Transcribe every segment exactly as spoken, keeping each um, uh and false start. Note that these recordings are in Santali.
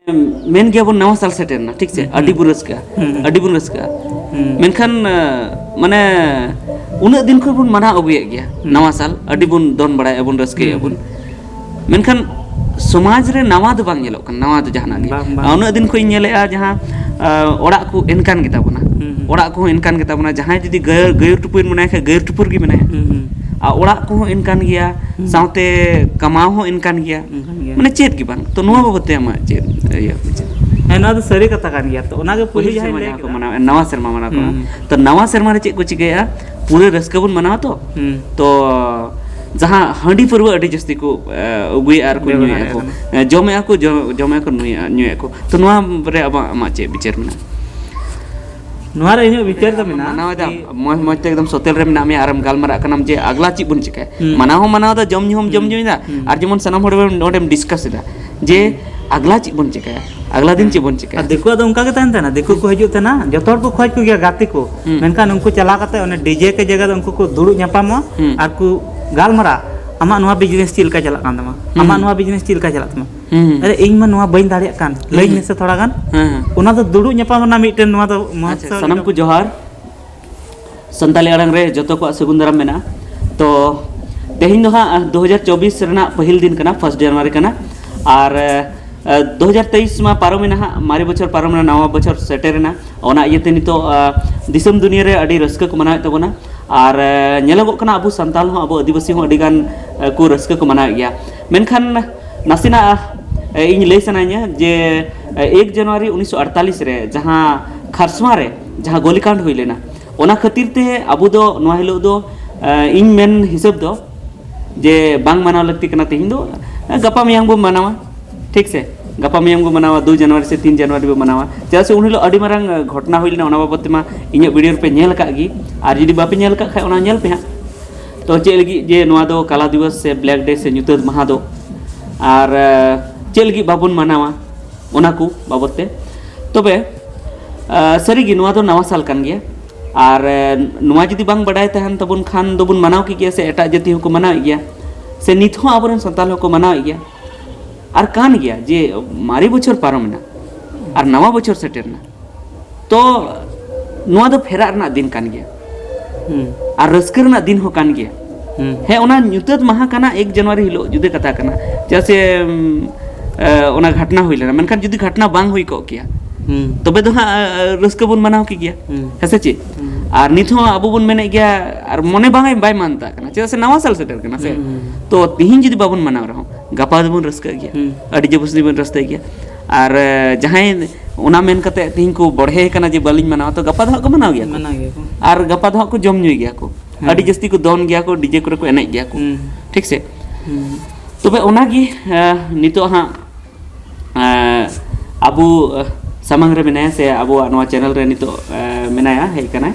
ᱢᱮᱱ ᱜᱮᱭᱟᱵᱚᱱ ᱱᱟᱣᱟ ᱥᱟᱞ ᱥᱮᱴᱮᱨ ᱮᱱᱟ, ᱴᱷᱤᱠ ᱥᱮ? ᱦᱩᱸ, ᱟᱹᱰᱤ ᱦᱩᱸ᱾ ᱵᱚᱱ ᱨᱟᱹᱥᱠᱟᱹᱜᱼᱟ, ᱦᱩᱸ, ᱦᱩᱸ᱾ ᱟᱹᱰᱤ ᱵᱚᱱ ᱨᱟᱹᱥᱠᱟᱹᱜᱼᱟ᱾ ᱦᱩᱸ᱾ ᱢᱮᱱᱠᱷᱟᱱ ᱟᱸ, ᱢᱟᱱᱮ ᱩᱱᱟᱹᱜ ᱫᱤᱱ ᱠᱷᱚᱱ ᱵᱚᱱ ᱢᱟᱱᱟᱣ ᱟᱹᱜᱩᱭᱮᱫ ᱜᱮᱭᱟ ᱦᱩᱸ᱾ ᱱᱟᱣᱟ ᱥᱟᱞ, ᱟᱹᱰᱤ ᱵᱚᱱ ᱫᱚᱱ ᱵᱟᱲᱟᱭᱟ ᱵᱚᱱ, ᱨᱟᱹᱥᱠᱟᱹᱭᱟ ᱦᱩᱸ, ᱵᱚᱱ᱾ ᱢᱮᱱᱠᱷᱟᱱ ᱥᱚᱢᱟᱡᱽ ᱨᱮ ᱱᱟᱣᱟ ᱫᱚ ᱵᱟᱝ ᱧᱮᱞᱚᱜ ᱠᱟᱱᱟ, ᱱᱟᱣᱟ ᱫᱚ ᱡᱟᱦᱟᱱᱟᱜ ᱜᱮ᱾ ᱵᱟᱝ, ᱵᱟᱝ᱾ ᱟᱨ ᱩᱱᱟᱹᱜ ᱫᱤᱱ ᱠᱷᱚᱱ ᱤᱧ ᱧᱮᱞᱮᱫᱼᱟ ᱡᱟᱦᱟᱸ ᱟᱸ, ᱚᱲᱟᱜ ᱠᱚ ᱮᱱᱠᱟᱱ ᱜᱮᱛᱟ ᱵᱚᱱᱟ, ᱦᱩᱸ, ᱦᱩᱸ᱾ ᱚᱲᱟᱜ ᱠᱚᱦᱚᱸ ᱮᱱᱠᱟᱱ ᱜᱮᱛᱟ ᱵᱚᱱᱟ, ᱡᱟᱦᱟᱸᱭ ᱡᱩᱫᱤ ᱜᱟᱹᱭ ᱜᱟᱹᱭᱩᱨ ᱴᱩᱯᱩᱨ ᱢᱮᱱᱟᱭ ᱠᱷᱟᱡ ᱜᱟᱹᱭᱩᱨ ᱴᱩᱯᱩᱨ ᱜᱮ ᱢᱮᱱᱟᱭᱟ᱾ ᱦᱩᱸ, ᱦᱩᱸ᱾ ᱟᱨ ᱚᱲᱟᱜ ᱠᱚᱦᱚᱸ ᱮᱱᱠᱟᱱ ᱜᱮᱭᱟ, ᱦᱩᱸ᱾ ᱥᱟᱶᱛᱮ ᱠᱟᱢᱟᱣ ᱦᱚᱸ ᱮᱱᱠᱟᱱ ᱜᱮᱭᱟ, ᱮᱱᱠᱟᱱ ᱜᱮᱭᱟ᱾ ᱢᱟᱱᱮ ᱪᱮᱫ ᱜᱮ ᱵᱟᱝ᱾ ᱛᱚ ᱱᱚᱣᱟ ᱵᱟᱵᱚᱫ ᱛᱮ ᱟᱢᱟᱜ ᱪᱮᱫ ᱤᱭᱟᱹ ᱵᱩᱡᱷᱟᱹᱜ? ᱦᱮᱸ, ᱱᱚᱣᱟ ᱫᱚ ᱥᱟᱹᱨᱤ ᱠᱟᱛᱷᱟ ᱠᱟᱱ ᱜᱮᱭᱟ᱾ ᱛᱚ ᱚᱱᱟᱜᱮ ᱯᱩᱭᱞᱩ ᱯᱟᱹᱦᱤᱞ ᱡᱟᱦᱟᱸᱧ ᱥᱮᱨᱢᱟ ᱞᱟᱹᱭ ᱡᱟᱦᱟᱸ ᱠᱚ ᱠᱮᱫᱟ᱾ ᱢᱟᱱᱟᱣ, ᱱᱟᱣᱟ ᱥᱮᱨᱢᱟ ᱢᱟᱱᱟᱣ ᱠᱟᱱᱟ᱾ ᱦᱩᱸ᱾ ᱛᱚ ᱱᱟᱣᱟ ᱥᱮᱨᱢᱟ ᱨᱮ ᱪᱮᱫ ᱠᱚ ᱪᱤᱠᱟᱹᱭᱟ? ᱯᱩᱨᱟᱹ ᱨᱟᱹᱥᱠᱟᱹ ᱵᱚᱱ ᱢᱟᱱᱟᱣᱟ ᱛᱚ᱾ ᱦᱩᱸ᱾ ᱛᱚ ᱡᱟᱦᱟᱸ ᱦᱟᱺᱰᱤ ᱯᱟᱹᱨᱣᱟᱹ ᱟᱹᱰᱤ ᱡᱟᱹᱥᱛᱤ ᱠᱚ ᱮ, ᱟᱹᱜᱩᱭᱮᱫᱼᱟ ᱟᱨ ᱠᱚ ᱵᱮᱵᱚᱦᱟᱨᱮᱫ ᱧᱩᱭᱮᱫᱼᱟ ᱠᱚ, ᱠᱟᱱᱟ᱾ ᱮ, ᱡᱚᱢᱮᱫᱼᱟ ᱠᱚ, ᱡᱚ-, ᱡᱚᱢᱮᱫᱼᱟ ᱠᱚ, ᱧᱩᱭᱮᱫᱼᱟ, ᱧᱩᱭᱮᱫᱼᱟ ᱠᱚ᱾ ᱛᱚ ᱱᱚᱣᱟ ᱨᱮ ᱟᱵᱚ, ᱟᱢᱟᱜ ᱪᱮᱫ ᱵᱤᱪᱟᱹᱨ ᱢᱮᱱᱟᱜᱼᱟ? ᱱᱚᱣᱟ ᱨᱮ ᱤᱧᱟᱹᱜ ᱵᱤᱪᱟᱹᱨ ᱫᱚ ᱢᱮᱱᱟᱜᱼᱟ ᱢᱟᱱᱟᱣ ᱮᱫᱟᱢ, ᱠᱤ ᱢᱚᱸᱡᱽ ᱢᱚᱸᱡᱽ ᱛᱮ ᱮᱠᱫᱚᱢ ᱥᱚᱛᱮᱞ ᱨᱮ ᱢᱮᱱᱟᱜ ᱢᱮᱭᱟ ᱟᱨᱮᱢ ᱜᱟᱞᱢᱟᱨᱟᱜ ᱠᱟᱱᱟᱢ ᱡᱮ ᱟᱜᱽᱞᱟ ᱪᱮᱫ ᱵᱚᱱ ᱪᱤᱠᱟᱹᱭᱟ? ᱦᱩᱸ᱾ ᱢᱟᱱᱟᱣ ᱦᱚᱸ ᱢᱟᱱᱟᱣ ᱮᱫᱟ, ᱡᱚᱢ ᱧᱩ ᱦᱚᱸᱢ ᱡᱚᱢ ᱦᱩᱸ᱾ ᱧᱩᱭᱮᱫᱟ, ᱦᱩᱸ᱾ ᱟᱨ ᱡᱮᱢᱚᱱ ᱥᱟᱱᱟᱢ ᱦᱚᱲ ᱱᱚᱰᱮᱢ ᱰᱤᱥᱠᱟᱥ ᱮᱫᱟ ᱡᱮ ᱟᱜᱽᱞᱟ ᱪᱮᱫ ᱵᱚᱱ ᱪᱤᱠᱟᱹᱭᱟ, ᱟᱜᱽᱞᱟ ᱫᱤᱱ ᱪᱮᱫ ᱵᱚᱱ ᱪᱤᱠᱟᱹᱭᱟ? ᱟᱨ ᱫᱤᱠᱩᱣᱟᱜ ᱫᱚ ᱚᱱᱠᱟ ᱜᱮ ᱛᱟᱦᱮᱱ ᱛᱟᱦᱮᱱᱟ, ᱫᱤᱠᱩ ᱠᱚ ᱦᱤᱡᱩᱜ ᱛᱟᱦᱮᱱᱟ, ᱡᱚᱛᱚ ᱦᱚᱲ ᱠᱚ ᱠᱷᱚᱡ ᱠᱚᱜᱮᱭᱟ ᱜᱟᱛᱮ ᱠᱚ, ᱦᱩᱸ᱾ ᱢᱮᱱᱠᱷᱟᱱ ᱩᱱᱠᱩ ᱪᱟᱞᱟᱣ ᱠᱟᱛᱮ ᱚᱱᱮ ᱰᱤᱡᱮ ᱠᱮ ᱡᱟᱭᱜᱟ ᱨᱮ ᱩᱱᱠᱩ ᱠᱚ ᱫᱩᱲᱩᱵ ᱧᱟᱯᱟᱢᱚᱜᱼᱟ ᱦᱩᱸ᱾ ᱟᱨ ᱠᱚ ᱜᱟᱞᱢᱟᱨᱟᱜᱼᱟ, "ᱟᱢᱟᱜ ᱱᱚᱣᱟ ᱵᱤᱡᱽᱱᱮᱥ ᱪᱮᱫ ᱞᱮᱠᱟ ᱪᱟᱞᱟᱜ ᱠᱟᱱ ᱛᱟᱢᱟ? ᱦᱩᱸ᱾ ᱟᱢᱟᱜ ᱱᱚᱣᱟ ᱵᱤᱡᱽᱱᱮᱥ ᱪᱮᱫ ᱞᱮᱠᱟ ᱪᱟᱞᱟᱜ ᱛᱟᱢᱟ?" ᱦᱩᱸ᱾ ᱟᱨᱮ, ᱤᱧ ᱢᱟ ᱱᱚᱣᱟ ᱵᱟᱹᱧ ᱫᱟᱲᱮᱭᱟᱜ ᱠᱟᱱ, ᱞᱟᱹᱭᱟᱹᱧ ᱦᱩᱸ᱾ ᱢᱮᱥᱮ ᱛᱷᱚᱲᱟ ᱜᱟᱱ᱾ ᱦᱮᱸ, ᱦᱮᱸ᱾ ᱚᱱᱟ ᱫᱚ ᱫᱩᱲᱩᱵ ᱧᱟᱯᱟᱢ ᱨᱮᱱᱟᱜ ᱢᱤᱫᱴᱮᱱ ᱱᱚᱣᱟ ᱫᱚ ᱢᱚᱦᱚᱛ ᱟᱪᱪᱷᱟ, ᱥᱚ ᱥᱟᱱᱟᱢ ᱠᱚ ᱞᱮᱠᱟ᱾ ᱡᱚᱦᱟᱨ᱾ ᱥᱟᱱᱛᱟᱞᱤ ᱟᱲᱟᱝ ᱨᱮ ᱡᱚᱛᱚ ᱠᱚᱣᱟᱜ ᱥᱟᱹᱜᱩᱱ ᱫᱟᱨᱟᱢ ᱢᱮᱱᱟᱜᱼᱟ᱾ ᱛᱚ ᱛᱮᱦᱮᱧ ᱫᱚ ᱦᱟᱸᱜ ᱫᱩ ᱦᱟᱡᱟᱨ ᱪᱚᱵᱵᱤᱥ ᱨᱮᱱᱟᱜ ᱯᱟᱹᱦᱤᱞ ᱫᱤᱱ ᱠᱟᱱᱟ, ᱯᱷᱟᱥᱴ ᱡᱟᱱᱩᱣᱟᱨᱤ ᱠᱟᱱᱟ᱾ ᱟᱨ ᱮ, ᱫᱩ ᱦᱟᱡᱟᱨ ᱛᱮᱭᱤᱥ ᱢᱟ ᱯᱟᱨᱚᱢᱮᱱᱟ ᱦᱟᱸᱜ, ᱢᱟᱨᱮ ᱵᱚᱪᱷᱚᱨ ᱯᱟᱨᱚᱢᱮᱱᱟ, ᱱᱟᱣᱟ ᱵᱚᱪᱷᱚᱨ ᱥᱮᱴᱮᱨᱮᱱᱟ᱾ ᱚᱱᱟ ᱤᱭᱟᱹᱛᱮ ᱱᱤᱛᱚᱜ ᱮ, ᱫᱤᱥᱚᱢ ᱫᱩᱱᱤᱭᱟᱹ ᱨᱮ ᱟᱹᱰᱤ ᱨᱟᱹᱥᱠᱟᱹ ᱠᱚ ᱢᱟᱱᱟᱣᱮᱫ ᱛᱟᱵᱚᱱᱟ᱾ ᱟᱨ ᱮ, ᱧᱮᱞᱚᱜᱚᱜ ᱠᱟᱱᱟ ᱟᱵᱚ ᱥᱟᱱᱛᱟᱞ ᱦᱚᱸ, ᱟᱵᱚ ᱟᱹᱫᱤᱵᱟᱹᱥᱤ ᱦᱚᱸ ᱟᱹᱰᱤ ᱜᱟᱱ ᱮ, ᱠᱚ ᱨᱟᱹᱥᱠᱟᱹ ᱠᱚ ᱢᱟᱱᱟᱣᱮᱫ ᱜᱮᱭᱟ᱾ ᱢᱮᱱᱠᱷᱟᱱ ᱱᱟᱥᱮᱱᱟᱜ ᱮ, ᱤᱧ ᱞᱟᱹᱭ ᱥᱟᱱᱟᱧᱟ ᱡᱮ ᱮ, ᱮᱠ ᱡᱟᱱᱩᱣᱟᱨᱤ ᱩᱱᱤᱥᱥᱚ ᱟᱴᱛᱟᱞᱤᱥ ᱨᱮ ᱡᱟᱦᱟᱸ ᱠᱷᱟᱨᱥᱣᱟ ᱨᱮ ᱡᱟᱦᱟᱸ ᱜᱳᱞᱤᱠᱟᱱᱰ ᱦᱩᱭ ᱞᱮᱱᱟ, ᱚᱱᱟ ᱠᱷᱟᱹᱛᱤᱨ ᱛᱮ ᱟᱵᱚ ᱫᱚ ᱱᱚᱣᱟ ᱦᱤᱞᱳᱜ ᱫᱚ, ᱮ, ᱤᱧ ᱢᱮᱱ ᱦᱤᱥᱟᱹᱵ ᱫᱚ ᱡᱮ ᱵᱟᱝ ᱢᱟᱱᱟᱣ ᱞᱟᱹᱠᱛᱤ ᱠᱟᱱᱟ ᱛᱮᱦᱮᱧ ᱫᱚ, ᱮ, ᱜᱟᱯᱟ ᱢᱮᱭᱟᱝ ᱵᱚᱱ ᱢᱟᱱᱟᱣᱟ, ᱴᱷᱤᱠ ᱥᱮ? ᱜᱟᱯᱟ ᱢᱮᱭᱟᱝ ᱵᱚᱱ ᱢᱟᱱᱟᱣᱟ, ᱫᱩ ᱡᱟᱱᱩᱣᱟᱨᱤ ᱥᱮ ᱛᱤᱱ ᱡᱟᱱᱩᱣᱟᱨᱤ ᱵᱚᱱ ᱢᱟᱱᱟᱣᱟ, ᱪᱮᱫᱟᱜ ᱥᱮ ᱩᱱ ᱦᱤᱞᱳᱜ ᱟᱹᱰᱤ ᱢᱟᱨᱟᱝ, ᱮ, ᱜᱷᱚᱴᱚᱱᱟ ᱦᱩᱭ ᱞᱮᱱᱟ, ᱚᱱᱟ ᱵᱟᱵᱚᱫ ᱛᱮᱢᱟ ᱤᱧᱟᱹᱜ ᱵᱷᱤᱰᱤᱭᱳ ᱨᱮᱯᱮ ᱧᱮᱞ ᱟᱠᱟᱫ ᱜᱮ, ᱟᱨ ᱡᱩᱫᱤ ᱵᱟᱯᱮ ᱧᱮᱞ ᱟᱠᱟᱫ ᱠᱷᱟᱡ ᱚᱱᱟ ᱧᱮᱞ ᱯᱮ ᱦᱟᱸᱜ᱾ ᱛᱚ ᱪᱮᱫ ᱞᱟᱹᱜᱤᱫ ᱡᱮ ᱱᱚᱣᱟ ᱫᱚ ᱠᱟᱞᱟ ᱫᱤᱵᱚᱥ ᱥᱮ ᱵᱞᱮᱠ ᱰᱮ ᱥᱮ ᱧᱩᱛᱟᱹᱛ ᱢᱟᱦᱟ ᱫᱚ, ᱟᱨ, ᱮ, ᱪᱮᱫ ᱞᱟᱹᱜᱤᱫ ᱵᱟᱵᱚᱱ ᱢᱟᱱᱟᱣᱟ, ᱚᱱᱟ ᱠᱚ ᱵᱟᱵᱚᱫ ᱛᱮ᱾ ᱛᱚᱵᱮ, ᱮ, ᱥᱟᱹᱨᱤᱜᱮ ᱱᱚᱣᱟ ᱫᱚ ᱱᱟᱣᱟ ᱥᱟᱞ ᱠᱟᱱ ᱜᱮᱭᱟ, ᱟᱨ, ᱮ, ᱱᱚᱣᱟ ᱡᱩᱫᱤ ᱵᱟᱝ ᱵᱟᱰᱟᱭ ᱛᱟᱦᱮᱱ ᱛᱟᱵᱚᱱ ᱠᱷᱟᱱ ᱫᱚᱵᱚᱱ ᱢᱟᱱᱟᱣ ᱠᱮ ᱜᱮᱭᱟ, ᱥᱮ ᱮᱴᱟᱜ ᱡᱟᱹᱛᱤ ᱦᱚᱸᱠᱚ ᱢᱟᱱᱟᱣᱮᱫ ᱜᱮᱭᱟ, ᱥᱮ ᱱᱤᱛ ᱦᱚᱸ ᱟᱵᱚᱨᱮᱱ ᱥᱟᱱᱛᱟᱲ ᱦᱚᱸᱠᱚ ᱢᱟᱱᱟᱣᱮᱫ ᱜᱮᱭᱟ᱾ ᱟᱨ ᱠᱟᱱ ᱜᱮᱭᱟ ᱡᱮ ᱢᱟᱨᱮ ᱵᱚᱪᱷᱚᱨ ᱯᱟᱨᱚᱢᱮᱱᱟ ᱟᱨ ᱱᱟᱣᱟ ᱵᱚᱪᱷᱚᱨ ᱥᱮᱴᱮᱨᱱᱟ, ᱛᱚ ᱱᱚᱣᱟ ᱫᱚ ᱯᱷᱮᱨᱟᱜ ᱨᱮᱱᱟᱜ ᱫᱤᱱ ᱠᱟᱱ ᱜᱮᱭᱟ᱾ ᱦᱩᱸ ᱟᱨ ᱨᱟᱹᱥᱠᱟᱹ ᱨᱮᱱᱟᱜ ᱫᱤᱱ ᱦᱚᱸ ᱠᱟᱱ ᱜᱮᱭᱟ᱾ ᱦᱩᱸ ᱦᱮᱸ, ᱚᱱᱟ ᱧᱩᱛᱟᱹᱛ ᱢᱟᱦᱟ ᱠᱟᱱᱟ ᱮᱠ ᱡᱟᱱᱩᱣᱟᱨᱤ ᱦᱤᱞᱳᱜ, ᱡᱩᱫᱟᱹ ᱠᱟᱛᱷᱟ ᱠᱟᱱᱟ᱾ ᱪᱮᱫᱟᱜ ᱥᱮ ᱩᱢ, ᱮ, ᱚᱱᱟ ᱜᱷᱟᱴᱱᱟ ᱦᱩᱭ ᱞᱮᱱᱟ, ᱢᱮᱱᱠᱷᱟᱱ ᱡᱩᱫᱤ ᱜᱷᱟᱴᱱᱟ ᱵᱟᱝ ᱦᱩᱭ ᱠᱚᱜ ᱠᱮᱭᱟ, ᱦᱩᱸ ᱛᱚᱵᱮ ᱫᱚ ᱦᱟᱸᱜ ᱮ, ᱨᱟᱹᱥᱠᱟᱹ ᱵᱚᱱ ᱢᱟᱱᱟᱣ ᱠᱮ ᱜᱮᱭᱟ᱾ ᱦᱩᱸ ᱦᱮᱸ ᱥᱮ ᱪᱮᱫ? ᱦᱩᱸ ᱟᱨ ᱱᱤᱛ ᱦᱚᱸ ᱟᱵᱚ ᱵᱚᱱ ᱢᱮᱱᱮᱫ ᱜᱮᱭᱟ, ᱟᱨ ᱢᱚᱱᱮ ᱵᱟᱝ ᱵᱟᱭ ᱢᱟᱱᱛᱟᱜ ᱠᱟᱱᱟ, ᱪᱮᱫᱟᱜ ᱥᱮ ᱱᱟᱣᱟ ᱥᱟᱞ ᱥᱮᱴᱮᱨ ᱠᱟᱱᱟ ᱥᱮ᱾ ᱦᱩᱸ ᱛᱚ ᱛᱤᱦᱤᱧ ᱡᱩᱫᱤ ᱵᱟᱵᱚᱱ ᱢᱟᱱᱟᱣ ᱨᱮᱦᱚᱸ, ᱜᱟᱯᱟ ᱫᱚᱵᱚᱱ ᱨᱟᱹᱥᱠᱟᱹᱜ ᱜᱮᱭᱟ, ᱦᱩᱸ ᱟᱹᱰᱤ ᱡᱟᱹᱥᱛᱤ ᱵᱚᱱ ᱨᱟᱹᱥᱠᱟᱹᱜ ᱜᱮᱭᱟ᱾ ᱟᱨ ᱮ, ᱡᱟᱦᱟᱸᱭ ᱚᱱᱟ ᱢᱮᱱ ᱠᱟᱛᱮ ᱛᱤᱦᱤᱧ ᱠᱚ ᱵᱚᱲᱦᱮ ᱠᱟᱱᱟ ᱡᱮ ᱵᱟᱹᱞᱤᱧ ᱢᱟᱱᱟᱣᱟ, ᱛᱚ ᱜᱟᱯᱟ ᱫᱚ ᱦᱟᱸᱜ ᱠᱚ ᱢᱟᱱᱟᱣ ᱜᱮᱭᱟ ᱠᱚ᱾ ᱢᱟᱱᱟᱣ ᱜᱮᱭᱟ ᱠᱚ᱾ ᱟᱨ ᱜᱟᱯᱟ ᱫᱚ ᱦᱟᱸᱜ ᱠᱚ ᱡᱚᱢ ᱧᱩᱭ ᱜᱮᱭᱟ ᱠᱚ᱾ ᱦᱮᱸ᱾ ᱟᱹᱰᱤ ᱡᱟᱹᱥᱛᱤ ᱠᱚ ᱫᱚᱱ ᱜᱮᱭᱟ ᱠᱚ, ᱰᱤᱡᱮ ᱠᱚᱨᱮ ᱠᱚ ᱮᱱᱮᱡ ᱜᱮᱭᱟ ᱠᱚ᱾ ᱦᱩᱸ ᱴᱷᱤᱠ ᱥᱮ? ᱦᱩᱸ ᱛᱚᱵᱮ ᱚᱱᱟᱜᱮ ᱮ, ᱱᱤᱛᱚᱜ ᱦᱟᱸᱜ ᱮ, ᱟᱵᱚ ᱮ, ᱥᱟᱢᱟᱝ ᱨᱮ ᱢᱮᱱᱟᱭᱟ ᱥᱮ ᱟᱵᱚᱣᱟᱜ ᱱᱚᱣᱟ ᱪᱮᱱᱮᱞ ᱨᱮ ᱱᱤᱛᱚᱜ ᱮ, ᱢᱮᱱᱟᱭᱟ, ᱦᱮᱡ ᱠᱟᱱᱟᱭ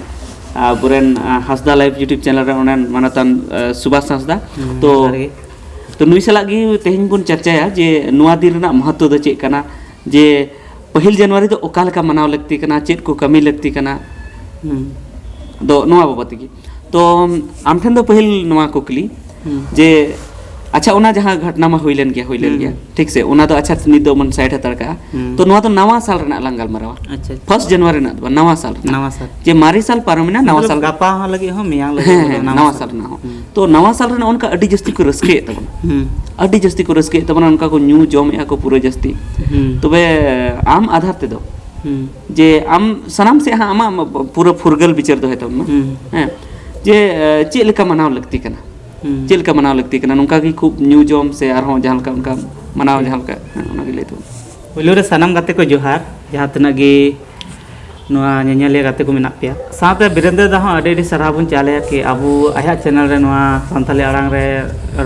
ᱟᱵᱚᱨᱮᱱ ᱮ, ᱦᱟᱸᱥᱫᱟ ᱞᱟᱭᱤᱵᱷ YouTube ᱪᱮᱱᱮᱞ ᱨᱮ ᱚᱱᱮ ᱢᱟᱱᱚᱛᱟᱱ ᱮ, ᱥᱩᱵᱷᱟᱥ ᱦᱟᱸᱥᱫᱟ᱾ ᱦᱩᱸ, ᱛᱚ ᱡᱚᱦᱟᱨ ᱜᱮ᱾ ᱛᱚ ᱱᱩᱭ ᱥᱟᱞᱟᱜ ᱜᱮ ᱛᱮᱦᱮᱧ ᱵᱚᱱ ᱪᱟᱨᱪᱟᱭᱟ ᱡᱮ ᱱᱚᱣᱟ ᱫᱤᱱ ᱨᱮᱱᱟᱜ ᱢᱚᱦᱚᱛᱛᱚ ᱫᱚ ᱪᱮᱫ ᱠᱟᱱᱟ, ᱡᱮ ᱯᱟᱹᱦᱤᱞ ᱡᱟᱱᱩᱣᱟᱨᱤ ᱫᱚ ᱚᱠᱟ ᱞᱮᱠᱟ ᱢᱟᱱᱟᱣ ᱞᱟᱹᱠᱛᱤ ᱠᱟᱱᱟ, ᱪᱮᱫ ᱠᱚ ᱠᱟᱹᱢᱤ ᱞᱟᱹᱠᱛᱤ ᱠᱟᱱᱟ, ᱦᱩᱸ ᱫᱚ ᱱᱚᱣᱟ ᱵᱟᱵᱚᱫ ᱛᱮᱜᱮ᱾ ᱛᱚ ᱟᱢ ᱴᱷᱮᱱ ᱫᱚ ᱯᱟᱹᱦᱤᱞ ᱱᱚᱣᱟ ᱠᱩᱠᱞᱤ ᱦᱩᱸ ᱡᱮ, ᱟᱪᱪᱷᱟ, ᱚᱱᱟ ᱡᱟᱦᱟᱸ ᱜᱷᱚᱴᱱᱟ ᱢᱟ ᱦᱩᱭ ᱞᱮᱱ ᱜᱮᱭᱟ, ᱦᱩᱭ ᱞᱮᱱ ᱦᱩᱸ᱾ ᱜᱮᱭᱟ, ᱴᱷᱤᱠ ᱥᱮ, ᱚᱱᱟ ᱫᱚ ᱟᱪᱪᱷᱟ ᱱᱤᱛ ᱫᱚ ᱵᱚᱱ ᱥᱟᱭᱤᱰ ᱦᱟᱛᱟᱲ ᱠᱟᱜᱼᱟ᱾ ᱦᱩᱸ᱾ ᱛᱚ ᱱᱚᱣᱟ ᱫᱚ ᱱᱟᱣᱟ ᱥᱟᱞ ᱨᱮᱱᱟᱜ ᱞᱟᱝ ᱜᱟᱞᱢᱟᱨᱟᱣᱟ᱾ ᱟᱪᱪᱷᱟ᱾ ᱯᱷᱟᱥᱴ ᱡᱟᱱᱩᱣᱟᱨᱤ ᱨᱮᱱᱟᱜ ᱫᱚ ᱵᱟᱝ, ᱱᱟᱣᱟ ᱥᱟᱞ ᱨᱮᱱᱟᱜ᱾ ᱱᱟᱣᱟ ᱥᱟᱞ᱾ ᱡᱮ ᱢᱟᱨᱮ ᱥᱟᱞ ᱯᱟᱨᱚᱢᱮᱱᱟ, ᱱᱟᱣᱟ ᱢᱚᱛᱞᱚᱵ ᱥᱟᱞ᱾ ᱜᱟᱯᱟ ᱦᱚᱸ ᱞᱟᱹᱜᱤᱫ ᱦᱚᱸ, ᱢᱮᱭᱟᱝ ᱞᱟᱹᱜᱤᱫ ᱦᱮᱸ, ᱦᱚᱸ, ᱦᱮᱸ, ᱱᱟᱣᱟ ᱱᱟᱣᱟ ᱥᱟᱞ᱾ ᱥᱟᱞ ᱨᱮᱱᱟᱜ ᱦᱚᱸ᱾ ᱦᱩᱸ᱾ ᱛᱚ ᱱᱟᱣᱟ ᱥᱟᱞ ᱨᱮᱱᱟᱜ ᱚᱱᱠᱟ ᱟᱹᱰᱤ ᱡᱟᱹᱥᱛᱤ ᱠᱚ ᱨᱟᱹᱥᱠᱟᱹᱭᱮᱫ ᱛᱟᱵᱚᱱᱟ᱾ ᱦᱩᱸ᱾ ᱟᱹᱰᱤ ᱡᱟᱹᱥᱛᱤ ᱠᱚ ᱨᱟᱹᱥᱠᱟᱹᱭᱮᱫ ᱛᱟᱵᱚᱱᱟ, ᱚᱱᱠᱟ ᱠᱚ ᱧᱩ ᱡᱚᱢᱮᱫᱼᱟ ᱠᱚ ᱯᱩᱨᱟᱹ ᱡᱟᱹᱥᱛᱤ᱾ ᱦᱩᱸ᱾ ᱛᱚᱵᱮ ᱟᱢ ᱟᱫᱷᱟᱨ ᱛᱮᱫᱚ ᱦᱩᱸ᱾ ᱡᱮ ᱟᱢ ᱥᱟᱱᱟᱢ ᱥᱮᱫ ᱦᱟᱸᱜ ᱟᱢᱟᱜ ᱯᱩᱨᱟᱹ ᱯᱷᱩᱨᱜᱟᱹᱞ ᱵᱤᱪᱟᱹᱨ ᱫᱚᱦᱚᱭ ᱛᱟᱵᱚᱱ ᱢᱟ᱾ ᱦᱩᱸ᱾ ᱦᱮᱸ, ᱡᱮ ᱮ, ᱪᱮᱫ ᱞᱮᱠᱟ ᱢᱟᱱᱟᱣ ᱞᱟᱹᱠᱛᱤ ᱠᱟᱱᱟ? ᱦᱩᱸ᱾ ᱪᱮᱫ ᱞᱮᱠᱟ ᱢᱟᱱᱟᱣ ᱞᱟᱹᱠᱛᱤ ᱠᱟᱱᱟ? ᱱᱚᱝᱠᱟ ᱜᱮ ᱠᱷᱩᱵ ᱧᱩ ᱡᱚᱢ ᱥᱮ ᱟᱨᱦᱚᱸ ᱡᱟᱦᱟᱸ ᱞᱮᱠᱟ ᱚᱱᱠᱟ ᱢᱟᱱᱟᱣ ᱡᱟᱦᱟᱸ ᱞᱮᱠᱟ, ᱦᱮᱸ, ᱚᱱᱟᱜᱮ ᱞᱟᱹᱭ ᱛᱟᱵᱚᱱ᱾ ᱯᱳᱭᱞᱳ ᱨᱮ ᱥᱟᱱᱟᱢ ᱜᱟᱛᱮ ᱠᱚ ᱡᱚᱦᱟᱨ, ᱡᱟᱦᱟᱸ ᱛᱤᱱᱟᱹᱜ ᱜᱮ ᱱᱚᱣᱟ ᱧᱮᱧᱮᱞᱤᱭᱟᱹ ᱜᱟᱛᱮ ᱠᱚ ᱢᱮᱱᱟᱜ ᱯᱮᱭᱟ᱾ ᱥᱟᱶᱛᱮ ᱵᱤᱨᱮᱱᱫᱨᱚ ᱫᱟ ᱦᱚᱸ ᱟᱹᱰᱤ ᱟᱹᱰᱤ ᱥᱟᱨᱦᱟᱣ ᱵᱚᱱ ᱪᱟᱞ ᱟᱭᱟ ᱠᱤ ᱟᱵᱚ ᱟᱭᱟᱜ ᱪᱮᱱᱮᱞ ᱨᱮ ᱱᱚᱣᱟ ᱥᱟᱱᱛᱟᱞᱤ ᱟᱲᱟᱝ ᱨᱮ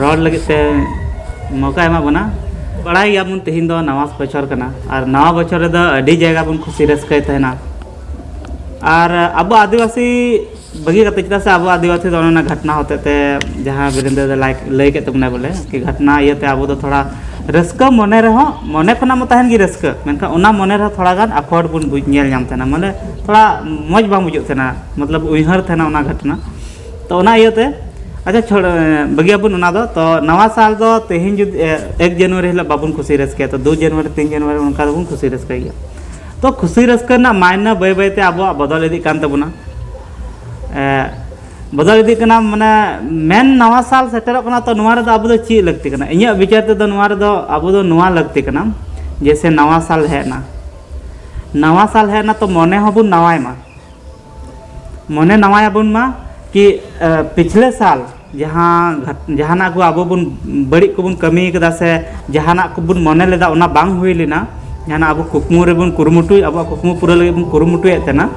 ᱨᱚᱲ ᱞᱟᱹᱜᱤᱫ ᱛᱮ ᱢᱚᱠᱟᱭ ᱮᱢᱟᱜ ᱵᱚᱱᱟ᱾ ᱵᱟᱲᱟᱭ ᱜᱮᱭᱟᱵᱚᱱ ᱛᱮᱦᱮᱧ ᱫᱚ ᱱᱟᱣᱟ ᱵᱚᱪᱷᱚᱨ ᱠᱟᱱᱟ, ᱟᱨ ᱱᱟᱣᱟ ᱵᱚᱪᱷᱚᱨ ᱨᱮᱫᱚ ᱟᱹᱰᱤ ᱡᱟᱭᱜᱟ ᱵᱚᱱ ᱠᱷᱩᱥᱤ ᱨᱟᱹᱥᱠᱟᱹᱭ ᱛᱟᱦᱮᱱᱟ᱾ ᱟᱨ ᱟᱵᱚ ᱟᱹᱫᱤᱵᱟᱹᱥᱤ ᱵᱟᱹᱜᱤ ᱠᱟᱛᱮ, ᱪᱮᱫᱟᱜ ᱥᱮ ᱟᱵᱚ ᱟᱹᱫᱤᱵᱟᱹᱥᱤ ᱫᱚ ᱚᱱᱮ ᱚᱱᱟ ᱜᱷᱟᱴᱱᱟ ᱦᱚᱛᱮ ᱛᱮ ᱡᱟᱦᱟᱸ ᱵᱤᱨᱮᱱᱫᱨᱚ ᱫᱟ ᱞᱟᱭ-, ᱞᱟᱹᱭ ᱠᱮᱫ ᱛᱟᱵᱚᱱᱟᱭ ᱵᱚᱞᱮ, ᱠᱤ ᱜᱷᱟᱴᱱᱟ ᱤᱭᱟᱹᱛᱮ ᱟᱵᱚ ᱫᱚ ᱛᱷᱚᱲᱟ ᱨᱟᱹᱥᱠᱟᱹ ᱢᱚᱱᱮ ᱨᱮᱦᱚᱸ, ᱢᱚᱱᱮ ᱠᱷᱚᱱᱟᱜ ᱢᱟ ᱛᱟᱦᱮᱱ ᱜᱮ ᱨᱟᱹᱥᱠᱟᱹ, ᱢᱮᱱᱠᱷᱟᱱ ᱚᱱᱟ ᱢᱚᱱᱮ ᱨᱮᱦᱚᱸ ᱛᱷᱚᱲᱟ ᱜᱟᱱ ᱟᱠᱚᱴ ᱵᱚᱱ ᱵᱩᱡᱽ ᱧᱮᱞ ᱧᱟᱢ ᱛᱟᱦᱮᱱᱟ, ᱢᱟᱱᱮ ᱛᱷᱚᱲᱟ ᱢᱚᱡᱽ ᱵᱟᱝ ᱵᱩᱡᱷᱟᱹᱜ ᱛᱟᱦᱮᱱᱟ, ᱢᱚᱛᱞᱚᱵ ᱩᱭᱦᱟᱹᱨ ᱛᱟᱦᱮᱱᱟ ᱚᱱᱟ ᱜᱷᱟᱴᱱᱟ᱾ ᱛᱚ ᱚᱱᱟ ᱤᱭᱟᱹᱛᱮ ᱟᱪᱪᱷᱟ, ᱪᱷᱚᱲ ᱵᱟᱹᱜᱤᱭᱟᱵᱚᱱ ᱚᱱᱟ ᱫᱚ᱾ ᱛᱚ ᱱᱟᱣᱟ ᱥᱟᱞ ᱫᱚ ᱛᱮᱦᱮᱧ ᱡᱩᱫᱤ ᱮᱠ ᱡᱟᱱᱩᱣᱟᱨᱤ ᱦᱤᱞᱳᱜ ᱵᱟᱵᱚᱱ ᱠᱩᱥᱤ ᱨᱟᱹᱥᱠᱟᱹᱭᱟ, ᱛᱚ ᱫᱩ ᱡᱟᱱᱩᱣᱟᱨᱤ, ᱛᱤᱱ ᱡᱟᱱᱩᱣᱟᱨᱤ ᱚᱱᱠᱟ ᱫᱚᱵᱚᱱ ᱠᱩᱥᱤ ᱨᱟᱹᱥᱠᱟᱹᱭ ᱜᱮᱭᱟ᱾ ᱛᱚ ᱠᱷᱩᱥᱤ ᱨᱟᱹᱥᱠᱟᱹ ᱨᱮᱱᱟᱜ ᱢᱟᱭᱱᱟ ᱵᱟᱹᱭ ᱵᱟᱹᱭ ᱛᱮ ᱟᱵᱚᱣᱟᱜ ᱵᱚᱫᱚᱞ ᱤᱫᱤᱜ ᱠᱟᱱ ᱛᱟᱵᱚᱱᱟ᱾ ᱮ, ᱵᱚᱫᱚᱞ ᱤᱫᱤᱜ ᱠᱟᱱᱟ, ᱢᱟᱱᱮ ᱢᱮᱱ ᱱᱟᱣᱟ ᱥᱟᱞ ᱥᱮᱴᱮᱨᱚᱜ ᱠᱟᱱᱟ, ᱛᱚ ᱱᱚᱣᱟ ᱨᱮᱫᱚ ᱟᱵᱚ ᱫᱚ ᱪᱮᱫ ᱞᱟᱹᱠᱛᱤ ᱠᱟᱱᱟ? ᱤᱧᱟᱹᱜ ᱵᱤᱪᱟᱹᱨ ᱛᱮᱫᱚ ᱱᱚᱣᱟ ᱨᱮᱫᱚ ᱟᱵᱚ ᱫᱚ ᱱᱚᱣᱟ ᱞᱟᱹᱠᱛᱤ ᱠᱟᱱᱟ, ᱡᱮᱭᱥᱮ ᱱᱟᱣᱟ ᱥᱟᱞ ᱦᱮᱡ ᱮᱱᱟ, ᱱᱟᱣᱟ ᱥᱟᱞ ᱦᱮᱡ ᱮᱱᱟ, ᱛᱚ ᱢᱚᱱᱮ ᱦᱚᱸᱵᱚᱱ ᱱᱟᱣᱟᱭ ᱢᱟ᱾ ᱢᱚᱱᱮ ᱱᱟᱣᱟᱭᱟᱵᱚᱱ ᱢᱟ ᱠᱤ, ᱮ, ᱯᱤᱪᱷᱞᱮ ᱥᱟᱞ ᱡᱟᱦᱟᱸ ᱜᱷᱟᱴ-, ᱡᱟᱦᱟᱱᱟᱜ ᱠᱚ ᱟᱵᱚ ᱵᱚᱱ ᱵᱟᱹᱲᱤᱡ ᱠᱚᱵᱚᱱ ᱠᱟᱹᱢᱤ ᱠᱟᱫᱟ ᱥᱮ ᱡᱟᱦᱟᱱᱟᱜ ᱠᱚᱵᱚᱱ ᱢᱚᱱᱮ ᱞᱮᱫᱟ, ᱚᱱᱟ ᱵᱟᱝ ᱦᱩᱭ ᱞᱮᱱᱟ, ᱡᱟᱦᱟᱱᱟᱜ ᱟᱵᱚ ᱠᱩᱠᱢᱩ ᱨᱮᱵᱚᱱ ᱠᱩᱨᱩᱢᱩᱴᱩᱭ, ᱟᱵᱚᱣᱟᱜ ᱠᱩᱠᱢᱩ ᱯᱩᱨᱟᱹᱣ ᱞᱟᱹᱜᱤᱫ ᱵᱚᱱ ᱠᱩᱨᱩᱢᱩᱴᱩᱭᱮᱫ ᱛᱟᱦᱮᱱᱟ,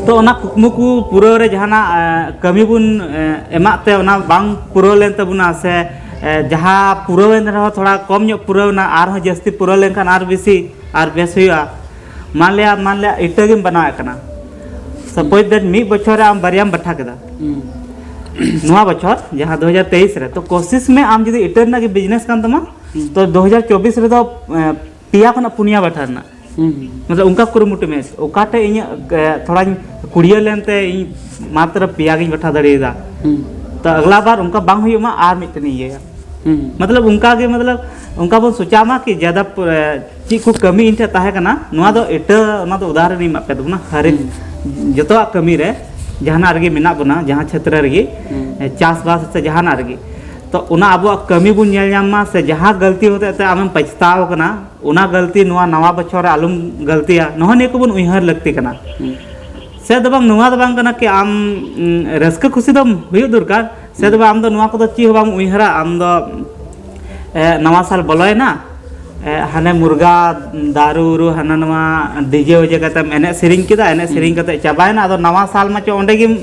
ᱛᱚ ᱚᱱᱟ ᱠᱩᱠᱢᱩ ᱠᱚ ᱯᱩᱨᱟᱹᱣ ᱨᱮ ᱡᱟᱦᱟᱱᱟᱜ, ᱮ, ᱠᱟᱹᱢᱤ ᱵᱚᱱ, ᱮ, ᱮᱢᱟᱜ ᱛᱮ ᱚᱱᱟ ᱵᱟᱝ ᱯᱩᱨᱟᱹᱣ ᱞᱮᱱ ᱛᱟᱵᱚᱱᱟ ᱥᱮ, ᱮ, ᱡᱟᱦᱟᱸ ᱯᱩᱨᱟᱹᱣᱮᱱ ᱨᱮᱦᱚᱸ ᱛᱷᱚᱲᱟ ᱠᱚᱢ ᱧᱚᱜ ᱯᱩᱨᱟᱹᱣ ᱮᱱᱟ, ᱟᱨᱦᱚᱸ ᱡᱟᱹᱥᱛᱤ ᱯᱩᱨᱟᱹᱣ ᱞᱮᱱᱠᱷᱟᱱ ᱟᱨ ᱵᱮᱥᱤ, ᱟᱨ ᱵᱮᱥ ᱦᱩᱭᱩᱜᱼᱟ᱾ ᱢᱟᱱ ᱞᱤᱭᱟ, ᱢᱟᱱ ᱞᱤᱭᱟ ᱤᱴᱟᱹ ᱜᱮᱢ ᱵᱮᱱᱟᱣᱮᱫ ᱠᱟᱱᱟ, ᱥᱟᱯᱳᱡᱽ ᱫᱮᱴ ᱢᱤᱫ ᱵᱚᱪᱷᱚᱨ ᱨᱮ ᱟᱢ ᱵᱟᱨᱭᱟᱢ ᱵᱟᱴᱷᱟ ᱠᱮᱫᱟ᱾ ᱦᱩᱸ᱾ ᱱᱚᱣᱟ ᱵᱚᱪᱷᱚᱨ ᱡᱟᱦᱟᱸ ᱫᱩ ᱦᱟᱡᱟᱨ ᱛᱮᱭᱤᱥ ᱨᱮ, ᱛᱚ ᱠᱳᱥᱤᱥ ᱢᱮ ᱟᱢ ᱡᱩᱫᱤ ᱤᱴᱟᱹ ᱨᱮᱱᱟᱜ ᱜᱮ ᱵᱤᱡᱽᱱᱮᱥ ᱠᱟᱱ ᱛᱟᱢᱟ, ᱦᱩᱸ᱾ ᱛᱚ ᱫᱩ ᱦᱟᱡᱟᱨ ᱪᱚᱵᱵᱤᱥ ᱨᱮᱫᱚ, ᱮ, ᱯᱮᱭᱟ ᱠᱷᱚᱱᱟᱜ ᱯᱩᱱᱭᱟ ᱵᱟᱴᱷᱟ ᱨᱮᱱᱟᱜ, ᱦᱩᱸ᱾ ᱢᱚᱛᱞᱚᱵ ᱚᱱᱠᱟ ᱠᱩᱨᱩᱢᱩᱴᱩ ᱢᱮ, ᱚᱠᱟᱴᱷᱮᱡ ᱤᱧᱟᱹᱜ, ᱮ, ᱛᱷᱚᱲᱟᱧ ᱠᱩᱲᱭᱟᱹ ᱞᱮᱱᱛᱮ ᱤᱧ ᱢᱟᱛᱨᱚ ᱯᱮᱭᱟ ᱜᱤᱧ ᱵᱟᱴᱷᱟ ᱫᱟᱲᱮᱭᱟᱫᱟ᱾ ᱦᱩᱸ᱾ ᱛᱚ ᱟᱜᱽᱞᱟ ᱵᱟᱨ ᱚᱱᱠᱟ ᱵᱟᱝ ᱦᱩᱭᱩᱜ ᱢᱟ, ᱟᱨ ᱢᱤᱫᱴᱮᱱ ᱤᱧ ᱤᱭᱟᱹᱭᱟ᱾ ᱦᱩᱸ᱾ ᱢᱚᱛᱞᱚᱵ ᱚᱱᱠᱟ ᱜᱮ, ᱢᱚᱛᱞᱚᱵ ᱚᱱᱠᱟ ᱵᱚᱱ ᱥᱚᱪᱟᱣ ᱢᱟ ᱠᱤ ᱡᱟᱫᱟ ᱯᱚᱨᱮ ᱪᱮᱫ ᱠᱚ ᱠᱟᱹᱢᱤ ᱤᱧ ᱴᱷᱮᱱ ᱛᱟᱦᱮᱸ ᱠᱟᱱᱟ, ᱱᱚᱣᱟ ᱫᱚ ᱤᱴᱟᱹ, ᱚᱱᱟ ᱫᱚ ᱩᱫᱟᱦᱚᱨᱚᱱ ᱤᱧ ᱮᱢᱟᱜ ᱯᱮ ᱛᱟᱵᱚᱱᱟ᱾ ᱦᱟᱨ ᱮᱠ ᱡᱚᱛᱚᱣᱟᱜ ᱠᱟᱹᱢᱤ ᱨᱮ, ᱡᱟᱦᱟᱱᱟᱜ ᱨᱮᱜᱮ ᱢᱮᱱᱟᱜ ᱵᱚᱱᱟ, ᱡᱟᱦᱟᱸ ᱪᱷᱮᱛᱨᱚ ᱨᱮᱜᱮ, ᱦᱩᱸ᱾ ᱮ, ᱪᱟᱥᱵᱟᱥ ᱥᱮ ᱡᱟᱦᱟᱱᱟᱜ ᱨᱮᱜᱮ, ᱛᱚ ᱚᱱᱟ ᱟᱵᱚᱣᱟᱜ ᱠᱟᱹᱢᱤ ᱵᱚᱱ ᱧᱮᱞ ᱧᱟᱢ ᱢᱟ, ᱥᱮ ᱡᱟᱦᱟᱸ ᱜᱟᱹᱞᱛᱤ ᱦᱚᱛᱮᱡ ᱛᱮ ᱟᱢᱮᱢ ᱯᱟᱪᱷᱛᱟᱣ ᱠᱟᱱᱟ, ᱚᱱᱟ ᱜᱟᱹᱞᱛᱤ ᱱᱚᱣᱟ ᱱᱟᱣᱟ ᱵᱚᱪᱷᱚᱨ ᱨᱮ ᱟᱞᱚᱢ ᱜᱟᱹᱞᱛᱤᱭᱟ, ᱱᱚᱜᱼᱚ ᱱᱤᱭᱟᱹ ᱠᱚᱵᱚᱱ ᱩᱭᱦᱟᱹᱨ ᱞᱟᱹᱠᱛᱤ ᱠᱟᱱᱟ᱾ ᱦᱩᱸ᱾ ᱥᱮ ᱫᱚ ᱵᱟᱝ, ᱱᱚᱣᱟ ᱫᱚ ᱵᱟᱝ ᱠᱟᱱᱟ ᱠᱤ ᱟᱢ, ᱩᱸ, ᱨᱟᱹᱥᱠᱟᱹ ᱠᱷᱩᱥᱤ ᱫᱚ ᱦᱩᱭᱩᱜ ᱫᱚᱨᱠᱟᱨ, ᱥᱮ ᱫᱚ ᱵᱟᱝ, ᱟᱢ ᱫᱚ ᱱᱚᱣᱟ ᱠᱚᱫᱚ ᱪᱮᱫ ᱦᱚᱸ ᱵᱟᱢ ᱩᱭᱦᱟᱹᱨᱟ᱾ ᱟᱢ ᱫᱚ, ᱮ, ᱱᱟᱣᱟ ᱥᱟᱞ ᱵᱚᱞᱚᱭᱮᱱᱟ, ᱮ, ᱦᱟᱱᱮ ᱢᱩᱨᱜᱟ, ᱫᱟᱨᱩ ᱩᱨᱩ, ᱦᱟᱱᱟ ᱱᱟᱣᱟ ᱰᱤᱡᱮ ᱩᱡᱮ ᱠᱟᱛᱮᱢ ᱮᱱᱮᱡ ᱥᱮᱨᱮᱧ ᱠᱮᱫᱟ, ᱮᱱᱮᱡ ᱥᱮᱨᱮᱧ ᱠᱟᱛᱮ ᱪᱟᱵᱟᱭᱮᱱᱟ, ᱟᱫᱚ ᱱᱟᱣᱟ ᱥᱟᱞ ᱢᱟ ᱪᱚ ᱚᱸᱰᱮ ᱜᱮᱢ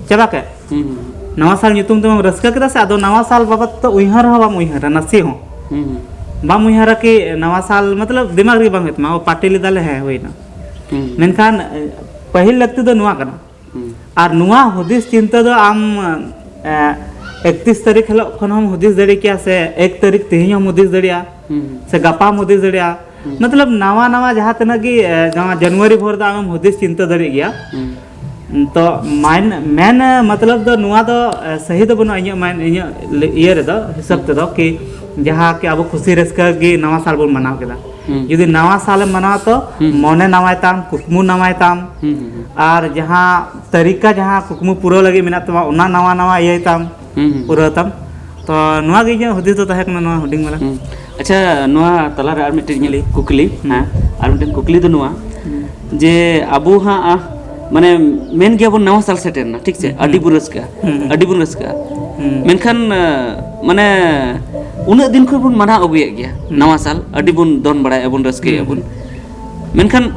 ᱪᱟᱵᱟ ᱠᱮᱫ᱾ ᱦᱩᱸ᱾ ᱱᱟᱣᱟ ᱥᱟᱞ ᱧᱩᱛᱩᱢ ᱛᱮᱢ ᱨᱟᱹᱥᱠᱟᱹ ᱠᱮᱫᱟ ᱥᱮ, ᱟᱫᱚ ᱱᱟᱣᱟ ᱥᱟᱞ ᱵᱟᱵᱚᱫ ᱛᱚ ᱩᱭᱦᱟᱹᱨ ᱦᱚᱸ ᱵᱟᱢ ᱩᱭᱦᱟᱹᱨᱟ ᱱᱟᱥᱮ ᱦᱚᱸ᱾ ᱦᱩᱸ᱾ ᱵᱟᱢ ᱩᱭᱦᱟᱹᱨᱟ ᱠᱤ ᱱᱟᱣᱟ ᱥᱟᱞ, ᱢᱚᱛᱞᱚᱵ ᱫᱤᱢᱟᱜᱽ ᱨᱮᱜᱮ ᱵᱟᱝ ᱦᱩᱭᱩᱜ ᱛᱟᱢᱟ, ᱚ, ᱯᱟᱨᱴᱤ ᱞᱮᱫᱟᱞᱮ, ᱦᱮᱸ, ᱦᱩᱭᱱᱟ᱾ ᱦᱩᱸ᱾ ᱢᱮᱱᱠᱷᱟᱱ, ᱮ, ᱯᱟᱹᱦᱤᱞ ᱞᱟᱹᱠᱛᱤ ᱫᱚ ᱱᱚᱣᱟ ᱠᱟᱱᱟ᱾ ᱦᱩᱸ᱾ ᱟᱨ ᱱᱚᱣᱟ ᱦᱩᱫᱤᱥ ᱪᱤᱱᱛᱟᱹ ᱫᱚ ᱟᱢ, ᱮ, ᱮᱠᱛᱤᱥ ᱛᱟᱹᱨᱤᱠᱷ ᱦᱤᱞᱳᱜ ᱠᱷᱚᱱ ᱦᱚᱸᱢ ᱦᱩᱫᱤᱥ ᱫᱟᱲᱮ ᱠᱮᱭᱟ, ᱥᱮ ᱮᱠ ᱛᱟᱹᱨᱤᱠᱷ ᱛᱮᱦᱮᱧ ᱦᱚᱸᱢ ᱦᱩᱫᱤᱥ ᱫᱟᱲᱮᱭᱟᱜᱼᱟ, ᱦᱩᱸ᱾ ᱥᱮ ᱜᱟᱯᱟᱢ ᱦᱩᱫᱤᱥ ᱫᱟᱲᱮᱭᱟᱜᱼᱟ᱾ ᱦᱩᱸ᱾ ᱢᱚᱛᱞᱚᱵ ᱱᱟᱣᱟ ᱱᱟᱣᱟ ᱡᱟᱦᱟᱸ ᱛᱤᱱᱟᱹᱜ ᱜᱮ, ᱮ, ᱱᱟᱣᱟ ᱡᱟᱱᱩᱣᱟᱨᱤ ᱵᱷᱳᱨ ᱫᱚ ᱟᱢᱮᱢ ᱦᱩᱫᱤᱥ ᱪᱤᱱᱛᱟᱹ ᱫᱟᱲᱮᱭᱟᱜ ᱜᱮᱭᱟ᱾ ᱦᱩᱸ᱾ ᱛᱚ ᱢᱟᱭᱤᱱ ᱢᱮᱱ ᱢᱚᱛᱞᱚᱵ ᱫᱚ ᱱᱚᱣᱟ ᱫᱚ ᱥᱟᱹᱦᱤ ᱫᱚ ᱵᱟᱹᱱᱩᱜᱼᱟ ᱤᱧᱟᱹᱜ ᱢᱟᱭᱤᱱ ᱤᱧᱟᱹᱜ ᱤᱭᱟᱹ ᱨᱮᱫᱚ, ᱦᱤᱥᱟᱹᱵ ᱛᱮᱫᱚ ᱠᱤ ᱡᱟᱦᱟᱸ ᱠᱤ ᱟᱵᱚ ᱠᱷᱩᱥᱤ ᱨᱟᱹᱥᱠᱟᱹ ᱜᱮ ᱱᱟᱣᱟ ᱥᱟᱞ ᱵᱚᱱ ᱢᱟᱱᱟᱣ ᱠᱮᱫᱟ᱾ ᱡᱩᱫᱤ ᱱᱟᱣᱟ ᱥᱟᱞᱮᱢ ᱢᱟᱱᱟᱣᱟ ᱛᱚ ᱢᱚᱱᱮ ᱱᱟᱣᱟᱭ ᱛᱟᱢ, ᱠᱩᱠᱢᱩ ᱱᱟᱣᱟᱭ ᱛᱟᱢ, ᱟᱨ ᱡᱟᱦᱟᱸ ᱛᱟᱹᱨᱤᱠᱟ ᱡᱟᱦᱟᱸ ᱠᱩᱠᱢᱩ ᱯᱩᱨᱟᱹᱣ ᱞᱟᱹᱜᱤᱫ ᱢᱮᱱᱟᱜ ᱛᱟᱢᱟ ᱚᱱᱟ ᱱᱟᱣᱟ ᱱᱟᱣᱟ ᱤᱭᱟᱹᱭ ᱛᱟᱢ, ᱯᱩᱨᱟᱹᱣ ᱛᱟᱢ᱾ ᱛᱚ ᱱᱚᱣᱟ ᱜᱮ ᱤᱧᱟᱹᱜ ᱦᱩᱫᱤᱥ ᱫᱚ ᱛᱟᱦᱮᱸ ᱠᱟᱱᱟ ᱱᱚᱣᱟ ᱦᱩᱰᱤᱧ ᱢᱟᱨᱟᱝ᱾ ᱦᱩᱸ᱾ ᱟᱪᱪᱷᱟ, ᱱᱚᱣᱟ ᱛᱟᱞᱟᱨᱮ ᱟᱨ ᱢᱤᱫᱴᱮᱱ ᱤᱧ ᱞᱟᱹᱭ ᱠᱩᱠᱞᱤ᱾ ᱦᱮᱸ, ᱟᱨ ᱢᱤᱫᱴᱮᱱ ᱠᱩᱠᱞᱤ ᱫᱚ ᱱᱚᱣᱟ ᱡᱮ ᱟᱵᱚ ᱦᱟᱸᱜ ᱟ, ᱢᱟᱱᱮ ᱢᱮᱱ ᱜᱮᱭᱟᱵᱚᱱ ᱱᱟᱣᱟ ᱥᱟᱞ ᱥᱮᱴᱮᱨ ᱮᱱᱟ, ᱴᱷᱤᱠ ᱥᱮ? ᱟᱹᱰᱤ ᱵᱚᱱ ᱨᱟᱹᱥᱠᱟᱹᱜᱼᱟ᱾ ᱦᱩᱸ᱾ ᱟᱹᱰᱤ ᱵᱚᱱ ᱨᱟᱹᱥᱠᱟᱹᱜᱼᱟ᱾ ᱦᱩᱸ᱾ ᱢᱮᱱᱠᱷᱟᱱ ᱟ, ᱢᱟᱱᱮ ᱩᱱᱟᱹᱜ ᱫᱤᱱ ᱠᱷᱚᱱ ᱵᱚᱱ ᱢᱟᱱᱟᱣ ᱟᱹᱜᱩᱭᱮᱫ ᱜᱮᱭᱟ ᱱᱟᱣᱟ ᱥᱟᱞ, ᱟᱹᱰᱤ ᱵᱚᱱ ᱫᱚᱱ ᱵᱟᱲᱟᱭᱮᱫᱼᱟ ᱵᱚᱱ, ᱨᱟᱹᱥᱠᱟᱹᱭᱮᱫᱼᱟ ᱵᱚᱱ᱾ ᱢᱮᱱᱠᱷᱟᱱ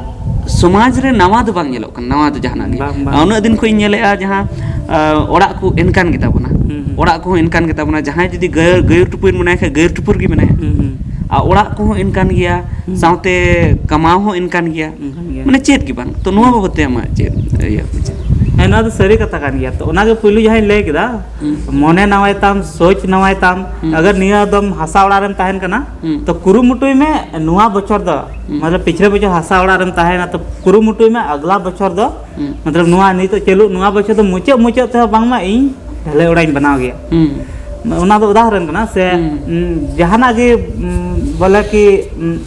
ᱥᱚᱢᱟᱡᱽ ᱨᱮ ᱱᱟᱣᱟ ᱫᱚ ᱵᱟᱝ ᱧᱮᱞᱚᱜ ᱠᱟᱱᱟ, ᱱᱟᱣᱟ ᱫᱚ ᱡᱟᱦᱟᱱᱟᱜ ᱜᱮ᱾ ᱵᱟᱝ, ᱵᱟᱝ᱾ ᱩᱱᱟᱹᱜ ᱫᱤᱱ ᱠᱷᱚᱱ ᱤᱧ ᱧᱮᱞᱮᱫᱼᱟ ᱡᱟᱦᱟᱸ ᱟ, ᱚᱲᱟᱜ ᱠᱚ ᱮᱱᱠᱟᱱ ᱜᱮᱛᱟ ᱵᱚᱱᱟ᱾ ᱦᱩᱸ, ᱦᱩᱸ᱾ ᱚᱲᱟᱜ ᱠᱚᱦᱚᱸ ᱮᱱᱠᱟᱱ ᱜᱮᱛᱟ ᱵᱚᱱᱟ, ᱡᱟᱦᱟᱸᱭ ᱡᱩᱫᱤ ᱜᱟᱹᱭ ᱜᱟᱹᱭ ᱴᱩᱯᱩᱨ ᱢᱮᱱᱟᱭ ᱠᱷᱟᱡ ᱜᱟᱹᱭ ᱴᱩᱯᱩᱨ ᱜᱮ ᱢᱮᱱᱟᱭᱟ᱾ ᱦᱩᱸ, ᱦᱩᱸ᱾ ᱟᱨ ᱚᱲᱟᱜ ᱠᱚᱦᱚᱸ ᱮᱱᱠᱟᱱ ᱜᱮᱭᱟ, ᱦᱩᱸ᱾ ᱥᱟᱶᱛᱮ ᱠᱟᱢᱟᱣ ᱦᱚᱸ ᱮᱱᱠᱟᱱ ᱜᱮᱭᱟ᱾ ᱮᱱᱠᱟᱱ ᱜᱮᱭᱟ᱾ ᱢᱟᱱᱮ ᱪᱮᱫ ᱜᱮ ᱵᱟᱝ᱾ ᱛᱚ ᱱᱚᱣᱟ ᱵᱟᱵᱚᱫ ᱛᱮ ᱟᱢᱟᱜ ᱪᱮᱫ ᱤᱭᱟᱹ ᱵᱩᱡᱷᱟᱹᱜ? ᱦᱮᱸ, ᱱᱚᱣᱟ ᱫᱚ ᱥᱟᱹᱨᱤ ᱠᱟᱛᱷᱟ ᱠᱟᱱ ᱜᱮᱭᱟ᱾ ᱛᱚ ᱚᱱᱟᱜᱮ ᱯᱩᱭᱞᱩ ᱡᱟᱦᱟᱸᱧ ᱞᱟᱹᱭ ᱠᱮᱫᱟ, ᱦᱩᱸ᱾ ᱢᱚᱱᱮ ᱱᱟᱣᱟᱭ ᱛᱟᱢ, ᱥᱳᱪ ᱱᱟᱣᱟᱭ ᱛᱟᱢ, ᱦᱩᱸ᱾ ᱟᱜᱟᱨ ᱱᱤᱭᱟᱹ ᱫᱚᱢ ᱦᱟᱥᱟ ᱚᱲᱟᱜ ᱨᱮᱢ ᱛᱟᱦᱮᱱ ᱠᱟᱱᱟ, ᱦᱩᱸ᱾ ᱛᱚ ᱠᱩᱨᱩᱢᱩᱴᱩᱭ ᱢᱮ ᱱᱚᱣᱟ ᱵᱚᱪᱷᱚᱨ ᱫᱚ, ᱦᱩᱸ᱾ ᱢᱚᱛᱞᱚᱵ ᱯᱤᱪᱷᱞᱮ ᱵᱚᱪᱷᱚᱨ ᱦᱟᱥᱟ ᱚᱲᱟᱜ ᱨᱮᱢ ᱛᱟᱦᱮᱱᱟ, ᱛᱚ ᱠᱩᱨᱩᱢᱩᱴᱩᱭ ᱢᱮ ᱟᱜᱽᱞᱟ ᱵᱚᱪᱷᱚᱨ ᱫᱚ, ᱦᱩᱸ᱾ ᱢᱚᱛᱞᱚᱵ ᱱᱚᱣᱟ ᱱᱤᱛᱚᱜ ᱪᱟᱹᱞᱩ ᱱᱚᱣᱟ ᱵᱚᱪᱷᱚᱨ ᱫᱚ ᱢᱩᱪᱟᱹᱫ ᱢᱩᱪᱟᱹᱫ ᱛᱮᱦᱚᱸ ᱵᱟᱝᱢᱟ ᱤᱧ ᱰᱷᱟᱹᱞᱟᱹᱭ ᱚᱲᱟᱜ ᱤᱧ ᱵᱮᱱᱟᱣ ᱜᱮᱭᱟ᱾ ᱦᱩᱸ᱾ ᱚᱱᱟ ᱫᱚ ᱩᱫᱟᱦᱚᱨᱚᱱ ᱠᱟᱱᱟ ᱥᱮ, ᱦᱩᱸ᱾ ᱩᱸ, ᱡᱟᱦᱟᱱᱟᱜ ᱜᱮ, ᱩᱸ, ᱵᱚᱞᱮ ᱠᱤ, ᱩᱸ,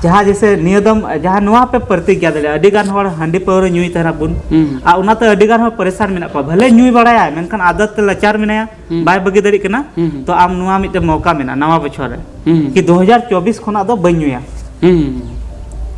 ᱡᱟᱦᱟᱸ ᱡᱮᱥᱮ ᱱᱤᱭᱟᱹ ᱫᱚᱢ, ᱡᱟᱦᱟᱸ ᱱᱚᱣᱟ ᱯᱮ ᱯᱨᱚᱛᱤᱜᱽᱧᱟ ᱫᱟᱲᱮᱭᱟᱜᱼᱟ, ᱟᱹᱰᱤ ᱜᱟᱱ ᱦᱚᱲ ᱦᱟᱺᱰᱤ ᱯᱟᱹᱣᱨᱟᱹ ᱧᱩᱭ ᱛᱟᱦᱮᱱᱟ ᱵᱚᱱ, ᱦᱩᱸ᱾ ᱟᱨ ᱚᱱᱟᱛᱮ ᱟᱹᱰᱤ ᱜᱟᱱ ᱦᱚᱲ ᱯᱟᱨᱤᱥᱟᱱ ᱢᱮᱱᱟᱜ ᱠᱚᱣᱟ, ᱵᱷᱟᱞᱮ ᱧᱩᱭ ᱵᱟᱲᱟᱭᱟ ᱢᱮᱱᱠᱷᱟᱱ ᱟᱫᱚᱛ ᱛᱮ ᱞᱟᱪᱟᱨ ᱢᱮᱱᱟᱭᱟ, ᱦᱩᱸ᱾ ᱵᱟᱭ ᱵᱟᱹᱜᱤ ᱫᱟᱲᱮᱭᱟᱜ ᱠᱟᱱᱟ, ᱦᱩᱸ, ᱦᱩᱸ᱾ ᱛᱚ ᱟᱢ ᱱᱚᱣᱟ ᱢᱤᱫᱴᱮᱱ ᱢᱚᱣᱠᱟ ᱢᱮᱱᱟᱜᱼᱟ ᱱᱟᱣᱟ ᱵᱚᱪᱷᱚᱨ ᱨᱮ, ᱦᱩᱸ᱾ ᱠᱤ ᱫᱩ ᱦᱟᱡᱟᱨ ᱪᱚᱵᱵᱤᱥ ᱠᱷᱚᱱᱟᱜ ᱫᱚ ᱵᱟᱹᱧ ᱧᱩᱭᱟ᱾ ᱦᱩᱸ᱾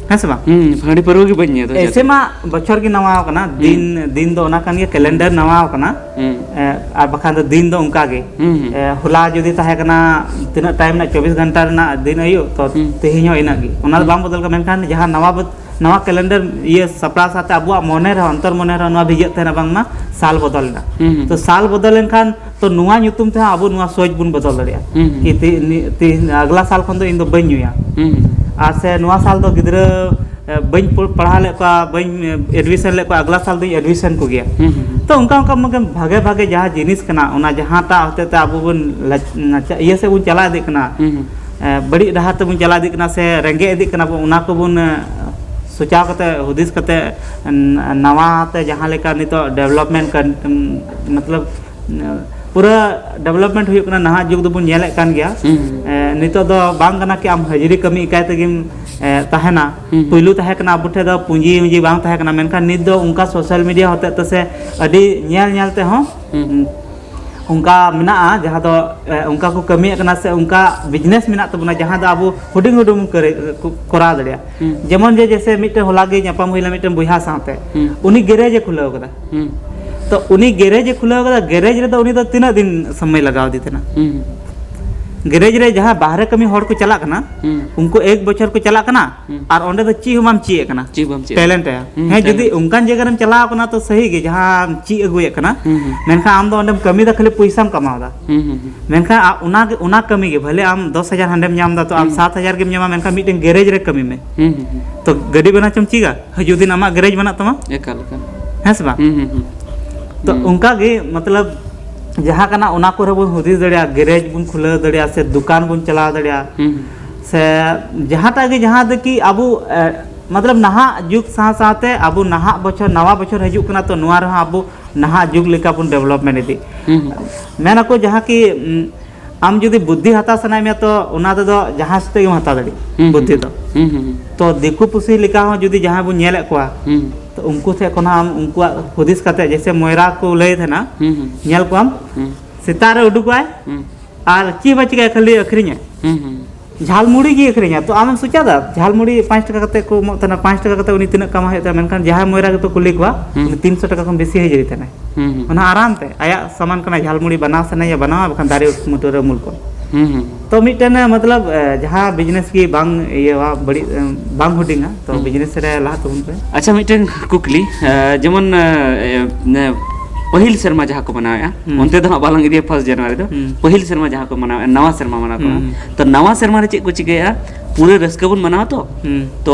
ᱦᱮᱸ ᱥᱮ ᱵᱟᱝ? ᱦᱩᱸ, ᱦᱟᱺᱰᱤ ᱯᱟᱹᱨᱣᱟᱹ ᱜᱮ ᱵᱟᱹᱧ ᱧᱩᱭᱟ ᱫᱩ ᱦᱟᱡᱟᱨ ᱪᱚᱵᱵᱤᱥ᱾ ᱮᱭᱥᱮ ᱢᱟ ᱵᱚᱪᱷᱚᱨ ᱜᱮ ᱱᱟᱣᱟ ᱠᱟᱱᱟ, ᱦᱩᱸ᱾ ᱫᱤᱱ, ᱫᱤᱱ ᱫᱚ ᱚᱱᱟ ᱠᱟᱱ ᱜᱮᱭᱟ, ᱠᱮᱞᱮᱱᱰᱟᱨ ᱱᱟᱣᱟ ᱠᱟᱱᱟ᱾ ᱦᱩᱸ᱾ ᱮ, ᱟᱨ ᱵᱟᱠᱷᱟᱱ ᱫᱚ ᱫᱤᱱ ᱫᱚ ᱚᱱᱠᱟ ᱜᱮ᱾ ᱦᱩᱸ, ᱦᱩᱸ᱾ ᱮ, ᱦᱚᱞᱟ ᱡᱩᱫᱤ ᱛᱟᱦᱮᱸ ᱠᱟᱱᱟ ᱛᱤᱱᱟᱹᱜ ᱴᱟᱭᱤᱢ ᱨᱮᱱᱟᱜ ᱪᱚᱵᱵᱤᱥ ᱜᱷᱚᱱᱴᱟ ᱨᱮᱱᱟᱜ ᱫᱤᱱ ᱟᱹᱭᱩᱵ, ᱛᱚ ᱦᱩᱸ᱾ ᱛᱮᱦᱮᱧ ᱦᱚᱸ ᱤᱱᱟᱹᱜ ᱜᱮ, ᱚᱱᱟ ᱫᱚ ᱦᱩᱸ᱾ ᱵᱟᱝ ᱵᱚᱫᱚᱞ ᱠᱟᱱᱟ᱾ ᱢᱮᱱᱠᱷᱟᱱ ᱡᱟᱦᱟᱸ ᱱᱟᱣᱟ ᱵᱚ-, ᱱᱟᱣᱟ ᱠᱮᱞᱮᱱᱰᱟᱨ ᱤᱭᱟᱹ ᱥᱟᱯᱲᱟᱣ ᱥᱟᱶᱛᱮ ᱟᱵᱚᱣᱟᱜ ᱢᱚᱱᱮ ᱨᱮᱦᱚᱸ, ᱚᱱᱛᱚᱨ ᱢᱚᱱᱮ ᱨᱮᱦᱚᱸ ᱱᱚᱣᱟ ᱵᱷᱤᱡᱟᱹᱜ ᱛᱟᱦᱮᱱᱟ ᱵᱟᱝᱢᱟ ᱥᱟᱞ ᱵᱚᱫᱚᱞ ᱮᱱᱟ᱾ ᱦᱩᱸ, ᱦᱩᱸ᱾ ᱛᱚ ᱥᱟᱞ ᱵᱚᱫᱚᱞ ᱮᱱᱠᱷᱟᱱ ᱛᱚ ᱱᱚᱣᱟ ᱧᱩᱛᱩᱢ ᱛᱮᱦᱚᱸ ᱟᱵᱚ ᱱᱚᱣᱟ ᱥᱳᱪ ᱵᱚᱱ ᱵᱚᱫᱚᱞ ᱫᱟᱲᱮᱭᱟᱜᱼᱟ᱾ ᱦᱩᱸ, ᱦᱩᱸ᱾ ᱠᱤ ᱛᱮ-, ᱱᱤ-, ᱛᱮᱦᱮᱧ ᱟᱜᱽᱞᱟ ᱥᱟᱞ ᱠᱷᱚᱱ ᱫᱚ ᱤᱧ ᱫᱚ ᱵᱟᱹᱧ ᱧᱩᱭᱟ᱾ ᱦᱩᱸ, ᱦᱩᱸ᱾ ᱟᱨ ᱥᱮ ᱱᱚᱣᱟ ᱥᱟᱞ ᱫᱚ ᱜᱤᱫᱽᱨᱟᱹ, ᱮ, ᱵᱟᱹᱧ ᱯᱚ-, ᱯᱟᱲᱦᱟᱣ ᱞᱮᱫ ᱠᱚᱣᱟ, ᱵᱟᱹᱧ, ᱮ, admission ᱞᱮᱫ ᱠᱚᱣᱟ, ᱟᱜᱽᱞᱟ ᱥᱟᱞ ᱫᱚᱧ admission ᱠᱚᱜᱮᱭᱟ᱾ ᱦᱩᱸ, ᱦᱩᱸ, ᱦᱩᱸ᱾ ᱛᱚ ᱚᱱᱠᱟ ᱚᱱᱠᱟ ᱢᱟᱜᱮ ᱵᱷᱟᱜᱮ ᱵᱷᱟᱜᱮ ᱡᱟᱦᱟᱸ ᱡᱤᱱᱤᱥ ᱠᱟᱱᱟ, ᱚᱱᱟ ᱡᱟᱦᱟᱸᱴᱟᱜ ᱦᱚᱛᱮ ᱛᱮ ᱟᱵᱚ ᱵᱚᱱ ᱞᱟᱪ-, ᱱᱟᱪᱟ-, ᱤᱭᱟᱹ ᱥᱮᱫ ᱵᱚᱱ ᱪᱟᱞᱟᱣ ᱤᱫᱤᱜ ᱠᱟᱱᱟ, ᱦᱩᱸ, ᱦᱩᱸ᱾ ᱮ, ᱵᱟᱹᱲᱤᱡ ᱰᱟᱦᱟᱨ ᱛᱮᱵᱚᱱ ᱪᱟᱞᱟᱣ ᱤᱫᱤᱜ ᱠᱟᱱᱟ ᱥᱮ ᱨᱮᱸᱜᱮᱡ ᱤᱫᱤᱜ ᱠᱟᱱᱟ ᱵᱚᱱ, ᱚᱱᱟ ᱠᱚᱵᱚᱱ, ᱮ, ᱥᱚᱪᱟᱣ ᱠᱟᱛᱮ, ᱦᱩᱫᱤᱥ ᱠᱟᱛᱮ, ᱱᱟᱣᱟ ᱛᱮ ᱡᱟᱦᱟᱸ ᱞᱮᱠᱟ ᱱᱤᱛᱚᱜ ᱰᱮᱵᱷᱞᱚᱯᱢᱮᱱᱴ ᱠᱟᱱ, ᱢᱚᱛᱞᱚᱵ, ᱯᱩᱨᱟᱹ ᱰᱮᱵᱷᱞᱚᱯᱢᱮᱱᱴ ᱦᱩᱭᱩᱜ ᱠᱟᱱᱟ, ᱱᱟᱦᱟᱜ ᱡᱩᱜᱽ ᱫᱚᱵᱚᱱ ᱧᱮᱞᱮᱫ ᱠᱟᱱ ᱜᱮᱭᱟ᱾ ᱦᱩᱸ᱾ ᱮ, ᱱᱤᱛᱚᱜ ᱫᱚ ᱵᱟᱝ ᱠᱟᱱᱟ ᱠᱤ ᱟᱢ ᱦᱟᱹᱡᱨᱤ ᱠᱟᱹᱢᱤ ᱮᱠᱟᱭ ᱛᱮᱜᱮᱢ, ᱮ, ᱛᱟᱦᱮᱱᱟ᱾ ᱦᱩᱸ᱾ ᱯᱩᱭᱞᱩ ᱛᱟᱦᱮᱸ ᱠᱟᱱᱟ ᱟᱵᱚ ᱴᱷᱮᱱ ᱫᱚ ᱯᱩᱸᱡᱤ ᱩᱸᱡᱤ ᱵᱟᱝ ᱛᱟᱦᱮᱸ ᱠᱟᱱᱟ, ᱢᱮᱱᱠᱷᱟᱱ ᱱᱤᱛ ᱫᱚ ᱚᱱᱠᱟ ᱥᱳᱥᱟᱞ ᱢᱤᱰᱤᱭᱟ ᱦᱚᱛᱮᱡ ᱛᱮ ᱥᱮ ᱟᱹᱰᱤ ᱧᱮᱞ ᱧᱮᱞ ᱛᱮᱦᱚᱸ, ᱦᱩᱸ᱾ ᱩᱸ, ᱚᱱᱠᱟ ᱢᱮᱱᱟᱜᱼᱟ, ᱡᱟᱦᱟᱸ ᱫᱚ, ᱮ, ᱚᱱᱠᱟ ᱠᱚ ᱠᱟᱹᱢᱤᱭᱮᱫ ᱠᱟᱱᱟ ᱥᱮ ᱚᱱᱠᱟ ᱵᱤᱡᱽᱱᱮᱥ ᱢᱮᱱᱟᱜ ᱛᱟᱵᱚᱱᱟ, ᱡᱟᱦᱟᱸ ᱫᱚ ᱟᱵᱚ ᱦᱩᱰᱤᱧ ᱦᱩᱰᱤᱧ ᱵᱚᱱ ᱠᱟᱹᱨᱤ-, ᱠᱚ-, ᱠᱚᱨᱟᱣ ᱫᱟᱲᱮᱭᱟᱜᱼᱟ᱾ ᱦᱩᱸ᱾ ᱡᱮᱢᱚᱱ ᱡᱮ, ᱡᱮᱭᱥᱮ, ᱢᱤᱫᱴᱮᱱ ᱦᱚᱞᱟ ᱜᱮ ᱧᱟᱯᱟᱢ ᱦᱩᱭ ᱞᱮᱱᱟ ᱢᱤᱫᱴᱮᱱ ᱵᱚᱭᱦᱟ ᱥᱟᱶᱛᱮ, ᱦᱩᱸ᱾ ᱩᱱᱤ ᱜᱮᱨᱮᱡᱽ ᱮ ᱠᱷᱩᱞᱟᱹᱣ ᱠᱟᱫᱟ᱾ ᱦᱩᱸ᱾ ᱛᱚ ᱩᱱᱤ ᱜᱮᱨᱮᱡᱽ ᱮ ᱠᱷᱩᱞᱟᱹᱣ ᱠᱟᱫᱟ, ᱜᱮᱨᱮᱡᱽ ᱨᱮᱫᱚ ᱩᱱᱤ ᱫᱚ ᱛᱤᱱᱟᱹᱜ ᱫᱤᱱ ᱥᱚᱢᱚᱭ ᱞᱟᱜᱟᱣ ᱟᱫᱮ ᱛᱟᱦᱮᱱᱟ? ᱦᱩᱸ᱾ ᱜᱮᱨᱮᱡᱽ ᱨᱮ ᱡᱟᱦᱟᱸ ᱵᱟᱦᱨᱮ ᱠᱟᱹᱢᱤ ᱦᱚᱲ ᱠᱚ ᱪᱟᱞᱟᱜ ᱠᱟᱱᱟ, ᱦᱩᱸ᱾ ᱩᱱᱠᱩ ᱮᱠ ᱵᱚᱪᱷᱚᱨ ᱠᱚ ᱪᱟᱞᱟᱜ ᱠᱟᱱᱟ, ᱦᱩᱸ᱾ ᱟᱨ ᱚᱸᱰᱮ ᱫᱚ ᱪᱮᱫ ᱦᱚᱸ ᱵᱟᱢ ᱪᱮᱫ ᱮᱫ ᱠᱟᱱᱟ᱾ ᱪᱮᱫ ᱵᱟᱢ ᱪᱮᱫ ᱮᱫ ᱴᱮᱞᱮᱱᱴ ᱠᱟᱱᱟ᱾ ᱦᱮᱸ, ᱦᱩᱸ, ᱡᱩᱫᱤ ᱴᱮᱞᱮᱱᱴ᱾ ᱚᱱᱠᱟᱱ ᱡᱟᱭᱜᱟ ᱨᱮᱢ ᱪᱟᱞᱟᱣ ᱠᱟᱱᱟ, ᱛᱚ ᱥᱟᱹᱦᱤ ᱜᱮ ᱡᱟᱦᱟᱸ ᱪᱮᱫ ᱟᱹᱜᱩᱭᱮᱫ ᱠᱟᱱᱟ, ᱦᱩᱸ, ᱦᱩᱸ᱾ ᱢᱮᱱᱠᱷᱟᱱ ᱟᱢ ᱫᱚ ᱚᱸᱰᱮᱢ ᱠᱟᱹᱢᱤᱭᱮᱫᱟ, ᱠᱷᱟᱹᱞᱤ ᱯᱚᱭᱥᱟᱢ ᱠᱟᱢᱟᱣ ᱮᱫᱟ᱾ ᱦᱩᱸ, ᱦᱩᱸ, ᱦᱩᱸ᱾ ᱢᱮᱱᱠᱷᱟᱱ ᱟ-, ᱚᱱᱟ ᱜᱮ, ᱚᱱᱟ ᱠᱟᱹᱢᱤ ᱜᱮ, ᱵᱷᱟᱞᱮ ᱟᱢ ᱫᱚᱥ ᱦᱟᱡᱟᱨ ᱦᱟᱸᱰᱮᱢ ᱧᱟᱢ ᱮᱫᱟ, ᱛᱚ ᱟᱢ ᱦᱩᱸ᱾ ᱥᱟᱛ ᱦᱟᱡᱟᱨ ᱜᱮᱢ ᱧᱟᱢᱟ, ᱢᱮᱱᱠᱷᱟᱱ ᱢᱤᱫᱴᱮᱱ ᱜᱮᱨᱮᱡᱽ ᱨᱮ ᱠᱟᱹᱢᱤ ᱢᱮ᱾ ᱦᱩᱸ, ᱦᱩᱸ, ᱦᱩᱸ᱾ ᱛᱚ ᱜᱟᱹᱰᱤ ᱵᱮᱱᱟᱣ ᱪᱚᱢ ᱪᱮᱫᱟ, ᱦᱤᱡᱩᱜ ᱫᱤᱱ ᱟᱢᱟᱜ ᱜᱮᱨᱮᱡᱽ ᱵᱮᱱᱟᱜ ᱛᱟᱢᱟ᱾ ᱮᱠᱟᱞ, ᱮᱠᱟᱞ᱾ ᱦᱮᱸ ᱥᱮ ᱵᱟᱝ? ᱦᱩᱸ, ᱦᱩᱸ, ᱦᱩᱸ᱾ ᱛᱚ ᱦᱩᱸ᱾ ᱚᱱᱠᱟ ᱜᱮ, ᱢᱚᱛᱞᱚᱵ, ᱡᱟᱦᱟᱸ ᱠᱟᱱᱟ ᱚᱱᱟ ᱠᱚᱨᱮ ᱵᱚᱱ ᱦᱩᱫᱤᱥ ᱫᱟᱲᱮᱭᱟᱜᱼᱟ, ᱜᱮᱨᱮᱡᱽ ᱵᱚᱱ ᱠᱷᱩᱞᱟᱹᱣ ᱫᱟᱲᱮᱭᱟᱜᱼᱟ ᱥᱮ ᱫᱚᱠᱟᱱ ᱵᱚᱱ ᱪᱟᱞᱟᱣ ᱫᱟᱲᱮᱭᱟᱜᱼᱟ᱾ ᱦᱩᱸ, ᱦᱩᱸ᱾ ᱥᱮ ᱡᱟᱦᱟᱸᱴᱟᱜ ᱜᱮ, ᱡᱟᱦᱟᱸ ᱫᱚ ᱠᱤ ᱟᱵᱚ, ᱮ, ᱢᱚᱛᱞᱚᱵ, ᱱᱟᱦᱟᱜ ᱡᱩᱜᱽ ᱥᱟᱶ ᱥᱟᱶᱛᱮ ᱟᱵᱚ ᱱᱟᱦᱟᱜ ᱵᱚᱪᱷᱚᱨ, ᱱᱟᱣᱟ ᱵᱚᱪᱷᱚᱨ ᱦᱤᱡᱩᱜ ᱠᱟᱱᱟ, ᱛᱚ ᱱᱚᱣᱟ ᱨᱮᱦᱚᱸ ᱟᱵᱚ ᱱᱟᱦᱟᱜ ᱡᱩᱜᱽ ᱞᱮᱠᱟ ᱵᱚᱱ ᱰᱮᱵᱷᱞᱚᱯᱢᱮᱱᱴ ᱤᱫᱤ᱾ ᱦᱩᱸ, ᱦᱩᱸ᱾ ᱢᱮᱱ ᱟᱠᱚ ᱡᱟᱦᱟᱸ ᱠᱤ, ᱩᱢ, ᱟᱢ ᱡᱩᱫᱤ ᱵᱩᱫᱽᱫᱷᱤ ᱦᱟᱛᱟᱣ ᱥᱟᱱᱟᱭᱮᱫ ᱢᱮᱭᱟ, ᱛᱚ ᱚᱱᱟ ᱛᱮᱫᱚ ᱡᱟᱦᱟᱸ ᱥᱟᱛᱮ ᱜᱮᱢ ᱦᱟᱛᱟᱣ ᱫᱟᱲᱮᱭᱟᱜᱼᱟ, ᱦᱩᱸ, ᱦᱩᱸ, ᱵᱩᱫᱽᱫᱷᱤ ᱫᱚ᱾ ᱦᱩᱸ, ᱦᱩᱸ, ᱦᱩᱸ᱾ ᱛᱚ ᱫᱤᱠᱩ ᱯᱩᱥᱤ ᱞᱮᱠᱟ ᱦᱚᱸ ᱡᱩᱫᱤ ᱡᱟᱦᱟᱸᱭ ᱵᱚᱱ ᱧᱮᱞᱮᱫ ᱠᱚᱣᱟ, ᱦᱩᱸ᱾ ᱛᱚ ᱩᱱᱠᱩ ᱴᱷᱮᱱ ᱠᱷᱚᱱ ᱦᱚᱸ ᱟᱢ ᱩᱱᱠᱩᱣᱟᱜ ᱦᱩᱫᱤᱥ ᱠᱟᱛᱮ, ᱡᱮᱭᱥᱮ ᱢᱚᱭᱨᱟ ᱠᱚ ᱞᱟᱹᱭ ᱛᱟᱦᱮᱱᱟ, ᱦᱩᱸ, ᱦᱩᱸ᱾ ᱧᱮᱞ ᱠᱚᱣᱟᱢ, ᱦᱩᱸ᱾ ᱥᱮᱛᱟᱜ ᱨᱮ ᱩᱰᱩᱠᱚᱜᱼᱟᱭ, ᱦᱩᱸ᱾ ᱟᱨ ᱪᱮᱫ ᱦᱚᱸ ᱵᱟᱭ ᱪᱤᱠᱟᱹᱭᱟ, ᱠᱷᱟᱹᱞᱤ ᱟᱹᱠᱷᱨᱤᱧᱟᱭ᱾ ᱦᱩᱸ, ᱦᱩᱸ᱾ ᱡᱷᱟᱞᱢᱩᱲᱤ ᱜᱮ ᱟᱹᱠᱷᱨᱤᱧᱟ᱾ ᱛᱚ ᱟᱢᱮᱢ ᱥᱚᱪᱟ ᱫᱟ, ᱡᱷᱟᱞᱢᱩᱲᱤ ᱯᱟᱸᱪ ᱴᱟᱠᱟ ᱠᱟᱛᱮ ᱠᱚ ᱮᱢᱚᱜ ᱛᱟᱦᱮᱱᱟ, ᱯᱟᱸᱪ ᱴᱟᱠᱟ ᱠᱟᱛᱮ ᱩᱱᱤ ᱛᱤᱱᱟᱹᱜ ᱠᱟᱢᱟᱣ ᱦᱩᱭᱩᱜ ᱛᱟᱭᱟ? ᱢᱮᱱᱠᱷᱟᱱ ᱡᱟᱦᱟᱸᱭ ᱢᱚᱭᱨᱟ ᱜᱮᱯᱮ ᱠᱩᱞᱤ ᱠᱚᱣᱟ, ᱦᱩᱸ᱾ ᱩᱱᱤ ᱛᱤᱱᱥᱚ ᱴᱟᱠᱟ ᱠᱷᱚᱱ ᱵᱮᱥᱤ ᱦᱟᱹᱡᱨᱤ ᱛᱟᱦᱮᱱᱟᱭ᱾ ᱦᱩᱸ, ᱦᱩᱸ᱾ ᱚᱱᱟ ᱟᱨᱟᱢ ᱛᱮ ᱟᱭᱟᱜ ᱥᱟᱢᱟᱱ ᱠᱟᱱᱟ, ᱡᱷᱟᱞᱢᱩᱲᱤ ᱵᱟᱱᱟᱣ ᱥᱟᱱᱟᱭᱮᱭᱟ ᱵᱟᱱᱟᱣᱟ, ᱵᱟᱠᱷᱟᱱ ᱫᱟᱨᱮ ᱩᱢᱩᱞ ᱠᱚᱜ᱾ ᱦᱩᱸ, ᱦᱩᱸ᱾ ᱛᱚ ᱢᱤᱫᱴᱮᱱ, ᱢᱚᱛᱞᱚᱵ, ᱮ, ᱡᱟᱦᱟᱸ ᱵᱤᱡᱽᱱᱮᱥ ᱜᱮ ᱵᱟᱝ ᱤᱭᱟᱹᱣᱟ, ᱵᱟᱹᱲᱤᱡ, ᱮ, ᱵᱟᱝ ᱦᱩᱰᱤᱧᱟ, ᱛᱚ ᱦᱩᱸ᱾ ᱵᱤᱡᱽᱱᱮᱥ ᱨᱮ ᱞᱟᱦᱟ ᱛᱟᱵᱚᱱ ᱯᱮ᱾ ᱟᱪᱪᱷᱟ, ᱢᱤᱫᱴᱮᱱ ᱠᱩᱠᱞᱤ, ᱮ, ᱡᱮᱢᱚᱱ, ᱮ, ᱮ, ᱯᱟᱹᱦᱤᱞ ᱥᱮᱨᱢᱟ ᱡᱟᱦᱟᱸ ᱠᱚ ᱢᱟᱱᱟᱣᱮᱫᱼᱟ, ᱦᱩᱸ᱾ ᱚᱱᱛᱮ ᱫᱚ ᱦᱟᱸᱜ ᱵᱟᱞᱟᱝ ᱤᱫᱤᱭᱟ ᱯᱷᱟᱥᱴ ᱡᱟᱱᱩᱣᱟᱨᱤ ᱫᱚ, ᱦᱩᱸ᱾ ᱯᱟᱹᱦᱤᱞ ᱥᱮᱨᱢᱟ ᱡᱟᱦᱟᱸ ᱠᱚ ᱢᱟᱱᱟᱣᱮᱫᱼᱟ, ᱱᱟᱣᱟ ᱥᱮᱨᱢᱟ ᱢᱟᱱᱟᱣ ᱠᱚ ᱦᱩᱸ, ᱢᱮᱱᱟ᱾ ᱦᱩᱸ᱾ ᱛᱚ ᱱᱟᱣᱟ ᱥᱮᱨᱢᱟ ᱨᱮ ᱪᱮᱫ ᱠᱚ ᱪᱤᱠᱟᱹᱭᱟ? ᱯᱩᱨᱟᱹ ᱨᱟᱹᱥᱠᱟᱹ ᱵᱚᱱ ᱢᱟᱱᱟᱣᱟ ᱛᱚ᱾ ᱦᱩᱸ᱾ ᱛᱚ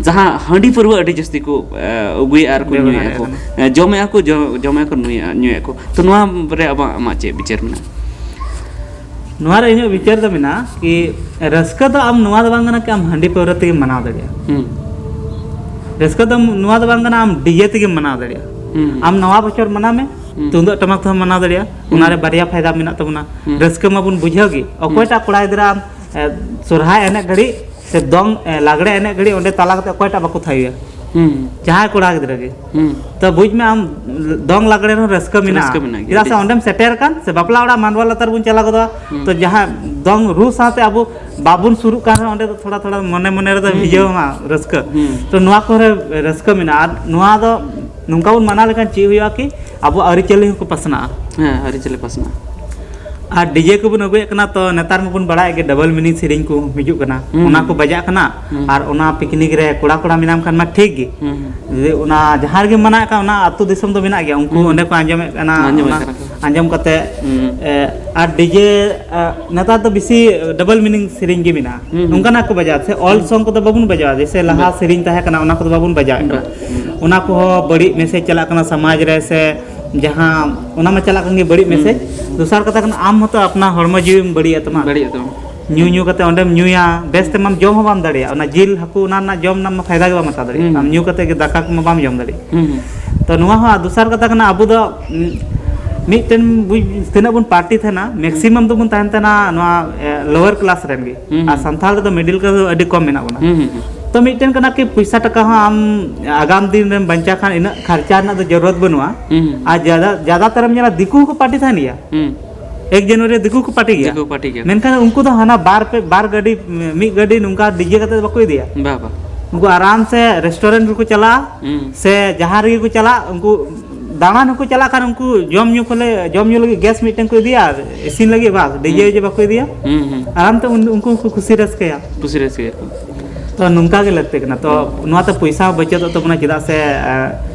ᱡᱟᱦᱟᱸ ᱦᱟᱺᱰᱤ ᱯᱟᱹᱨᱣᱟᱹ ᱟᱹᱰᱤ ᱡᱟᱹᱥᱛᱤ ᱠᱚ, ᱮ, ᱟᱹᱜᱩᱭᱮᱫᱼᱟ ᱟᱨ ᱠᱚ ᱵᱮᱵᱚᱦᱟᱨᱮᱫ ᱧᱩᱭᱮᱫᱼᱟ ᱠᱚ, ᱠᱟᱱᱟ᱾ ᱮ, ᱡᱚᱢᱮᱫᱼᱟ ᱠᱚ, ᱡᱚ-, ᱡᱚᱢᱮᱫᱼᱟ ᱠᱚ, ᱧᱩᱭᱮᱫᱼᱟ, ᱧᱩᱭᱮᱫᱼᱟ ᱠᱚ᱾ ᱛᱚ ᱱᱚᱣᱟ ᱨᱮ ᱟᱢᱟᱜ, ᱟᱢᱟᱜ ᱪᱮᱫ ᱵᱤᱪᱟᱹᱨ ᱢᱮᱱᱟᱜᱼᱟ? ᱱᱚᱣᱟ ᱨᱮ ᱤᱧᱟᱹᱜ ᱵᱤᱪᱟᱹᱨ ᱫᱚ ᱢᱮᱱᱟᱜᱼᱟ ᱠᱤ ᱨᱟᱹᱥᱠᱟᱹ ᱫᱚ ᱟᱢ ᱱᱚᱣᱟ ᱫᱚ ᱵᱟᱝ ᱠᱟᱱᱟ ᱠᱤ ᱟᱢ ᱦᱟᱺᱰᱤ ᱯᱟᱹᱣᱨᱟᱹ ᱛᱮᱜᱮᱢ ᱢᱟᱱᱟᱣ ᱫᱟᱲᱮᱭᱟᱜᱼᱟ᱾ ᱦᱩᱸ᱾ ᱨᱟᱹᱥᱠᱟᱹ ᱫᱚ ᱱᱚᱣᱟ ᱫᱚ ᱵᱟᱝ ᱠᱟᱱᱟ, ᱟᱢ ᱰᱤᱡᱮ ᱛᱮᱜᱮᱢ ᱢᱟᱱᱟᱣ ᱫᱟᱲᱮᱭᱟᱜᱼᱟ᱾ ᱦᱩᱸ᱾ ᱟᱢ ᱱᱟᱣᱟ ᱵᱚᱪᱷᱚᱨ ᱢᱟᱱᱟᱣ ᱢᱮ, ᱦᱩᱸ᱾ ᱛᱩᱢᱫᱟᱜ ᱴᱟᱢᱟᱠ ᱛᱮᱦᱚᱸ ᱢᱟᱱᱟᱣ ᱫᱟᱲᱮᱭᱟᱜᱼᱟ᱾ ᱦᱩᱸ᱾ ᱚᱱᱟᱨᱮ ᱵᱟᱨᱭᱟ ᱯᱷᱟᱭᱫᱟ ᱢᱮᱱᱟᱜ ᱛᱟᱵᱚᱱᱟ᱾ ᱦᱩᱸ᱾ ᱨᱟᱹᱥᱠᱟᱹ ᱢᱟᱵᱚᱱ ᱵᱩᱡᱷᱟᱹᱣ ᱜᱮ, ᱦᱩᱸ᱾ ᱚᱠᱚᱭᱴᱟᱜ ᱠᱚᱲᱟ ᱜᱤᱫᱽᱨᱟᱹ ᱟᱢ, ᱮ, ᱥᱚᱨᱦᱟᱭ ᱮᱱᱮᱡ ᱜᱷᱟᱹᱲᱤᱡ ᱥᱮ ᱫᱚᱝ, ᱮ, ᱞᱟᱜᱽᱲᱮ ᱮᱱᱮᱡ ᱜᱷᱟᱹᱲᱤᱡ ᱚᱸᱰᱮ ᱛᱟᱞᱟ ᱠᱟᱛᱮ ᱚᱠᱚᱭᱴᱟᱜ ᱵᱟᱠᱚ ᱛᱷᱟᱭᱚᱭᱟ? ᱦᱩᱸ᱾ ᱡᱟᱦᱟᱸᱭ ᱠᱚᱲᱟ ᱜᱤᱫᱽᱨᱟᱹ ᱜᱮ᱾ ᱦᱩᱸ᱾ ᱛᱚ ᱵᱩᱡᱽ ᱢᱮ ᱟᱢ, ᱫᱚᱝ ᱞᱟᱜᱽᱲᱮ ᱨᱮᱦᱚᱸ ᱨᱟᱹᱥᱠᱟᱹ ᱢᱮᱱᱟᱜᱼᱟ᱾ ᱨᱟᱹᱥᱠᱟᱹ ᱢᱮᱱᱟᱜ ᱜᱮᱭᱟ, ᱪᱮᱫᱟᱜ ᱥᱮ ᱟᱹᱰᱤ᱾ ᱚᱸᱰᱮᱢ ᱥᱮᱴᱮᱨ ᱟᱠᱟᱱ ᱥᱮ ᱵᱟᱯᱞᱟ ᱚᱲᱟᱜ ᱢᱟᱰᱣᱟ ᱞᱟᱛᱟᱨ ᱵᱚᱱ ᱪᱟᱞᱟᱣ ᱜᱚᱫᱚᱜᱼᱟ᱾ ᱦᱩᱸ᱾ ᱛᱚ ᱡᱟᱦᱟᱸ ᱫᱚᱝ ᱨᱩ ᱥᱟᱶᱛᱮ ᱟᱵᱚ ᱵᱟᱵᱚᱱ ᱥᱩᱨᱩᱜ ᱠᱟᱱ ᱨᱮᱦᱚᱸ ᱚᱸᱰᱮ ᱫᱚ ᱛᱷᱚᱲᱟ ᱛᱷᱚᱲᱟ ᱢᱚᱱᱮ ᱢᱚᱱᱮ ᱨᱮᱫᱚ ᱦᱩᱸ᱾ ᱵᱷᱤᱡᱟᱹᱣ ᱟᱢᱟ ᱨᱟᱹᱥᱠᱟᱹ᱾ ᱦᱩᱸ᱾ ᱛᱚ ᱱᱚᱣᱟ ᱠᱚᱨᱮ ᱨᱟᱹᱥᱠᱟᱹ ᱢᱮᱱᱟᱜᱼᱟ᱾ ᱟᱨ ᱱᱚᱣᱟ ᱫᱚ ᱱᱚᱝᱠᱟ ᱵᱚᱱ ᱢᱟᱱᱟᱣ ᱞᱮᱠᱷᱟᱱ ᱪᱮᱫ ᱦᱩᱭᱩᱜᱼᱟ ᱠᱤ ᱟᱵᱚᱣᱟᱜ ᱟᱹᱨᱤᱪᱟᱹᱞᱤ ᱦᱚᱸᱠᱚ ᱯᱟᱥᱱᱟᱜᱼᱟ᱾ ᱦᱮᱸ, ᱟᱹᱨᱤᱪᱟᱹᱞᱤ ᱯᱟᱥᱱᱟᱜᱼᱟ᱾ ᱟᱨ ᱰᱤᱡᱮ ᱠᱚᱵᱚᱱ ᱟᱹᱜᱩᱭᱮᱫ ᱠᱟᱱᱟ, ᱛᱚ ᱱᱮᱛᱟᱨ ᱢᱟᱵᱚᱱ ᱵᱟᱲᱟᱭᱮᱫ ᱜᱮ ᱰᱚᱵᱚᱞ ᱢᱤᱱᱤᱝ ᱥᱮᱨᱮᱧ ᱠᱚ ᱦᱤᱡᱩᱜ ᱠᱟᱱᱟ, ᱦᱩᱸ, ᱚᱱᱟ ᱦᱩᱸ᱾ ᱠᱚ ᱵᱟᱡᱟᱜ ᱠᱟᱱᱟ᱾ ᱦᱩᱸ᱾ ᱟᱨ ᱚᱱᱟ ᱯᱤᱠᱱᱤᱠ ᱨᱮ ᱠᱚᱲᱟ ᱠᱚᱲᱟ ᱢᱮᱱᱟᱢ ᱠᱷᱟᱱ ᱢᱟ ᱴᱷᱤᱠ ᱜᱮ᱾ ᱦᱩᱸ, ᱦᱩᱸ᱾ ᱡᱩᱫᱤ ᱚᱱᱟ ᱡᱟᱦᱟᱸ ᱨᱮᱜᱮ ᱢᱟᱱᱟᱣᱮᱫ ᱠᱟᱱ ᱚᱱᱟ ᱟᱹᱛᱩ ᱫᱤᱥᱚᱢ ᱫᱚ ᱢᱮᱱᱟᱜ ᱜᱮᱭᱟ, ᱩᱱᱠᱩ ᱦᱩᱸ᱾ ᱚᱸᱰᱮ ᱠᱚ ᱟᱸᱡᱚᱢᱮᱫ ᱠᱟᱱᱟ, ᱟᱸᱡᱚᱢᱮᱫ ᱚᱱᱟ ᱠᱟᱱᱟ ᱠᱚ᱾ ᱟᱸᱡᱚᱢ ᱠᱟᱛᱮ, ᱦᱩᱸ᱾ ᱮ, ᱟᱨ ᱰᱤᱡᱮ, ᱮ, ᱱᱮᱛᱟᱨ ᱫᱚ ᱵᱮᱥᱤ ᱰᱚᱵᱚᱞ ᱢᱤᱱᱤᱝ ᱥᱮᱨᱮᱧ ᱜᱮ ᱢᱮᱱᱟᱜᱼᱟ᱾ ᱦᱩᱸ, ᱦᱩᱸ᱾ ᱚᱱᱠᱟᱱᱟᱜ ᱠᱚ ᱵᱟᱡᱟᱣᱟ, ᱥᱮ ᱚᱞ ᱦᱩᱸ᱾ ᱥᱚᱝ ᱠᱚᱫᱚ ᱵᱟᱵᱚᱱ ᱵᱟᱡᱟᱣᱟ, ᱡᱮᱭᱥᱮ ᱞᱟᱦᱟ ᱵᱟ- ᱥᱮᱨᱮᱧ ᱛᱟᱦᱮᱸ ᱠᱟᱱᱟ ᱚᱱᱟ ᱠᱚᱫᱚ ᱵᱟᱵᱚᱱ ᱵᱟᱡᱟᱣᱮᱫ ᱠᱟᱱᱟ᱾ ᱵᱟ- ᱦᱩᱸ᱾ ᱚᱱᱟ ᱠᱚᱦᱚᱸ ᱵᱟᱹᱲᱤᱡ ᱢᱮᱥᱮᱡᱽ ᱪᱟᱞᱟᱜ ᱠᱟᱱᱟ ᱥᱚᱢᱟᱡᱽ ᱨᱮ, ᱥᱮ ᱡᱟᱦᱟᱸ ᱚᱱᱟ ᱢᱟ ᱪᱟᱞᱟᱜ ᱠᱟᱱ ᱜᱮ ᱵᱟᱹᱲᱤᱡ ᱦᱩᱸ᱾ ᱢᱮᱥᱮᱡᱽ᱾ ᱫᱚᱥᱟᱨ ᱠᱟᱛᱷᱟ ᱠᱟᱱᱟ ᱟᱢ ᱦᱚᱸᱛᱚ ᱟᱯᱱᱟᱨ ᱦᱚᱲᱢᱚ ᱡᱤᱣᱤᱢ ᱵᱟᱹᱲᱤᱡᱮᱫ ᱛᱟᱢᱟ᱾ ᱵᱟᱹᱲᱤᱡᱮᱫ ᱛᱟᱢᱟ᱾ ᱧᱩ ᱧᱩ ᱠᱟᱛᱮ ᱚᱸᱰᱮᱢ ᱧᱩᱭᱟ, ᱵᱮᱥ ᱛᱮ ᱢᱟᱢ ᱡᱚᱢ ᱦᱚᱸ ᱵᱟᱢ ᱫᱟᱲᱮᱭᱟᱜᱼᱟ᱾ ᱚᱱᱟ ᱡᱤᱞ ᱦᱟᱹᱠᱩ ᱚᱱᱟ ᱨᱮᱱᱟᱜ ᱡᱚᱢ ᱨᱮᱱᱟᱜ ᱢᱟ ᱯᱷᱟᱭᱫᱟ ᱜᱮ ᱵᱟᱢ ᱦᱟᱛᱟᱣ ᱫᱟᱲᱮᱭᱟᱜᱼᱟ᱾ ᱦᱩᱸ᱾ ᱟᱢ ᱧᱩ ᱠᱟᱛᱮ ᱜᱮ ᱫᱟᱠᱟ ᱠᱚᱢᱟ ᱵᱟᱢ ᱡᱚᱢ ᱫᱟᱲᱮᱭᱟᱜᱼᱟ᱾ ᱦᱩᱸ, ᱦᱩᱸ᱾ ᱛᱚ ᱱᱚᱣᱟ ᱦᱚᱸ ᱟᱨ ᱫᱚᱥᱟᱨ ᱠᱟᱛᱷᱟ ᱠᱟᱱᱟ, ᱟᱵᱚ ᱫᱚ, ᱩᱸ, ᱢᱤᱫᱴᱮᱱ ᱵᱩᱡᱽ, ᱛᱤᱱᱟᱹᱜ ᱵᱚᱱ ᱯᱟᱨᱴᱤ ᱛᱟᱦᱮᱱᱟ, ᱦᱩᱸ᱾ ᱢᱮᱠᱥᱤᱢᱟᱢ ᱫᱚᱵᱚᱱ ᱛᱟᱦᱮᱱ ᱛᱟᱦᱮᱱᱟ ᱱᱚᱣᱟ, ᱮ, ᱞᱳᱣᱟᱨ ᱠᱞᱟᱥ ᱨᱮᱱ ᱜᱮ᱾ ᱦᱩᱸ, ᱟᱨ ᱦᱩᱸ᱾ ᱥᱟᱱᱛᱟᱲ ᱨᱮᱫᱚ ᱢᱤᱰᱤᱞ ᱠᱞᱟᱥ ᱫᱚ ᱟᱹᱰᱤ ᱠᱚᱢ ᱢᱮᱱᱟᱜ ᱵᱚᱱᱟ᱾ ᱦᱩᱸ, ᱦᱩᱸ, ᱦᱩᱸ᱾ ᱛᱚ ᱢᱤᱫᱴᱮᱱ ᱠᱟᱱᱟ ᱠᱤ ᱯᱚᱭᱥᱟ ᱴᱟᱠᱟ ᱦᱚᱸ ᱟᱢ ᱟᱜᱟᱢ ᱫᱤᱱ ᱨᱮᱢ ᱵᱟᱧᱪᱟᱣ ᱠᱷᱟᱱ ᱤᱱᱟᱹᱜ ᱠᱷᱟᱨᱪᱟ ᱨᱮᱱᱟᱜ ᱫᱚ ᱡᱚᱨᱩᱨᱟᱛ ᱵᱟᱹᱱᱩᱜᱼᱟ᱾ ᱦᱩᱸ, ᱦᱩᱸ᱾ ᱟᱨ ᱡᱟᱫᱟ-, ᱡᱟᱫᱟᱛᱟᱨᱮᱢ ᱧᱮᱞᱟ ᱫᱤᱠᱩ ᱦᱚᱸᱠᱚ ᱯᱟᱨᱴᱤ ᱛᱟᱦᱮᱱ ᱜᱮᱭᱟ᱾ ᱦᱩᱸ᱾ ᱮᱠ ᱡᱟᱱᱩᱣᱟᱨᱤ ᱨᱮ ᱫᱤᱠᱩ ᱠᱚ ᱯᱟᱨᱴᱤ ᱜᱮᱭᱟ᱾ ᱫᱤᱠᱩ ᱠᱚ ᱯᱟᱨᱴᱤ ᱜᱮᱭᱟ᱾ ᱢᱮᱱᱠᱷᱟᱱ ᱩᱱᱠᱩ ᱫᱚ ᱦᱟᱱᱟ ᱵᱟᱨ ᱯᱮ, ᱵᱟᱨ ᱜᱟᱹᱰᱤ, ᱢᱤᱫ ᱜᱟᱹᱰᱤ ᱱᱚᱝᱠᱟ ᱰᱤᱡᱮ ᱠᱟᱛᱮ ᱫᱚ ᱵᱟᱠᱚ ᱤᱫᱤᱭᱟ᱾ ᱵᱟ, ᱵᱟ᱾ ᱩᱱᱠᱩ ᱟᱨᱟᱢ ᱥᱮ ᱨᱮᱥᱴᱩᱨᱮᱱᱴ ᱨᱮᱠᱚ ᱪᱟᱞᱟᱜᱼᱟ, ᱦᱩᱸ᱾ ᱥᱮ ᱡᱟᱦᱟᱸ ᱨᱮᱜᱮ ᱠᱚ ᱪᱟᱞᱟᱜ, ᱩᱱᱠᱩ ᱫᱟᱬᱟᱱ ᱦᱚᱸᱠᱚ ᱪᱟᱞᱟᱜ ᱠᱷᱟᱱ ᱩᱱᱠᱩ ᱡᱚᱢ ᱧᱩ ᱠᱚᱞᱮ, ᱡᱚᱢ ᱧᱩ ᱞᱟᱹᱜᱤᱫ ᱜᱮᱥ ᱢᱤᱫᱴᱮᱱ ᱠᱚ ᱤᱫᱤᱭᱟ ᱟᱨ ᱤᱥᱤᱱ ᱞᱟᱹᱜᱤᱫ ᱵᱟᱥ, ᱰᱤᱡᱮ ᱦᱩᱸ᱾ ᱡᱮ ᱵᱟᱠᱚ ᱤᱫᱤᱭᱟ᱾ ᱦᱩᱸ, ᱦᱩᱸ᱾ ᱟᱨᱟᱢ ᱛᱮ ᱩᱱ-, ᱩᱱᱠᱩ ᱦᱚᱸᱠᱚ ᱠᱩᱥᱤ ᱨᱟᱹᱥᱠᱟᱹᱭᱟ᱾ ᱠᱩᱥᱤ ᱨᱟᱹᱥᱠᱟᱹᱭᱟ ᱠᱚ᱾ ᱛᱚ ᱱᱚᱝᱠᱟ ᱜᱮ ᱞᱟᱹᱠᱛᱤ ᱠᱟᱱᱟ᱾ ᱛᱚ ᱦᱩᱸ᱾ ᱱᱚᱣᱟ ᱛᱮ ᱯᱚᱭᱥᱟ ᱦᱚᱸ ᱵᱟᱪᱚᱛᱚᱜ ᱛᱟᱵᱚᱱᱟ, ᱪᱮᱫᱟᱜ ᱥᱮ, ᱮ,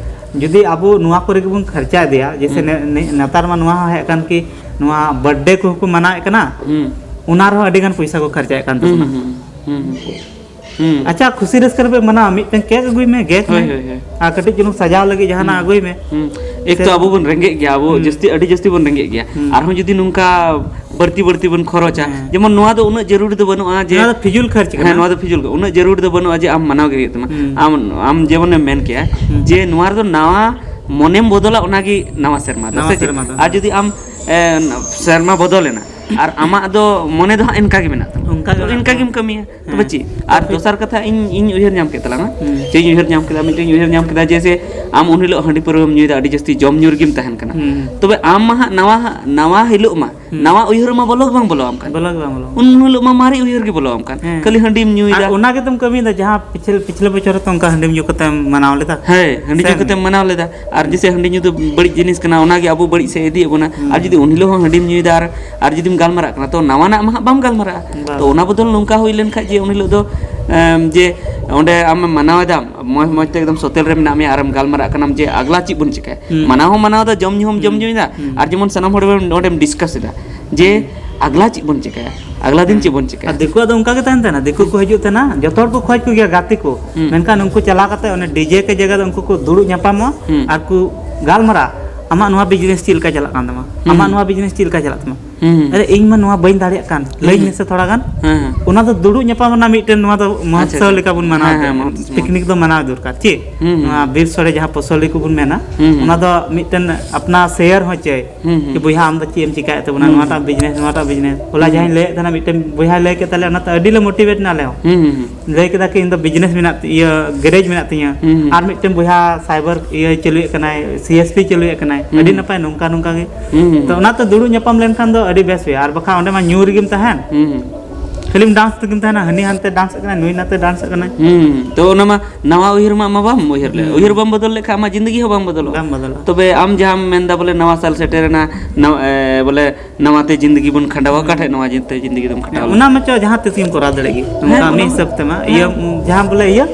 ᱡᱩᱫᱤ ᱟᱵᱚ ᱱᱚᱣᱟ ᱠᱚᱨᱮ ᱜᱮᱵᱚᱱ ᱠᱷᱚᱨᱪᱟ ᱤᱫᱤᱭᱟ, ᱡᱮᱭᱥᱮ ᱦᱩᱸ᱾ ᱱᱮ-, ᱱᱮ-, ᱱᱮᱛᱟᱨ ᱢᱟ ᱱᱚᱣᱟ ᱦᱚᱸ ᱦᱮᱡ ᱠᱟᱱ ᱠᱤ ᱱᱚᱣᱟ ᱵᱟᱨᱛᱷᱰᱮ ᱠᱚᱦᱚᱸ ᱠᱚ ᱢᱟᱱᱟᱣᱮᱫ ᱠᱟᱱᱟ, ᱦᱩᱸ᱾ ᱚᱱᱟ ᱨᱮᱦᱚᱸ ᱟᱹᱰᱤ ᱜᱟᱱ ᱯᱚᱭᱥᱟ ᱠᱚ ᱠᱷᱚᱨᱪᱟᱭᱮᱫ ᱠᱟᱱ ᱦᱩᱸ, ᱛᱟᱵᱚᱱᱟ᱾ ᱦᱩᱸ, ᱦᱩᱸ, ᱦᱩᱸ᱾ ᱦᱩᱸ᱾ ᱟᱪᱪᱷᱟ, ᱠᱷᱩᱥᱤ ᱨᱟᱹᱥᱠᱟᱹ ᱨᱮᱯᱮ ᱢᱟᱱᱟᱣᱟ, ᱢᱤᱫᱴᱮᱱ ᱠᱮᱠ ᱟᱹᱜᱩᱭ ᱢᱮ, ᱜᱮᱫ ᱦᱳᱭ, ᱢᱮ, ᱦᱳᱭ, ᱦᱳᱭ᱾ ᱟᱨ ᱠᱟᱹᱴᱤᱡ ᱪᱩᱞᱩᱝ ᱥᱟᱡᱟᱣ ᱞᱟᱹᱜᱤᱫ ᱡᱟᱦᱟᱱᱟᱜ ᱦᱩᱸ᱾ ᱟᱹᱜᱩᱭ ᱢᱮ᱾ ᱦᱩᱸ᱾ ᱮᱠ ᱥᱮ ᱛᱚ ᱟᱵᱚ ᱵᱚᱱ ᱨᱮᱸᱜᱮᱡ ᱜᱮᱭᱟ, ᱟᱵᱚ ᱦᱩᱸ᱾ ᱡᱟᱹᱥᱛᱤ, ᱟᱹᱰᱤ ᱡᱟᱹᱥᱛᱤ ᱵᱚᱱ ᱨᱮᱸᱜᱮᱡ ᱜᱮᱭᱟ᱾ ᱦᱩᱸ᱾ ᱟᱨᱦᱚᱸ ᱡᱩᱫᱤ ᱱᱚᱝᱠᱟ ᱵᱟᱹᱲᱛᱤ ᱵᱟᱹᱲᱛᱤ ᱵᱚᱱ ᱠᱷᱚᱨᱚᱪᱟ᱾ ᱦᱮᱸ᱾ ᱡᱮᱢᱚᱱ ᱱᱚᱣᱟ ᱫᱚ ᱩᱱᱟᱹᱜ ᱡᱟᱹᱨᱩᱲ ᱫᱚ ᱵᱟᱹᱱᱩᱜᱼᱟ ᱡᱮ ᱱᱚᱣᱟ ᱫᱚ ᱯᱷᱤᱡᱩᱞ ᱠᱷᱚᱨᱪ ᱠᱟᱱᱟ᱾ ᱦᱮᱸ, ᱱᱚᱣᱟ ᱫᱚ ᱯᱷᱤᱡᱩᱞ ᱠᱟᱱᱟ, ᱩᱱᱟᱹᱜ ᱡᱟᱹᱨᱩᱲ ᱫᱚ ᱵᱟᱹᱱᱩᱜᱼᱟ ᱡᱮ ᱟᱢ ᱢᱟᱱᱟᱣ ᱜᱮ ᱦᱩᱭᱩᱜ ᱛᱟᱢᱟ᱾ ᱦᱩᱸ᱾ ᱟᱢ, ᱟᱢ ᱡᱮᱢᱚᱱᱮᱢ ᱢᱮᱱ ᱠᱮᱜᱼᱟ ᱦᱩᱸ᱾ ᱡᱮ ᱱᱚᱣᱟ ᱨᱮᱫᱚ ᱱᱟᱣᱟ ᱢᱚᱱᱮᱢ ᱵᱚᱫᱚᱞᱟ, ᱚᱱᱟᱜᱮ ᱱᱟᱣᱟ ᱥᱮᱨᱢᱟ ᱫᱚ, ᱱᱟᱣᱟ ᱥᱮ ᱪᱮᱫ? ᱥᱮᱨᱢᱟ ᱫᱚ, ᱟᱨ ᱦᱮᱸ᱾ ᱡᱩᱫᱤ ᱟᱢ, ᱮ, ᱥᱮᱨᱢᱟ ᱵᱚᱫᱚᱞᱮᱱᱟ ᱟᱨ ᱟᱢᱟᱜ ᱫᱚ ᱢᱚᱱᱮ ᱫᱚ ᱦᱟᱸᱜ ᱤᱱᱠᱟ ᱜᱮ ᱢᱮᱱᱟᱜ ᱛᱟᱢᱟ, ᱚᱱᱠᱟ ᱜᱮ ᱛᱚ ᱢᱮᱱᱟᱜ ᱤᱱᱠᱟ ᱛᱟᱢᱟ᱾ ᱜᱮᱢ ᱠᱟᱹᱢᱤᱭᱟ, ᱛᱚᱵᱮ ᱦᱮᱸ᱾ ᱪᱮᱫ? ᱟᱨ ᱛᱚᱵᱮ ᱫᱚᱥᱟᱨ ᱠᱟᱛᱷᱟ, ᱤᱧ, ᱤᱧ ᱩᱭᱦᱟᱹᱨ ᱧᱟᱢ ᱠᱮᱫ ᱛᱟᱞᱟᱝᱟ᱾ ᱦᱩᱸ᱾ ᱪᱮᱫ ᱤᱧ ᱩᱭᱦᱟᱹᱨ ᱧᱟᱢ ᱠᱮᱫᱟ? ᱢᱤᱫᱴᱮᱱ ᱤᱧ ᱩᱭᱦᱟᱹᱨ ᱧᱟᱢ ᱠᱮᱫᱟ, ᱡᱮᱭᱥᱮ ᱟᱢ ᱩᱱ ᱦᱤᱞᱳᱜ ᱦᱟᱺᱰᱤ ᱯᱟᱹᱣᱨᱟᱹᱢ ᱧᱩᱭᱮᱫᱟ, ᱟᱹᱰᱤ ᱡᱟᱹᱥᱛᱤ ᱡᱚᱢ ᱧᱩ ᱨᱮᱜᱮᱢ ᱛᱟᱦᱮᱱ ᱠᱟᱱᱟ᱾ ᱦᱩᱸ᱾ ᱛᱚᱵᱮ ᱟᱢ ᱢᱟ ᱦᱟᱸᱜ ᱱᱟᱣᱟ, ᱱᱟᱣᱟ ᱦᱤᱞᱳᱜ ᱢᱟ ᱦᱩᱸ᱾ ᱱᱟᱣᱟ ᱩᱭᱦᱟᱹᱨ ᱢᱟ ᱵᱚᱞᱚ ᱜᱮ ᱵᱟᱝ ᱵᱚᱞᱚ ᱟᱢ ᱠᱟᱱ᱾ ᱵᱚᱞᱚ ᱜᱮ ᱵᱟᱝ ᱵᱚᱞᱚ᱾ ᱩᱱ ᱦᱤᱞᱳᱜ ᱢᱟ ᱢᱟᱨᱮ ᱩᱭᱦᱟᱹᱨ ᱜᱮ ᱵᱚᱞᱚ ᱟᱢ ᱠᱟᱱ᱾ ᱦᱮᱸ᱾ ᱠᱷᱟᱹᱞᱤ ᱦᱟᱺᱰᱤᱢ ᱧᱩᱭᱮᱫᱟ᱾ ᱟᱨ ᱚᱱᱟ ᱜᱮᱛᱚᱢ ᱠᱟᱹᱢᱤᱭᱮᱫᱟ, ᱡᱟᱦᱟᱸ ᱯᱤᱪᱷᱞᱮ, ᱯᱤᱪᱷᱞᱮ ᱵᱚᱪᱷᱚᱨ ᱦᱚᱸᱛᱚ ᱚᱱᱠᱟ ᱦᱟᱺᱰᱤᱢ ᱧᱩ ᱠᱟᱛᱮᱢ ᱢᱟᱱᱟᱣ ᱞᱮᱫᱟ᱾ ᱦᱮᱸ, ᱦᱟᱺᱰᱤ ᱧᱩ ᱥᱮ? ᱠᱟᱛᱮᱢ ᱢᱟᱱᱟᱣ ᱞᱮᱫᱟ᱾ ᱟᱨ ᱡᱮᱭᱥᱮ ᱦᱟᱺᱰᱤ ᱧᱩ ᱫᱚ ᱵᱟᱹᱲᱤᱡ ᱡᱤᱱᱤᱥ ᱠᱟᱱᱟ, ᱚᱱᱟᱜᱮ ᱟᱵᱚ ᱵᱟᱹᱲᱤᱡ ᱥᱮᱫ ᱤᱫᱤᱭᱮᱫ ᱵᱚᱱᱟ᱾ ᱦᱩᱸ᱾ ᱟᱨ ᱡᱩᱫᱤ ᱩᱱ ᱦᱤᱞᱳᱜ ᱦᱚᱸ ᱦᱟᱺᱰᱤᱢ ᱧᱩᱭᱮᱫᱟ ᱟᱨ, ᱟᱨ ᱡᱩᱫᱤᱢ ᱜᱟᱞᱢᱟᱨᱟᱜ ᱠᱟᱱᱟ, ᱛᱚ ᱱᱟᱣᱟᱱᱟᱜ ᱢᱟ ᱦᱟᱸᱜ ᱵᱟᱢ ᱜᱟᱞᱢᱟᱨᱟᱜᱼᱟ᱾ ᱵᱟᱝ᱾ ᱛᱚ ᱚᱱᱟ ᱵᱚᱫᱚᱞ ᱱᱚᱝᱠᱟ ᱦᱩᱭ ᱞᱮᱱᱠᱷᱟᱡ ᱡᱮ ᱩᱱ ᱦᱤᱞᱳᱜ ᱫᱚ, ᱮᱢ, ᱡᱮ ᱚᱸᱰᱮ ᱟᱢᱮᱢ ᱢᱟᱱᱟᱣ ᱮᱫᱟᱢ, ᱢᱚᱸᱡᱽ, ᱢᱚᱸᱡᱽ ᱛᱮ ᱮᱠᱫᱚᱢ ᱥᱚᱛᱮᱞ ᱨᱮ ᱢᱮᱱᱟᱜ ᱢᱮᱭᱟ ᱟᱨᱮᱢ ᱜᱟᱞᱢᱟᱨᱟᱜ ᱠᱟᱱᱟᱢ ᱡᱮ ᱟᱜᱽᱞᱟ ᱪᱮᱫ ᱵᱚᱱ ᱪᱤᱠᱟᱹᱭᱟ? ᱦᱩᱸ᱾ ᱢᱟᱱᱟᱣ ᱦᱚᱸ ᱢᱟᱱᱟᱣ ᱮᱫᱟ, ᱡᱚᱢ ᱧᱩ ᱦᱚᱸᱢ ᱡᱚᱢ ᱦᱩᱸ᱾ ᱧᱩᱭᱮᱫᱟ, ᱦᱩᱸ᱾ ᱟᱨ ᱡᱮᱢᱚᱱ ᱥᱟᱱᱟᱢ ᱦᱚᱲ ᱵᱚᱱ ᱚᱸᱰᱮᱢ ᱰᱤᱥᱠᱟᱥ ᱮᱫᱟ ᱡᱮ ᱦᱩᱸ᱾ ᱟᱜᱽᱞᱟ ᱪᱮᱫ ᱵᱚᱱ ᱪᱤᱠᱟᱹᱭᱟ, ᱟᱜᱽᱞᱟ ᱫᱤᱱ ᱦᱩᱸ᱾ ᱪᱮᱫ ᱵᱚᱱ ᱪᱤᱠᱟᱹᱭᱟ? ᱟᱨ ᱫᱤᱠᱩᱣᱟᱜ ᱫᱚ ᱚᱱᱠᱟ ᱜᱮ ᱛᱟᱦᱮᱱ ᱛᱟᱦᱮᱱᱟ, ᱫᱤᱠᱩ ᱠᱚ ᱦᱤᱡᱩᱜ ᱛᱟᱦᱮᱱᱟ, ᱡᱚᱛᱚ ᱦᱚᱲ ᱠᱚ ᱠᱷᱚᱡ ᱠᱚᱜᱮᱭᱟ ᱜᱟᱛᱮ ᱠᱚ, ᱦᱩᱸ᱾ ᱢᱮᱱᱠᱷᱟᱱ ᱩᱱᱠᱩ ᱪᱟᱞᱟᱣ ᱠᱟᱛᱮ ᱚᱱᱮ ᱰᱤᱡᱮ ᱠᱮ ᱡᱟᱭᱜᱟ ᱫᱚ ᱩᱱᱠᱩ ᱠᱚ ᱫᱩᱲᱩᱵ ᱧᱟᱯᱟᱢᱚᱜᱼᱟ ᱦᱩᱸ᱾ ᱟᱨ ᱠᱚ ᱜᱟᱞᱢᱟᱨᱟᱜᱼᱟ, "ᱟᱢᱟᱜ ᱱᱚᱣᱟ ᱵᱤᱡᱽᱱᱮᱥ ᱪᱮᱫ ᱞᱮᱠᱟ ᱪᱟᱞᱟᱜ ᱠᱟᱱ ᱛᱟᱢᱟ? ᱦᱩᱸ᱾ ᱟᱢᱟᱜ ᱱᱚᱣᱟ ᱵᱤᱡᱽᱱᱮᱥ ᱪᱮᱫ ᱞᱮᱠᱟ ᱪᱟᱞᱟᱜ ᱛᱟᱢᱟ?" ᱦᱩᱸ᱾ "ᱟᱨᱮ, ᱤᱧ ᱢᱟ ᱱᱚᱣᱟ ᱵᱟᱹᱧ ᱫᱟᱲᱮᱭᱟᱜ ᱠᱟᱱ, ᱞᱟᱹᱭᱟᱹᱧ ᱦᱩᱸ᱾ ᱢᱮᱥᱮ ᱛᱷᱚᱲᱟ ᱜᱟᱱ᱾" ᱦᱮᱸ, ᱦᱮᱸ᱾ ᱚᱱᱟ ᱫᱚ ᱫᱩᱲᱩᱵ ᱧᱟᱯᱟᱢ ᱨᱮᱱᱟᱜ ᱢᱤᱫᱴᱮᱱ ᱱᱚᱣᱟ ᱫᱚ ᱟᱪᱪᱷᱟ, ᱢᱚᱦᱚᱛᱥᱚᱵ ᱟᱪᱪᱷᱟ᱾ ᱞᱮᱠᱟ ᱵᱚᱱ ᱢᱟᱱᱟᱣ ᱦᱮᱸ, ᱮᱫᱟ᱾ ᱦᱮᱸ, ᱢᱚᱦᱚᱛᱥᱚᱵ᱾ ᱯᱤᱠᱱᱤᱠ ᱫᱚ ᱢᱟᱱᱟᱣ ᱫᱚᱨᱠᱟᱨ, ᱪᱮᱫ? ᱦᱩᱸ, ᱦᱩᱸ, ᱱᱚᱣᱟ ᱦᱩᱸ᱾ ᱵᱤᱨ ᱥᱚᱲᱮ ᱡᱟᱦᱟᱸ ᱯᱚᱥᱚᱞᱤ ᱠᱚᱵᱚᱱ ᱢᱮᱱᱟ, ᱦᱩᱸ, ᱦᱩᱸ᱾ ᱚᱱᱟ ᱫᱚ ᱢᱤᱫᱴᱮᱱ ᱟᱯᱱᱟᱨ ᱥᱮᱭᱟᱨ ᱦᱚᱸ ᱪᱟᱹᱭ᱾ ᱦᱩᱸ, ᱦᱩᱸ᱾ ᱠᱤ ᱵᱚᱭᱦᱟ, ᱟᱢ ᱫᱚ ᱪᱮᱫ ᱮᱢ ᱪᱤᱠᱟᱭᱮᱫ ᱛᱟᱵᱚᱱᱟ? ᱦᱩᱸ, ᱱᱚᱣᱟᱴᱟᱜ ᱦᱩᱸ᱾ ᱵᱤᱡᱽᱱᱮᱥ, ᱱᱚᱣᱟᱴᱟᱜ ᱵᱤᱡᱽᱱᱮᱥ᱾ ᱦᱚᱞᱟ ᱦᱩᱸ, ᱡᱟᱦᱟᱸᱧ ᱦᱩᱸ᱾ ᱞᱟᱹᱭᱮᱫ ᱛᱟᱦᱮᱱᱟ, ᱢᱤᱫᱴᱮᱱ ᱵᱚᱭᱦᱟᱭ ᱞᱟᱹᱭ ᱠᱮᱫ ᱛᱟᱞᱮᱭᱟ, ᱚᱱᱟᱛᱮ ᱟᱹᱰᱤ ᱞᱮ ᱢᱳᱴᱤᱵᱷᱮᱴ ᱮᱱᱟ ᱟᱞᱮ ᱦᱚᱸ᱾ ᱦᱩᱸ, ᱦᱩᱸ, ᱦᱩᱸ᱾ ᱞᱟᱹᱭ ᱠᱮᱫᱟ ᱠᱤ, "ᱤᱧ ᱫᱚ ᱵᱤᱡᱽᱱᱮᱥ ᱢᱮᱱᱟᱜ ᱛᱤᱧ, ᱤᱭᱟᱹ, ᱜᱮᱨᱮᱡᱽ ᱢᱮᱱᱟᱜ ᱛᱤᱧᱟᱹ᱾" ᱦᱩᱸ, ᱦᱩᱸ᱾ ᱟᱨ ᱢᱤᱫᱴᱮᱱ ᱵᱚᱭᱦᱟ ᱥᱟᱭᱵᱟᱨ ᱤᱭᱟᱹ ᱪᱟᱹᱞᱩᱭᱮᱫ ᱠᱟᱱᱟᱭ, ᱥᱤ ᱮᱥ ᱯᱤ ᱪᱟᱹᱞᱩᱭᱮᱫ ᱠᱟᱱᱟᱭ᱾ ᱦᱩᱸ, ᱟᱹᱰᱤ ᱦᱩᱸ᱾ ᱱᱟᱯᱟᱭ, ᱱᱚᱝᱠᱟ, ᱱᱚᱝᱠᱟ ᱜᱮ᱾ ᱦᱩᱸ, ᱦᱩᱸ, ᱛᱚ, ᱦᱩᱸ᱾ ᱚᱱᱟᱛᱮ ᱫᱩᱲᱩᱵ ᱧᱟᱯᱟᱢ ᱞᱮᱱᱠᱷᱟᱱ ᱫᱚ ᱟᱹᱰᱤ ᱵᱮᱥ ᱦᱩᱭᱩᱜᱼᱟ, ᱟᱨ ᱵᱟᱠᱷᱟᱱ ᱚᱸᱰᱮ ᱢᱟ ᱧᱩ ᱨᱮᱜᱮᱢ ᱛᱟᱦᱮᱱ᱾ ᱦᱩᱸ, ᱦᱩᱸ᱾ ᱠᱷᱟᱹᱞᱤᱢ ᱰᱟᱱᱥ ᱛᱮᱜᱮᱢ ᱛᱟᱦᱮᱱᱟ, ᱦᱟᱹᱱᱤ ᱦᱟᱱᱛᱮ ᱰᱟᱱᱥ ᱠᱟᱱᱟᱭ, ᱱᱩᱭ ᱱᱟᱛᱮ ᱰᱟᱱᱥ ᱠᱟᱱᱟᱭ᱾ ᱦᱩᱸ, ᱛᱚ, ᱚᱱᱟ ᱢᱟ ᱱᱟᱣᱟ ᱩᱭᱦᱟᱹᱨ ᱢᱟ, ᱢᱟ ᱵᱟᱢ ᱩᱭᱦᱟᱹᱨ ᱞᱮᱫ᱾ ᱦᱩᱸ᱾ ᱩᱭᱦᱟᱹᱨ ᱵᱟᱢ ᱵᱚᱫᱚᱞ ᱞᱮᱠᱷᱟᱱ ᱟᱢᱟᱜ ᱡᱤᱱᱫᱮᱜᱤ ᱦᱚᱸ ᱵᱟᱝ ᱵᱚᱫᱚᱞᱚᱜᱼᱟ᱾ ᱵᱟᱝ ᱵᱚᱫᱚᱞᱚᱜᱼᱟ᱾ ᱛᱚᱵᱮ ᱟᱢ ᱡᱟᱦᱟᱸᱢ ᱢᱮᱱᱫᱟ ᱵᱚᱞᱮ ᱱᱟᱣᱟ ᱥᱟᱞ ᱥᱮᱴᱮᱨᱮᱱᱟ, ᱱᱟᱣᱟ, ᱮ, ᱵᱚᱞᱮ ᱱᱟᱣᱟ ᱛᱮ ᱡᱤᱱᱫᱮᱜᱤ ᱵᱚᱱ ᱠᱷᱟᱸᱰᱟᱣᱟ, ᱦᱩᱸ᱾ ᱚᱠᱟ ᱴᱷᱮᱡ ᱱᱚᱣᱟ ᱡᱤᱱ-, ᱛᱮ ᱡᱤᱱᱫᱮᱜᱤ ᱫᱚᱢ ᱠᱷᱟᱸᱰᱟᱣᱟ? ᱚᱱᱟ ᱢᱟᱪᱚ ᱡᱟᱦᱟᱸ ᱛᱤᱥ ᱜᱮᱢ ᱠᱚᱨᱟᱣ ᱫᱟᱲᱮᱭᱟᱜ ᱜᱮ᱾ ᱦᱮᱸ, ᱱᱚᱝᱠᱟ ᱚᱱᱟ ᱢᱤᱫ ᱢᱟ᱾ ᱦᱤᱥᱟᱹᱵ ᱛᱮᱢᱟ, ᱤᱭᱟᱹ, ᱦᱮᱸ᱾ ᱡᱟᱦᱟᱸ ᱵᱚᱞᱮ ᱤᱭᱟᱹ,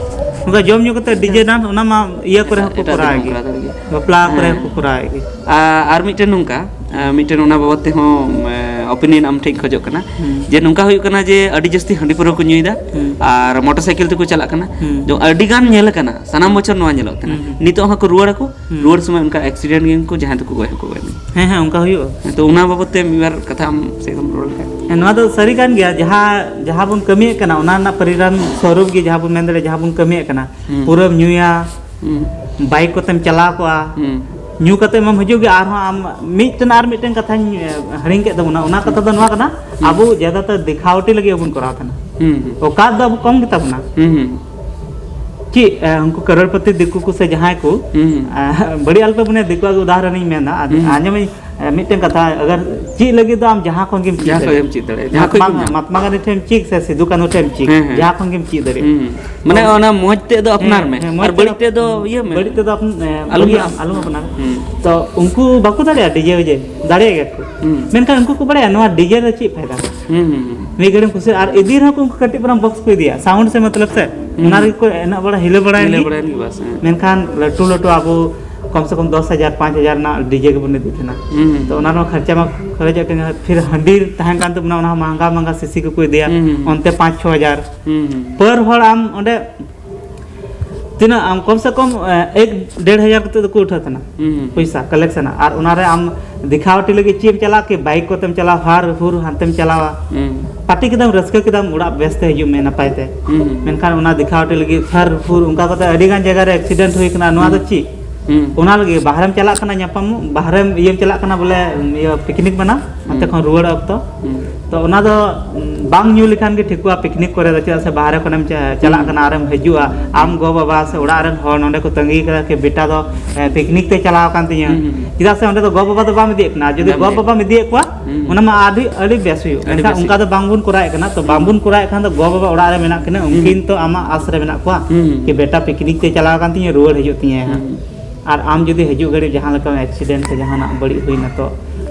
ᱱᱚᱝᱠᱟ ᱡᱚᱢ ᱧᱩ ᱠᱟᱛᱮ ᱰᱤᱡᱮ ᱮᱴᱟᱜ, ᱰᱟᱱᱥ, ᱚᱱᱟ ᱢᱟ ᱤᱭᱟᱹ ᱠᱚᱨᱮ ᱦᱚᱸᱠᱚ ᱮᱴᱟᱜ ᱠᱚᱨᱟᱣ ᱫᱤᱱ ᱜᱮ᱾ ᱠᱚᱨᱟᱣ ᱫᱟᱲᱮᱭᱟᱜ ᱜᱮᱭᱟ᱾ ᱵᱟᱯᱞᱟ ᱠᱚᱨᱮ ᱦᱮᱸ᱾ ᱦᱚᱸᱠᱚ ᱠᱚᱨᱟᱣᱮᱫ ᱜᱮ᱾ ᱟ-, ᱟᱨ ᱢᱤᱫᱴᱮᱱ ᱱᱚᱝᱠᱟ, ᱟ, ᱢᱤᱫᱴᱮᱱ ᱚᱱᱟ ᱵᱟᱵᱚᱫ ᱛᱮᱦᱚᱸ, ᱮ, opinion ᱟᱢ ᱴᱷᱮᱱ ᱠᱷᱚᱡᱚᱜ ᱠᱟᱱᱟ᱾ ᱦᱩᱸ᱾ ᱡᱮ ᱱᱚᱝᱠᱟ ᱦᱩᱭᱩᱜ ᱠᱟᱱᱟ ᱡᱮ ᱟᱹᱰᱤ ᱡᱟᱹᱥᱛᱤ ᱦᱟᱺᱰᱤ ᱯᱟᱹᱣᱨᱟᱹ ᱠᱚ ᱧᱩᱭᱮᱫᱟ ᱦᱩᱸ᱾ ᱟᱨ ᱢᱚᱴᱚᱨ ᱥᱟᱭᱠᱮᱞ ᱛᱮᱠᱚ ᱪᱟᱞᱟᱜ ᱠᱟᱱᱟ᱾ ᱦᱩᱸ᱾ ᱡᱮ ᱟᱹᱰᱤ ᱜᱟᱱ ᱧᱮᱞ ᱟᱠᱟᱱᱟ, ᱥᱟᱱᱟᱢ ᱵᱚᱪᱷᱚᱨ ᱱᱚᱣᱟ ᱧᱮᱞᱚᱜ ᱠᱟᱱᱟ᱾ ᱦᱩᱸ᱾ ᱱᱤᱛᱚᱜ ᱦᱚᱸᱠᱚ ᱨᱩᱣᱟᱹᱲ ᱟᱠᱚ, ᱦᱩᱸ᱾ ᱨᱩᱣᱟᱹᱲ ᱥᱚᱢᱚᱭ ᱚᱱᱠᱟ accident ᱜᱮ ᱩᱱᱠᱩ ᱡᱟᱦᱟᱸᱭ ᱫᱚᱠᱚ ᱜᱚᱡ ᱦᱚᱸᱠᱚ ᱜᱚᱡ ᱮᱱᱟ᱾ ᱦᱮᱸ, ᱦᱮᱸ, ᱚᱱᱠᱟ ᱦᱩᱭᱩᱜᱼᱟ᱾ ᱦᱮᱸ, ᱛᱚ ᱚᱱᱟ ᱵᱟᱵᱚᱛ ᱛᱮ ᱢᱤᱫ ᱵᱟᱨ ᱠᱟᱛᱷᱟ ᱟᱢ ᱥᱮᱫ ᱠᱷᱚᱱ ᱨᱚᱲ ᱞᱮᱠᱷᱟᱱ᱾ ᱦᱮᱸ, ᱱᱚᱣᱟ ᱫᱚ ᱥᱟᱹᱨᱤ ᱠᱟᱱ ᱜᱮᱭᱟ, ᱡᱟᱦᱟᱸ, ᱡᱟᱦᱟᱸ ᱵᱚᱱ ᱠᱟᱹᱢᱤᱭᱮᱫ ᱠᱟᱱᱟ, ᱚᱱᱟ ᱨᱮᱱᱟᱜ ᱯᱚᱨᱤᱱᱟᱢ ᱥᱚᱨᱩᱯ ᱜᱮ ᱡᱟᱦᱟᱸ ᱵᱚᱱ ᱢᱮᱱ ᱫᱟᱲᱮᱭᱟᱜᱼᱟ, ᱡᱟᱦᱟᱸ ᱵᱚᱱ ᱠᱟᱹᱢᱤᱭᱮᱫ ᱠᱟᱱᱟ, ᱦᱩᱸ᱾ ᱯᱩᱨᱟᱹᱢ ᱧᱩᱭᱟ, ᱦᱩᱸ᱾ ᱵᱟᱭᱤᱠ ᱠᱚᱛᱮᱢ ᱪᱟᱞᱟᱣ ᱠᱚᱜᱼᱟ, ᱦᱩᱸ᱾ ᱧᱩ ᱠᱟᱛᱮ ᱢᱟᱢ ᱦᱤᱡᱩᱜ ᱜᱮ, ᱟᱨᱦᱚᱸ ᱟᱢ ᱢᱤᱫᱴᱮᱱ ᱟᱨ ᱢᱤᱫᱴᱮᱱ ᱠᱟᱛᱷᱟᱧ, ᱮ, ᱦᱤᱲᱤᱧ ᱠᱮᱫ ᱛᱟᱵᱚᱱᱟ, ᱚᱱᱟ ᱠᱟᱛᱷᱟ ᱫᱚ ᱱᱚᱣᱟ ᱠᱟᱱᱟ, ᱦᱩᱸ᱾ ᱟᱵᱚ ᱡᱟᱫᱟᱛᱟᱨ ᱫᱮᱠᱷᱟᱣᱴᱤ ᱞᱟᱹᱜᱤᱫ ᱵᱚᱱ ᱠᱚᱨᱟᱣ ᱛᱟᱦᱮᱱᱟ᱾ ᱦᱩᱸ, ᱦᱩᱸ᱾ ᱚᱠᱟᱛ ᱫᱚ ᱟᱵᱚ ᱠᱚᱢ ᱜᱮᱛᱟ ᱵᱚᱱᱟ᱾ ᱦᱩᱸ, ᱦᱩᱸ᱾ ᱪᱮᱫ, ᱮ, ᱩᱱᱠᱩ ᱠᱟᱨᱳᱲᱯᱚᱛᱤ ᱫᱤᱠᱩ ᱠᱚ ᱥᱮ ᱡᱟᱦᱟᱸᱭ ᱠᱚ, ᱦᱩᱸ, ᱦᱩᱸ᱾ ᱮ, ᱵᱟᱹᱲᱤᱡ ᱟᱞᱚᱯᱮ ᱢᱚᱱᱮᱭᱟ, ᱫᱤᱠᱩᱣᱟᱜ ᱜᱮ ᱩᱫᱟᱦᱚᱨᱚᱱᱤᱧ ᱢᱮᱱᱫᱟ᱾ ᱟᱫᱚ ᱦᱩᱸ, ᱦᱩᱸ᱾ ᱟᱸᱡᱚᱢᱤᱧ, ᱮ, ᱢᱤᱫᱴᱮᱱ ᱠᱟᱛᱷᱟ, ᱟᱜᱟᱨ ᱪᱮᱫ ᱞᱟᱹᱜᱤᱫ ᱫᱚ ᱟᱢ ᱡᱟᱦᱟᱸ ᱠᱷᱚᱱ ᱜᱮᱢ ᱪᱮᱫ ᱡᱟᱦᱟᱸ ᱠᱷᱚᱱ ᱫᱟᱲᱮᱭᱟᱜᱼᱟ᱾ ᱜᱮᱢ ᱪᱮᱫ ᱫᱟᱲᱮᱭᱟᱜᱼᱟ, ᱡᱟᱦᱟᱸ ᱢᱟᱛᱢᱟ, ᱠᱷᱚᱱ ᱜᱮᱢ ᱢᱟᱛᱢᱟ ᱜᱟᱱᱫᱷᱤ ᱴᱷᱮᱱ ᱪᱮᱫ ᱥᱮ ᱥᱤᱫᱩ ᱠᱟᱹᱱᱦᱩ ᱴᱷᱮᱱ ᱪᱮᱫ, ᱦᱮᱸ, ᱦᱮᱸ᱾ ᱡᱟᱦᱟᱸ ᱠᱷᱚᱱ ᱜᱮᱢ ᱪᱮᱫ ᱫᱟᱲᱮᱭᱟᱜᱼᱟ᱾ ᱦᱩᱸ, ᱦᱩᱸ᱾ ᱢᱟᱱᱮ ᱛᱚ ᱚᱱᱟ ᱢᱚᱡᱽ ᱛᱮᱫ ᱫᱚ ᱟᱯᱱᱟᱨ ᱦᱮᱸ, ᱢᱮ, ᱦᱮᱸ, ᱢᱚᱡᱽ ᱟᱨ ᱛᱮᱫᱚ ᱵᱟᱹᱲᱤᱡ ᱛᱮᱫ ᱫᱚ ᱤᱭᱟᱹ ᱢᱮ᱾ ᱵᱟᱹᱲᱤᱡ ᱛᱮᱫᱚ ᱟᱯᱱ-, ᱮ, ᱟᱞᱚᱢ ᱵᱟᱹᱜᱤᱭᱟᱜ ᱞᱟᱜᱟᱜᱼᱟ᱾ ᱟᱢ, ᱟᱞᱚᱢ ᱟᱯᱱᱟᱨᱟ᱾ ᱦᱩᱸ᱾ ᱛᱚ ᱩᱱᱠᱩ ᱵᱟᱠᱚ ᱫᱟᱲᱮᱭᱟᱜᱼᱟ ᱰᱤᱡᱮ ᱩᱡᱮ, ᱫᱟᱲᱮᱭᱟᱜ ᱜᱮᱭᱟ ᱠᱚ᱾ ᱦᱩᱸ᱾ ᱢᱮᱱᱠᱷᱟᱱ ᱩᱱᱠᱩ ᱠᱚ ᱵᱟᱲᱟᱭᱟ ᱱᱚᱣᱟ ᱰᱤᱡᱮ ᱨᱮ ᱪᱮᱫ ᱯᱷᱟᱭᱫᱟ᱾ ᱦᱩᱸ, ᱦᱩᱸ, ᱦᱩᱸ᱾ ᱢᱤᱫ ᱜᱷᱟᱹᱲᱤᱢ ᱠᱩᱥᱤ, ᱟᱨ ᱤᱫᱤ ᱨᱮᱦᱚᱸ ᱠᱚ ᱩᱱᱠᱩ ᱠᱟᱹᱴᱤᱡ ᱯᱟᱨᱟᱝ ᱵᱚᱠᱥ ᱠᱚ ᱤᱫᱤᱭᱟ, ᱥᱟᱣᱩᱱᱰ ᱥᱮ ᱢᱚᱛᱞᱚᱵ ᱥᱮ, ᱦᱩᱸ᱾ ᱚᱱᱟ ᱨᱮᱜᱮ ᱠᱚ ᱮᱱᱮᱡ ᱵᱟᱲᱟ, ᱦᱤᱞᱟᱹ ᱵᱟᱲᱟᱭᱮᱱ ᱦᱤᱞᱟᱹ ᱜᱮ᱾ ᱵᱟᱲᱟᱭᱮᱱ ᱜᱮ ᱵᱟᱥ, ᱦᱮᱸ᱾ ᱢᱮᱱᱠᱷᱟᱱ ᱞᱟᱹᱴᱩ ᱞᱟᱹᱴᱩ ᱟᱵᱚ ᱠᱚᱢ ᱥᱮ ᱠᱚᱢ ᱫᱚᱥ ᱦᱟᱡᱟᱨ, ᱯᱟᱸᱪ ᱦᱟᱡᱟᱨ ᱨᱮᱱᱟᱜ ᱰᱤᱡᱮ ᱜᱮᱵᱚᱱ ᱤᱫᱤ ᱛᱟᱦᱮᱱᱟ᱾ ᱦᱩᱸ, ᱦᱩᱸ, ᱛᱚ ᱦᱩᱸ᱾ ᱚᱱᱟ ᱨᱮᱦᱚᱸ ᱠᱷᱚᱨᱪᱟ ᱢᱟ ᱠᱷᱚᱨᱚᱪᱚᱜ ᱠᱟᱱ ᱜᱮ, ᱯᱷᱤᱨ ᱦᱟᱺᱰᱤ ᱛᱟᱦᱮᱱ ᱠᱟᱱ ᱛᱟᱵᱚᱱᱟ, ᱚᱱᱟ ᱦᱚᱸ ᱢᱟᱦᱟᱝᱜᱟ ᱢᱟᱦᱟᱝᱜᱟ ᱥᱤᱥᱤ ᱠᱚᱠᱚ ᱤᱫᱤᱭᱟ, ᱦᱩᱸ, ᱦᱩᱸ, ᱦᱩᱸ᱾ ᱚᱱᱛᱮ ᱯᱟᱸᱪ ᱪᱷᱚ ᱦᱟᱡᱟᱨ᱾ ᱦᱩᱸ, ᱦᱩᱸ᱾ ᱯᱟᱨ ᱦᱚᱲ ᱟᱢ ᱚᱸᱰᱮ ᱛᱤᱱᱟᱹᱜ ᱟᱢ ᱠᱚᱢ ᱥᱮ ᱠᱚᱢ, ᱮ, ᱮᱠ ᱰᱮᱲ ᱦᱟᱡᱟᱨ ᱠᱟᱛᱮ ᱫᱚᱠᱚ ᱩᱴᱷᱟᱹᱣ ᱛᱟᱦᱮᱱᱟ ᱦᱩᱸ, ᱦᱩᱸ᱾ ᱯᱚᱭᱥᱟ ᱠᱟᱞᱮᱠᱥᱚᱱᱟ᱾ ᱟᱨ ᱚᱱᱟᱨᱮ ᱟᱢ ᱫᱮᱠᱷᱟᱣᱴᱤ ᱞᱟᱹᱜᱤᱫ ᱪᱮᱫ ᱮᱢ ᱪᱟᱞᱟᱜᱼᱟ ᱠᱤ ᱵᱟᱭᱤᱠ ᱠᱚᱛᱮᱢ ᱪᱟᱞᱟᱣᱟ, ᱦᱟᱨ ᱦᱩᱨ ᱦᱟᱱᱛᱮᱢ ᱪᱟᱞᱟᱣᱟ, ᱦᱩᱸ᱾ ᱯᱟᱨᱴᱤ ᱠᱮᱫᱟᱢ, ᱨᱟᱹᱥᱠᱟᱹ ᱠᱮᱫᱟᱢ, ᱚᱲᱟᱜ ᱵᱮᱥᱛᱮ ᱦᱤᱡᱩᱜ ᱢᱮ ᱱᱟᱯᱟᱭ ᱛᱮ᱾ ᱦᱩᱸ, ᱦᱩᱸ᱾ ᱢᱮᱱᱠᱷᱟᱱ ᱚᱱᱟ ᱫᱮᱠᱷᱟᱣᱴᱤ ᱞᱟᱹᱜᱤᱫ ᱦᱟᱨ ᱦᱩᱨ ᱚᱱᱠᱟ ᱠᱟᱛᱮ ᱟᱹᱰᱤ ᱜᱟᱱ ᱡᱟᱭᱜᱟ ᱨᱮ ᱮᱠᱥᱤᱰᱮᱱᱴ ᱦᱩᱭ ᱠᱟᱱᱟ᱾ ᱱᱚᱣᱟ ᱫᱚ ᱦᱩᱸ᱾ ᱪᱮᱫ? ᱦᱩᱸ᱾ ᱚᱱᱟ ᱞᱟᱹᱜᱤᱫ ᱵᱟᱦᱨᱮᱢ ᱪᱟᱞᱟᱜ ᱠᱟᱱᱟ ᱧᱟᱯᱟᱢ, ᱵᱟᱦᱨᱮᱢ ᱤᱭᱟᱹᱢ ᱪᱟᱞᱟᱜ ᱠᱟᱱᱟ ᱵᱚᱞᱮ, ᱤᱭᱟᱹ ᱯᱤᱠᱱᱤᱠ ᱢᱮᱱᱟ, ᱦᱟᱱᱛᱮ ᱦᱩᱸ᱾ ᱠᱷᱚᱱ ᱨᱩᱣᱟᱹᱲ ᱚᱠᱛᱚ᱾ ᱦᱩᱸ᱾ ᱛᱚ ᱚᱱᱟ ᱫᱚ, ᱩᱢ, ᱵᱟᱝ ᱧᱩ ᱞᱮᱠᱷᱟᱱ ᱜᱮ ᱴᱷᱤᱠᱚᱜᱼᱟ ᱯᱤᱠᱱᱤᱠ ᱠᱚᱨᱮ ᱫᱚ, ᱪᱮᱫᱟᱜ ᱥᱮ ᱵᱟᱦᱨᱮ ᱠᱷᱚᱱᱮᱢ ᱪᱟ-, ᱪᱟᱞᱟᱜ ᱦᱩᱸ᱾ ᱠᱟᱱᱟ ᱟᱨᱮᱢ ᱦᱤᱡᱩᱜᱼᱟ, ᱟᱢ ᱜᱚ ᱵᱟᱵᱟ ᱥᱮ ᱚᱲᱟᱜ ᱨᱮᱱ ᱦᱚᱲ ᱱᱚᱸᱰᱮ ᱠᱚ ᱛᱟᱺᱜᱤ ᱠᱟᱫᱟ ᱠᱤ ᱵᱮᱴᱟ ᱫᱚ, ᱮ, ᱯᱤᱠᱱᱤᱠ ᱛᱮ ᱪᱟᱞᱟᱣ ᱟᱠᱟᱱ ᱛᱤᱧᱟᱹ᱾ ᱦᱩᱸ, ᱦᱩᱸ, ᱦᱩᱸ᱾ ᱪᱮᱫᱟᱜ ᱥᱮ ᱚᱸᱰᱮ ᱫᱚ ᱜᱚ ᱵᱟᱵᱟ ᱫᱚ ᱵᱟᱢ ᱤᱫᱤᱭᱮᱫ ᱠᱟᱱᱟ, ᱡᱩᱫᱤ ᱵᱟᱢ ᱜᱚ ᱤᱫᱤᱭᱮᱫ ᱵᱟᱵᱟᱢ ᱤᱫᱤᱭᱮᱫ ᱠᱚᱣᱟ, ᱦᱩᱸ᱾ ᱚᱱᱟ ᱢᱟ ᱟᱹᱰᱤ, ᱟᱹᱰᱤ ᱵᱮᱥ ᱦᱩᱭᱩᱜ᱾ ᱟᱹᱰᱤ ᱢᱮᱱᱠᱷᱟᱱ ᱵᱮᱥ ᱚᱱᱠᱟ ᱦᱩᱭᱩᱜ᱾ ᱫᱚ ᱵᱟᱝᱵᱚᱱ ᱠᱚᱨᱟᱣᱮᱫ ᱠᱟᱱᱟ, ᱛᱚ ᱦᱩᱸ᱾ ᱵᱟᱝᱵᱚᱱ ᱠᱚᱨᱟᱣᱮᱫ ᱠᱷᱟᱱ ᱫᱚ ᱜᱚ ᱵᱟᱵᱟ ᱚᱲᱟᱜ ᱨᱮ ᱢᱮᱱᱟᱜ ᱠᱤᱱᱟ, ᱦᱩᱸ᱾ ᱩᱱᱠᱤᱱ ᱛᱚ ᱟᱢᱟᱜ ᱟᱥ ᱨᱮ ᱢᱮᱱᱟᱜ ᱠᱚᱣᱟ ᱦᱩᱸ᱾ ᱠᱤ ᱵᱮᱴᱟ ᱯᱤᱠᱱᱤᱠ ᱛᱮ ᱪᱟᱞᱟᱣ ᱟᱠᱟᱱ ᱛᱤᱧᱟᱹ, ᱨᱩᱣᱟᱹᱲ ᱦᱤᱡᱩᱜ ᱛᱤᱧᱟᱹ ᱦᱟᱸᱜ᱾ ᱦᱩᱸ᱾ ᱟᱨ ᱟᱢ ᱡᱩᱫᱤ ᱦᱤᱡᱩᱜ ᱜᱷᱟᱹᱲᱤᱡ ᱡᱟᱦᱟᱸ ᱞᱮᱠᱟ ᱮᱠᱥᱤᱰᱮᱱᱴ ᱥᱮ ᱡᱟᱦᱟᱱᱟᱜ ᱵᱟᱹᱲᱤᱡ ᱦᱩᱭᱱᱟ, ᱛᱚ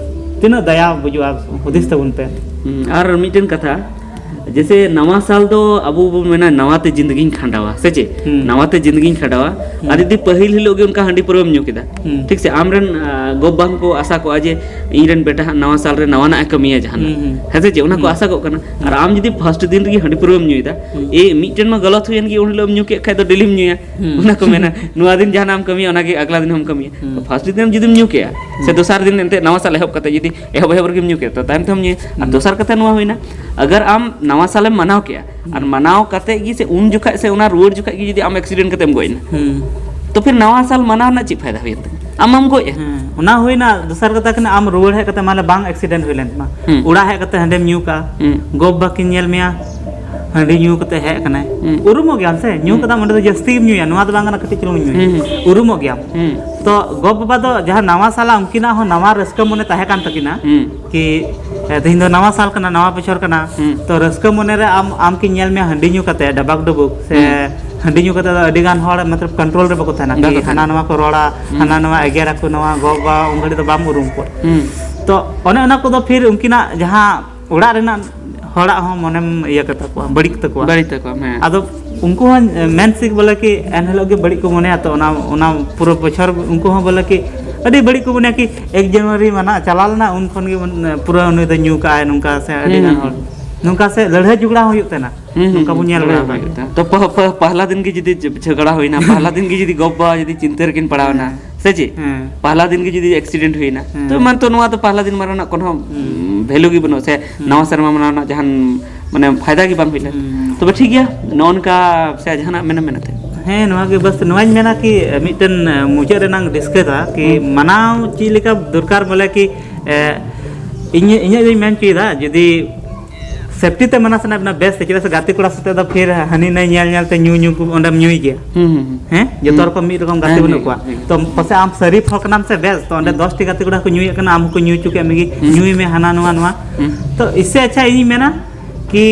ᱛᱤᱱᱟᱹᱜ ᱫᱟᱭᱟ ᱵᱩᱡᱩᱜᱼᱟ, ᱦᱩᱫᱤᱥ ᱛᱟᱵᱚᱱ ᱯᱮ᱾ ᱦᱩᱸ, ᱟᱨ ᱢᱤᱫᱴᱮᱱ ᱠᱟᱛᱷᱟ, ᱡᱮᱥᱮ ᱱᱟᱣᱟ ᱥᱟᱞ ᱫᱚ ᱟᱵᱚ ᱵᱚᱱ ᱢᱮᱱᱟ ᱱᱟᱣᱟ ᱛᱮ ᱡᱤᱱᱫᱮᱜᱤᱧ ᱠᱷᱟᱸᱰᱟᱣᱟ, ᱥᱮ ᱪᱮᱫ? ᱦᱩᱸ᱾ ᱱᱟᱣᱟ ᱛᱮ ᱡᱤᱱᱫᱮᱜᱤᱧ ᱠᱷᱟᱸᱰᱟᱣᱟ᱾ ᱦᱩᱸ᱾ ᱟᱨ ᱡᱩᱫᱤ ᱯᱟᱹᱦᱤᱞ ᱦᱤᱞᱳᱜ ᱜᱮ ᱚᱱᱠᱟ ᱦᱟᱺᱰᱤ ᱯᱟᱹᱣᱨᱟᱹᱢ ᱧᱩ ᱠᱮᱫᱟ, ᱦᱩᱸ᱾ ᱴᱷᱤᱠ ᱥᱮ, ᱟᱢᱨᱮᱱ, ᱟ, ᱜᱚ ᱵᱟᱵᱟ ᱠᱚ ᱟᱥᱟ ᱠᱚᱜᱼᱟ ᱡᱮ ᱤᱧ ᱨᱮᱱ ᱵᱮᱴᱟ ᱦᱟᱸᱜ ᱱᱟᱣᱟ ᱥᱟᱞ ᱨᱮ ᱱᱟᱣᱟᱱᱟᱜ ᱮ ᱠᱟᱹᱢᱤᱭᱟ ᱡᱟᱦᱟᱱᱟᱜ, ᱦᱩᱸ, ᱦᱩᱸ᱾ ᱦᱮᱸ ᱥᱮ ᱪᱮᱫ? ᱚᱱᱟ ᱠᱚ ᱦᱩᱸ᱾ ᱟᱥᱟ ᱠᱚᱜ ᱠᱟᱱᱟ᱾ ᱟᱨ ᱦᱩᱸ᱾ ᱟᱢ ᱡᱩᱫᱤ ᱯᱷᱟᱥᱴ ᱫᱤᱱ ᱨᱮᱜᱮ ᱦᱟᱺᱰᱤ ᱯᱟᱹᱣᱨᱟᱹᱢ ᱧᱩᱭᱮᱫᱟ, ᱦᱩᱸ᱾ ᱮ, ᱢᱤᱫᱴᱮᱱ ᱢᱟ ᱜᱟᱞᱟᱛ ᱦᱩᱭᱮᱱ ᱜᱮ, ᱩᱱ ᱦᱤᱞᱳᱜ ᱮᱢ ᱧᱩ ᱠᱮᱫ ᱠᱷᱟᱡ ᱫᱚ ᱰᱮᱞᱤᱢ ᱧᱩᱭᱟ, ᱦᱩᱸ᱾ ᱚᱱᱟ ᱠᱚ ᱢᱮᱱᱟ ᱱᱚᱣᱟ ᱫᱤᱱ ᱡᱟᱦᱟᱱᱟᱜ ᱮᱢ ᱠᱟᱹᱢᱤᱭᱟ, ᱚᱱᱟᱜᱮ ᱟᱜᱽᱞᱟ ᱫᱤᱱ ᱦᱚᱸᱢ ᱠᱟᱹᱢᱤᱭᱟ᱾ ᱦᱩᱸ᱾ ᱯᱷᱟᱥᱴ ᱫᱤᱱ ᱡᱩᱫᱤᱢ ᱧᱩ ᱠᱮᱜᱼᱟ, ᱥᱮ ᱦᱩᱸ᱾ ᱫᱚᱥᱟᱨ ᱫᱤᱱ ᱮᱱᱛᱮᱫ ᱱᱟᱣᱟ ᱥᱟᱞ ᱮᱦᱚᱵ ᱠᱟᱛᱮ ᱡᱩᱫᱤ ᱮᱦᱚᱵ ᱮᱦᱚᱵ ᱨᱮᱜᱮᱢ ᱧᱩ ᱠᱮᱫᱟ, ᱛᱚ ᱛᱟᱭᱚᱢ ᱛᱮᱦᱚᱸᱢ ᱧᱩᱭᱟ᱾ ᱟᱨ ᱦᱩᱸ᱾ ᱫᱚᱥᱟᱨ ᱠᱟᱛᱷᱟ ᱱᱚᱣᱟ ᱦᱩᱭᱱᱟ, ᱟᱜᱟᱨ ᱟᱢ ᱱᱟᱣᱟ ᱥᱟᱞᱮᱢ ᱢᱟᱱᱟᱣ ᱠᱮᱜᱼᱟ, ᱟᱨ ᱦᱩᱸ᱾ ᱢᱟᱱᱟᱣ ᱠᱟᱛᱮ ᱜᱮ ᱥᱮ ᱩᱱ ᱡᱚᱠᱷᱟᱡ ᱥᱮ ᱚᱱᱟ ᱨᱩᱣᱟᱹᱲ ᱡᱚᱠᱷᱟᱡ ᱜᱮ ᱡᱩᱫᱤ ᱟᱢ ᱮᱠᱥᱤᱰᱮᱱᱴ ᱠᱟᱛᱮᱢ ᱜᱚᱡ ᱮᱱᱟ, ᱦᱩᱸ᱾ ᱛᱚ ᱯᱷᱤᱨ ᱱᱟᱣᱟ ᱥᱟᱞ ᱢᱟᱱᱟᱣ ᱨᱮᱱᱟᱜ ᱪᱮᱫ ᱯᱷᱟᱭᱫᱟ ᱦᱩᱭᱮᱱ ᱛᱟᱢᱟ? ᱟᱢ ᱢᱟᱢ ᱜᱚᱡ ᱮᱱ᱾ ᱦᱮᱸ, ᱚᱱᱟ ᱦᱩᱭᱱᱟ᱾ ᱫᱚᱥᱟᱨ ᱠᱟᱛᱷᱟ ᱠᱟᱱᱟ, ᱟᱢ ᱨᱩᱣᱟᱹᱲ ᱦᱮᱡ ᱠᱟᱛᱮ ᱢᱟᱱᱮ ᱵᱟᱝ ᱮᱠᱥᱤᱰᱮᱱᱴ ᱦᱩᱭ ᱞᱮᱱ ᱛᱟᱢᱟ, ᱦᱩᱸ᱾ ᱚᱲᱟᱜ ᱦᱮᱡ ᱠᱟᱛᱮ ᱦᱟᱺᱰᱤᱢ ᱧᱩ ᱠᱟᱜᱼᱟ, ᱦᱩᱸ᱾ ᱜᱚ ᱵᱟᱵᱟ ᱠᱤᱱ ᱧᱮᱞ ᱢᱮᱭᱟ ᱦᱟᱺᱰᱤ ᱧᱩ ᱠᱟᱛᱮ ᱦᱮᱡ ᱟᱠᱟᱱᱟᱭ, ᱦᱩᱸ᱾ ᱩᱨᱩᱢᱚᱜ ᱜᱮᱭᱟᱢ ᱥᱮ, ᱧᱩ ᱦᱩᱸ᱾ ᱠᱟᱫᱟᱢ, ᱚᱸᱰᱮ ᱫᱚ ᱡᱟᱹᱥᱛᱤ ᱜᱮᱢ ᱧᱩᱭᱟ, ᱱᱚᱣᱟ ᱫᱚ ᱵᱟᱝ ᱠᱟᱱᱟ ᱠᱟᱹᱴᱤᱡ ᱪᱩᱞᱩᱝ ᱧᱩᱭᱟ, ᱦᱩᱸ, ᱦᱩᱸ᱾ ᱩᱨᱩᱢᱚᱜ ᱜᱮᱭᱟᱢ᱾ ᱦᱩᱸ᱾ ᱛᱚ ᱜᱚ ᱵᱟᱵᱟ ᱫᱚ ᱡᱟᱦᱟᱸ ᱱᱟᱣᱟ ᱥᱟᱞᱟ ᱩᱱᱠᱤᱱᱟᱜ ᱦᱚᱸ ᱱᱟᱣᱟ ᱨᱟᱹᱥᱠᱟᱹ ᱢᱚᱱᱮ ᱛᱟᱦᱮᱸ ᱠᱟᱱ ᱛᱟᱹᱠᱤᱱᱟ, ᱦᱩᱸ᱾ ᱠᱤ, ᱮ, ᱛᱮᱦᱮᱧ ᱫᱚ ᱱᱟᱣᱟ ᱥᱟᱞ ᱠᱟᱱᱟ, ᱱᱟᱣᱟ ᱵᱚᱪᱷᱚᱨ ᱠᱟᱱᱟ᱾ ᱦᱩᱸ᱾ ᱛᱚ ᱨᱟᱹᱥᱠᱟᱹ ᱢᱚᱱᱮ ᱨᱮ ᱟᱢ, ᱟᱢ ᱠᱤᱱ ᱧᱮᱞ ᱢᱮᱭᱟ ᱦᱟᱺᱰᱤ ᱧᱩ ᱠᱟᱛᱮ ᱰᱟᱵᱟᱠ ᱰᱩᱵᱩᱠ, ᱥᱮ ᱦᱩᱸ᱾ ᱦᱟᱺᱰᱤ ᱧᱩ ᱠᱟᱛᱮ ᱫᱚ ᱟᱹᱰᱤ ᱜᱟᱱ ᱦᱚᱲ ᱢᱚᱛᱞᱚᱵ ᱠᱚᱱᱴᱨᱳᱞ ᱨᱮ ᱵᱟᱠᱚ ᱛᱟᱦᱮᱱᱟ, ᱵᱟᱠᱚ ᱠᱤ ᱛᱟᱦᱮᱱᱟ᱾ ᱦᱟᱱᱟ ᱱᱟᱣᱟ ᱠᱚ ᱨᱚᱲᱟ, ᱦᱩᱸ᱾ ᱦᱟᱱᱟ ᱱᱟᱣᱟ ᱮᱜᱮᱨ ᱟᱠᱚ, ᱱᱟᱣᱟ ᱜᱚ ᱵᱟᱵᱟ ᱩᱱ ᱜᱷᱟᱹᱲᱤᱡ ᱫᱚ ᱵᱟᱢ ᱩᱨᱩᱢ ᱠᱚᱣᱟ᱾ ᱦᱩᱸ᱾ ᱛᱚ ᱚᱱᱮ ᱚᱱᱟ ᱠᱚᱫᱚ ᱯᱷᱤᱨ ᱩᱱᱠᱤᱱᱟᱜ ᱡᱟᱦᱟᱸ ᱚᱲᱟᱜ ᱨᱮᱱᱟᱜ ᱦᱚᱲᱟᱜ ᱦᱚᱸ ᱢᱚᱱᱮᱢ ᱤᱭᱟᱹ ᱠᱟᱛᱟ ᱠᱚᱣᱟ, ᱵᱟᱹᱲᱤᱡ ᱛᱟᱠᱚᱣᱟ᱾ ᱵᱟᱹᱲᱤᱡ ᱛᱟᱠᱚᱣᱟ, ᱦᱮᱸ᱾ ᱟᱫᱚ ᱩᱱᱠᱩ ᱦᱚᱸ ᱢᱮᱱ ᱥᱤᱠ ᱵᱚᱞᱮ ᱠᱤ ᱮᱱᱦᱤᱞᱳᱜ ᱜᱮ ᱵᱟᱹᱲᱤᱡ ᱠᱚ ᱢᱚᱱᱮᱭᱟ, ᱛᱚ ᱚᱱᱟ, ᱚᱱᱟ ᱯᱩᱨᱟᱹ ᱵᱚᱪᱷᱚᱨ ᱩᱱᱠᱩ ᱦᱚᱸ ᱵᱚᱞᱮ ᱠᱤ ᱟᱹᱰᱤ ᱵᱟᱹᱲᱤᱡ ᱠᱚ ᱢᱚᱱᱮᱭᱟ ᱠᱤ ᱮᱠ ᱡᱟᱱᱩᱣᱟᱨᱤ ᱢᱟᱱᱟ ᱪᱟᱞᱟᱣ ᱞᱮᱱᱟ, ᱩᱱ ᱠᱷᱚᱱ ᱜᱮ ᱵᱚᱱ, ᱯᱩᱨᱟᱹ ᱱᱩᱭ ᱫᱚ ᱧᱩ ᱠᱟᱜᱼᱟᱭ ᱱᱚᱝᱠᱟ, ᱥᱮ ᱟᱹᱰᱤ ᱦᱩᱸ, ᱜᱟᱱ ᱦᱩᱸ, ᱦᱚᱲ ᱦᱩᱸ᱾ ᱱᱚᱝᱠᱟ ᱥᱮ ᱞᱟᱹᱲᱦᱟᱹᱭ ᱡᱷᱚᱜᱽᱲᱟ ᱦᱚᱸ ᱦᱩᱭᱩᱜ ᱛᱟᱦᱮᱱᱟ᱾ ᱦᱩᱸ, ᱦᱩᱸ, ᱱᱚᱝᱠᱟ ᱵᱚᱱ ᱦᱩᱸ, ᱧᱮᱞ ᱵᱟᱲᱟ ᱞᱟᱹᱲᱦᱟᱹᱭ ᱟᱠᱟᱫ ᱦᱩᱭᱩᱜ ᱜᱮᱭᱟ᱾ ᱛᱟᱦᱮᱱᱟ᱾ ᱛᱚ ᱯᱟᱦ-, ᱯᱟᱦ-, ᱯᱟᱦᱞᱟ ᱫᱤᱱ ᱜᱮ ᱡᱩᱫᱤ ᱡᱷᱚ-, ᱡᱷᱚᱜᱽᱲᱟ ᱦᱩᱭᱱᱟ, ᱯᱟᱦᱞᱟ ᱫᱤᱱ ᱜᱮ ᱡᱩᱫᱤ ᱜᱚ ᱵᱟᱵᱟ ᱡᱩᱫᱤ ᱪᱤᱱᱛᱟᱹ ᱨᱮᱠᱤᱱ ᱯᱟᱲᱟᱣᱱᱟ, ᱦᱮᱸ᱾ ᱥᱮ ᱪᱮᱫ? ᱦᱮᱸ᱾ ᱯᱟᱦᱞᱟ ᱫᱤᱱ ᱜᱮ ᱡᱩᱫᱤ ᱮᱠᱥᱤᱰᱮᱱᱴ ᱦᱩᱭᱱᱟ, ᱦᱮᱸ᱾ ᱛᱚ ᱮᱢᱟᱱ ᱛᱚ ᱱᱚᱣᱟ ᱫᱚ ᱯᱟᱦᱞᱟ ᱫᱤᱱ ᱢᱟᱱᱟᱣ ᱨᱮᱱᱟᱜ ᱠᱳᱱᱳ, ᱦᱩᱸ᱾ ᱩᱢ, ᱵᱷᱮᱞᱩ ᱜᱮ ᱵᱟᱹᱱᱩᱜᱼᱟ, ᱥᱮ ᱦᱩᱸ᱾ ᱱᱟᱣᱟ ᱥᱮᱨᱢᱟ ᱢᱟᱱᱟᱣ ᱨᱮᱱᱟᱜ ᱡᱟᱦᱟᱱ, ᱢᱟᱱᱮ, ᱯᱷᱟᱭᱫᱟ ᱜᱮ ᱵᱟᱝ ᱦᱩᱭ ᱞᱮᱱᱟ᱾ ᱦᱩᱸ᱾ ᱛᱚᱵᱮ ᱴᱷᱤᱠ ᱜᱮᱭᱟ, ᱱᱚᱜᱼᱚ ᱱᱚᱝᱠᱟ ᱥᱮ ᱡᱟᱦᱟᱱᱟᱜ ᱢᱮᱱᱟᱢ ᱢᱮᱱᱮᱫ ᱛᱟᱦᱮᱸᱫ? ᱦᱮᱸ, ᱱᱚᱣᱟ ᱜᱮ ᱵᱟᱥ, ᱱᱚᱣᱟᱧ ᱢᱮᱱᱟ ᱠᱤ ᱢᱤᱫᱴᱮᱱ, ᱮ, ᱢᱩᱪᱟᱹᱫ ᱨᱮᱱᱟᱝ ᱰᱤᱥᱠᱟᱥᱟ ᱠᱤ ᱦᱩᱸ᱾ ᱢᱟᱱᱟᱣ ᱪᱮᱫ ᱞᱮᱠᱟ ᱫᱚᱨᱠᱟᱨ, ᱵᱚᱞᱮ ᱠᱤ, ᱮ, ᱤᱧ, ᱤᱧᱟᱹᱜ ᱫᱚᱧ ᱢᱮᱱ ᱦᱚᱪᱚᱭᱮᱫᱟ, ᱡᱩᱫᱤ ᱥᱮᱯᱴᱤ ᱛᱮ ᱢᱟᱱᱟ ᱥᱟᱱᱟᱭᱮᱫ ᱵᱮᱱᱟ ᱵᱮᱥ ᱛᱮ, ᱪᱮᱫᱟᱜ ᱥᱮ ᱜᱟᱛᱮ ᱠᱚᱲᱟ ᱥᱟᱛᱮ ᱫᱚ ᱯᱷᱤᱨ ᱦᱟᱹᱱᱤ ᱱᱟᱹᱭ ᱧᱮᱞ ᱧᱮᱞ ᱛᱮ ᱧᱩ ᱧᱩ ᱠᱚ ᱚᱸᱰᱮᱢ ᱧᱩᱭ ᱜᱮᱭᱟ᱾ ᱦᱩᱸ, ᱦᱩᱸ, ᱦᱩᱸ᱾ ᱦᱮᱸ? ᱡᱚᱛᱚ ᱦᱩᱸ, ᱨᱚᱠᱚᱢ ᱢᱤᱫ ᱨᱚᱠᱚᱢ ᱜᱟᱛᱮ ᱦᱮᱸ, ᱵᱟᱹᱱᱩᱜ ᱦᱮᱸ, ᱠᱚᱣᱟ᱾ ᱦᱮᱸ᱾ ᱛᱚ ᱯᱟᱥᱮ ᱟᱢ ᱥᱟᱹᱨᱤᱯ ᱦᱚᱲ ᱠᱟᱱᱟᱢ ᱥᱮ ᱵᱮᱥ, ᱛᱚ ᱚᱸᱰᱮ ᱦᱩᱸ᱾ ᱫᱚᱥ ᱴᱤ ᱜᱟᱛᱮ ᱠᱚᱲᱟ ᱠᱚ ᱧᱩᱭᱮᱫ ᱠᱟᱱᱟ, ᱟᱢ ᱦᱚᱸᱠᱚ ᱧᱩ ᱦᱚᱪᱚ ᱠᱮᱫ ᱢᱮᱜᱮ, ᱦᱩᱸ᱾ ᱧᱩᱭ ᱢᱮ ᱦᱟᱱᱟ ᱱᱚᱣᱟ ᱱᱚᱣᱟ᱾ ᱦᱩᱸ᱾ ᱛᱚ ᱤᱥᱥᱮ ᱟᱪᱪᱷᱟ ᱤᱧᱤᱧ ᱢᱮᱱᱟ ᱠᱤ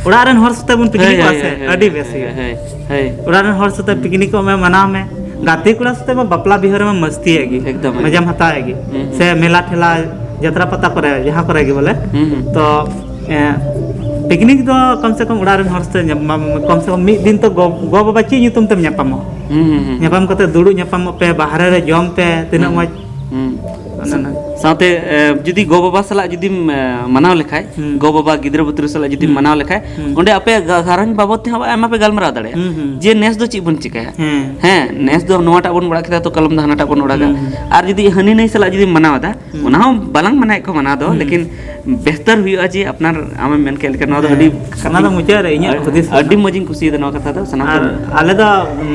ᱚᱲᱟᱜ ᱨᱮᱱ ᱦᱚᱲ ᱥᱟᱛᱮ ᱵᱚᱱ ᱯᱤᱠᱱᱤᱠᱚᱜᱼᱟ ᱦᱳᱭ, ᱥᱮ, ᱦᱳᱭ, ᱦᱳᱭ, ᱟᱹᱰᱤ ᱵᱮᱥ ᱦᱳᱭ, ᱦᱩᱭᱩᱜᱼᱟ᱾ ᱦᱳᱭ, ᱦᱳᱭ᱾ ᱚᱲᱟᱜ ᱨᱮᱱ ᱦᱚᱲ ᱥᱟᱛᱮ ᱦᱩᱸ᱾ ᱯᱤᱠᱱᱤᱠᱚᱜ ᱢᱮ, ᱢᱟᱱᱟᱣ ᱢᱮ, ᱜᱟᱛᱮ ᱠᱚᱲᱟ ᱥᱟᱛᱮ ᱢᱟ ᱵᱟᱯᱞᱟ ᱵᱤᱦᱟᱹ ᱨᱮᱢᱟ ᱢᱟᱹᱥᱛᱤᱭᱮᱫ ᱜᱮ, ᱮᱠᱫᱚᱢ, ᱢᱟᱡᱟᱢ ᱮᱠᱫᱚᱢ᱾ ᱦᱟᱛᱟᱣᱮᱫ ᱜᱮ, ᱦᱩᱸ, ᱦᱩᱸ᱾ ᱥᱮ ᱢᱮᱞᱟ ᱴᱷᱮᱞᱟ, ᱡᱟᱛᱨᱟ ᱯᱟᱛᱟ ᱠᱚᱨᱮ, ᱡᱟᱦᱟᱸ ᱠᱚᱨᱮ ᱜᱮ ᱵᱚᱞᱮ᱾ ᱦᱩᱸ, ᱦᱩᱸ᱾ ᱛᱚ ᱯᱤᱠᱱᱤᱠ ᱫᱚ ᱠᱚᱢ ᱥᱮ ᱠᱚᱢ ᱚᱲᱟᱜ ᱨᱮᱱ ᱦᱚᱲ ᱥᱟᱛᱮ ᱧᱟᱯᱟᱢ, ᱠᱚᱢ ᱥᱮ ᱠᱚᱢ ᱢᱤᱫ ᱫᱤᱱ ᱛᱚ ᱜᱚ-, ᱜᱚ-ᱵᱟᱵᱟ ᱪᱮᱫ ᱧᱩᱛᱩᱢ ᱛᱮᱢ ᱧᱟᱯᱟᱢᱚᱜᱼᱟ? ᱦᱩᱸ, ᱦᱩᱸ, ᱦᱩᱸ᱾ ᱧᱟᱯᱟᱢ ᱠᱟᱛᱮ ᱫᱩᱲᱩᱵ ᱧᱟᱯᱟᱢᱚᱜ ᱯᱮ, ᱵᱟᱦᱨᱮ ᱨᱮ ᱡᱚᱢ ᱯᱮ, ᱛᱤᱱᱟᱹᱜ ᱦᱩᱸ᱾ ᱢᱚᱡᱽ᱾ ᱦᱩᱸ᱾ ᱚᱱᱟ ᱚᱱᱟ᱾ ᱥᱟᱶᱛᱮ, ᱮ, ᱡᱩᱫᱤ ᱜᱚ-ᱵᱟᱵᱟ ᱥᱟᱞᱟᱜ ᱡᱩᱫᱤᱢ, ᱮ, ᱢᱟᱱᱟᱣ ᱞᱮᱠᱷᱟᱡ, ᱦᱩᱸ᱾ ᱜᱚ-ᱵᱟᱵᱟ ᱜᱤᱫᱽᱨᱟᱹ ᱯᱤᱫᱽᱨᱟᱹ ᱥᱟᱞᱟᱜ ᱡᱩᱫᱤᱢ ᱦᱩᱸ᱾ ᱢᱟᱱᱟᱣ ᱞᱮᱠᱷᱟᱡ, ᱦᱩᱸ᱾ ᱚᱸᱰᱮ ᱟᱯᱮᱭᱟᱜ ᱜᱷᱟ-, ᱜᱷᱟᱨᱚᱸᱡᱽ ᱵᱟᱵᱚᱫ ᱛᱮᱦᱚᱸ ᱟᱭᱢᱟ ᱯᱮ ᱜᱟᱞᱢᱟᱨᱟᱣ ᱫᱟᱲᱮᱭᱟᱜᱼᱟ᱾ ᱦᱩᱸ, ᱦᱩᱸ᱾ ᱡᱮ ᱱᱮᱥ ᱫᱚ ᱪᱮᱫ ᱵᱚᱱ ᱪᱤᱠᱟᱹᱭᱟ? ᱦᱮᱸ᱾ ᱦᱮᱸ, ᱱᱮᱥ ᱫᱚ ᱱᱚᱣᱟᱴᱟᱜ ᱵᱚᱱ ᱚᱲᱟᱜ ᱠᱮᱫᱟ, ᱛᱚ ᱠᱟᱞᱚᱢ ᱫᱚ ᱦᱟᱱᱟᱴᱟᱜ ᱵᱚᱱ ᱚᱲᱟᱜᱟ᱾ ᱦᱩᱸ, ᱦᱩᱸ᱾ ᱟᱨ ᱡᱩᱫᱤ ᱦᱟᱹᱱᱤ ᱱᱟᱹᱭ ᱥᱟᱞᱟᱜ ᱡᱩᱫᱤᱢ ᱢᱟᱱᱟᱣ ᱮᱫᱟ, ᱦᱩᱸ᱾ ᱚᱱᱟ ᱦᱚᱸ ᱵᱟᱞᱟᱝ ᱢᱟᱱᱟᱭᱮᱫ ᱠᱚ ᱢᱟᱱᱟᱣ ᱫᱚ, ᱦᱩᱸ᱾ ᱞᱮᱠᱤᱱ ᱵᱮᱦᱛᱟᱨ ᱦᱩᱭᱩᱜᱼᱟ ᱡᱮ ᱟᱯᱱᱟᱨ ᱟᱢᱮᱢ ᱢᱮᱱ ᱠᱮᱫ ᱞᱮᱠᱟ, ᱱᱚᱣᱟ ᱫᱚ ᱦᱮᱸ᱾ ᱟᱹᱰᱤ ᱚᱱᱟ ᱫᱚ ᱢᱩᱪᱟᱹᱫ ᱨᱮ ᱤᱧᱟᱹᱜ ᱦᱩᱫᱤᱥ ᱟᱹᱰᱤ ᱠᱟᱱᱟ᱾ ᱢᱚᱡᱽ ᱤᱧ ᱠᱩᱥᱤᱭᱟᱫᱟ ᱱᱚᱣᱟ ᱠᱟᱛᱷᱟ ᱫᱚ, ᱥᱟᱱᱟᱢ ᱟᱨ ᱠᱚ ᱟᱞᱮ ᱫᱚ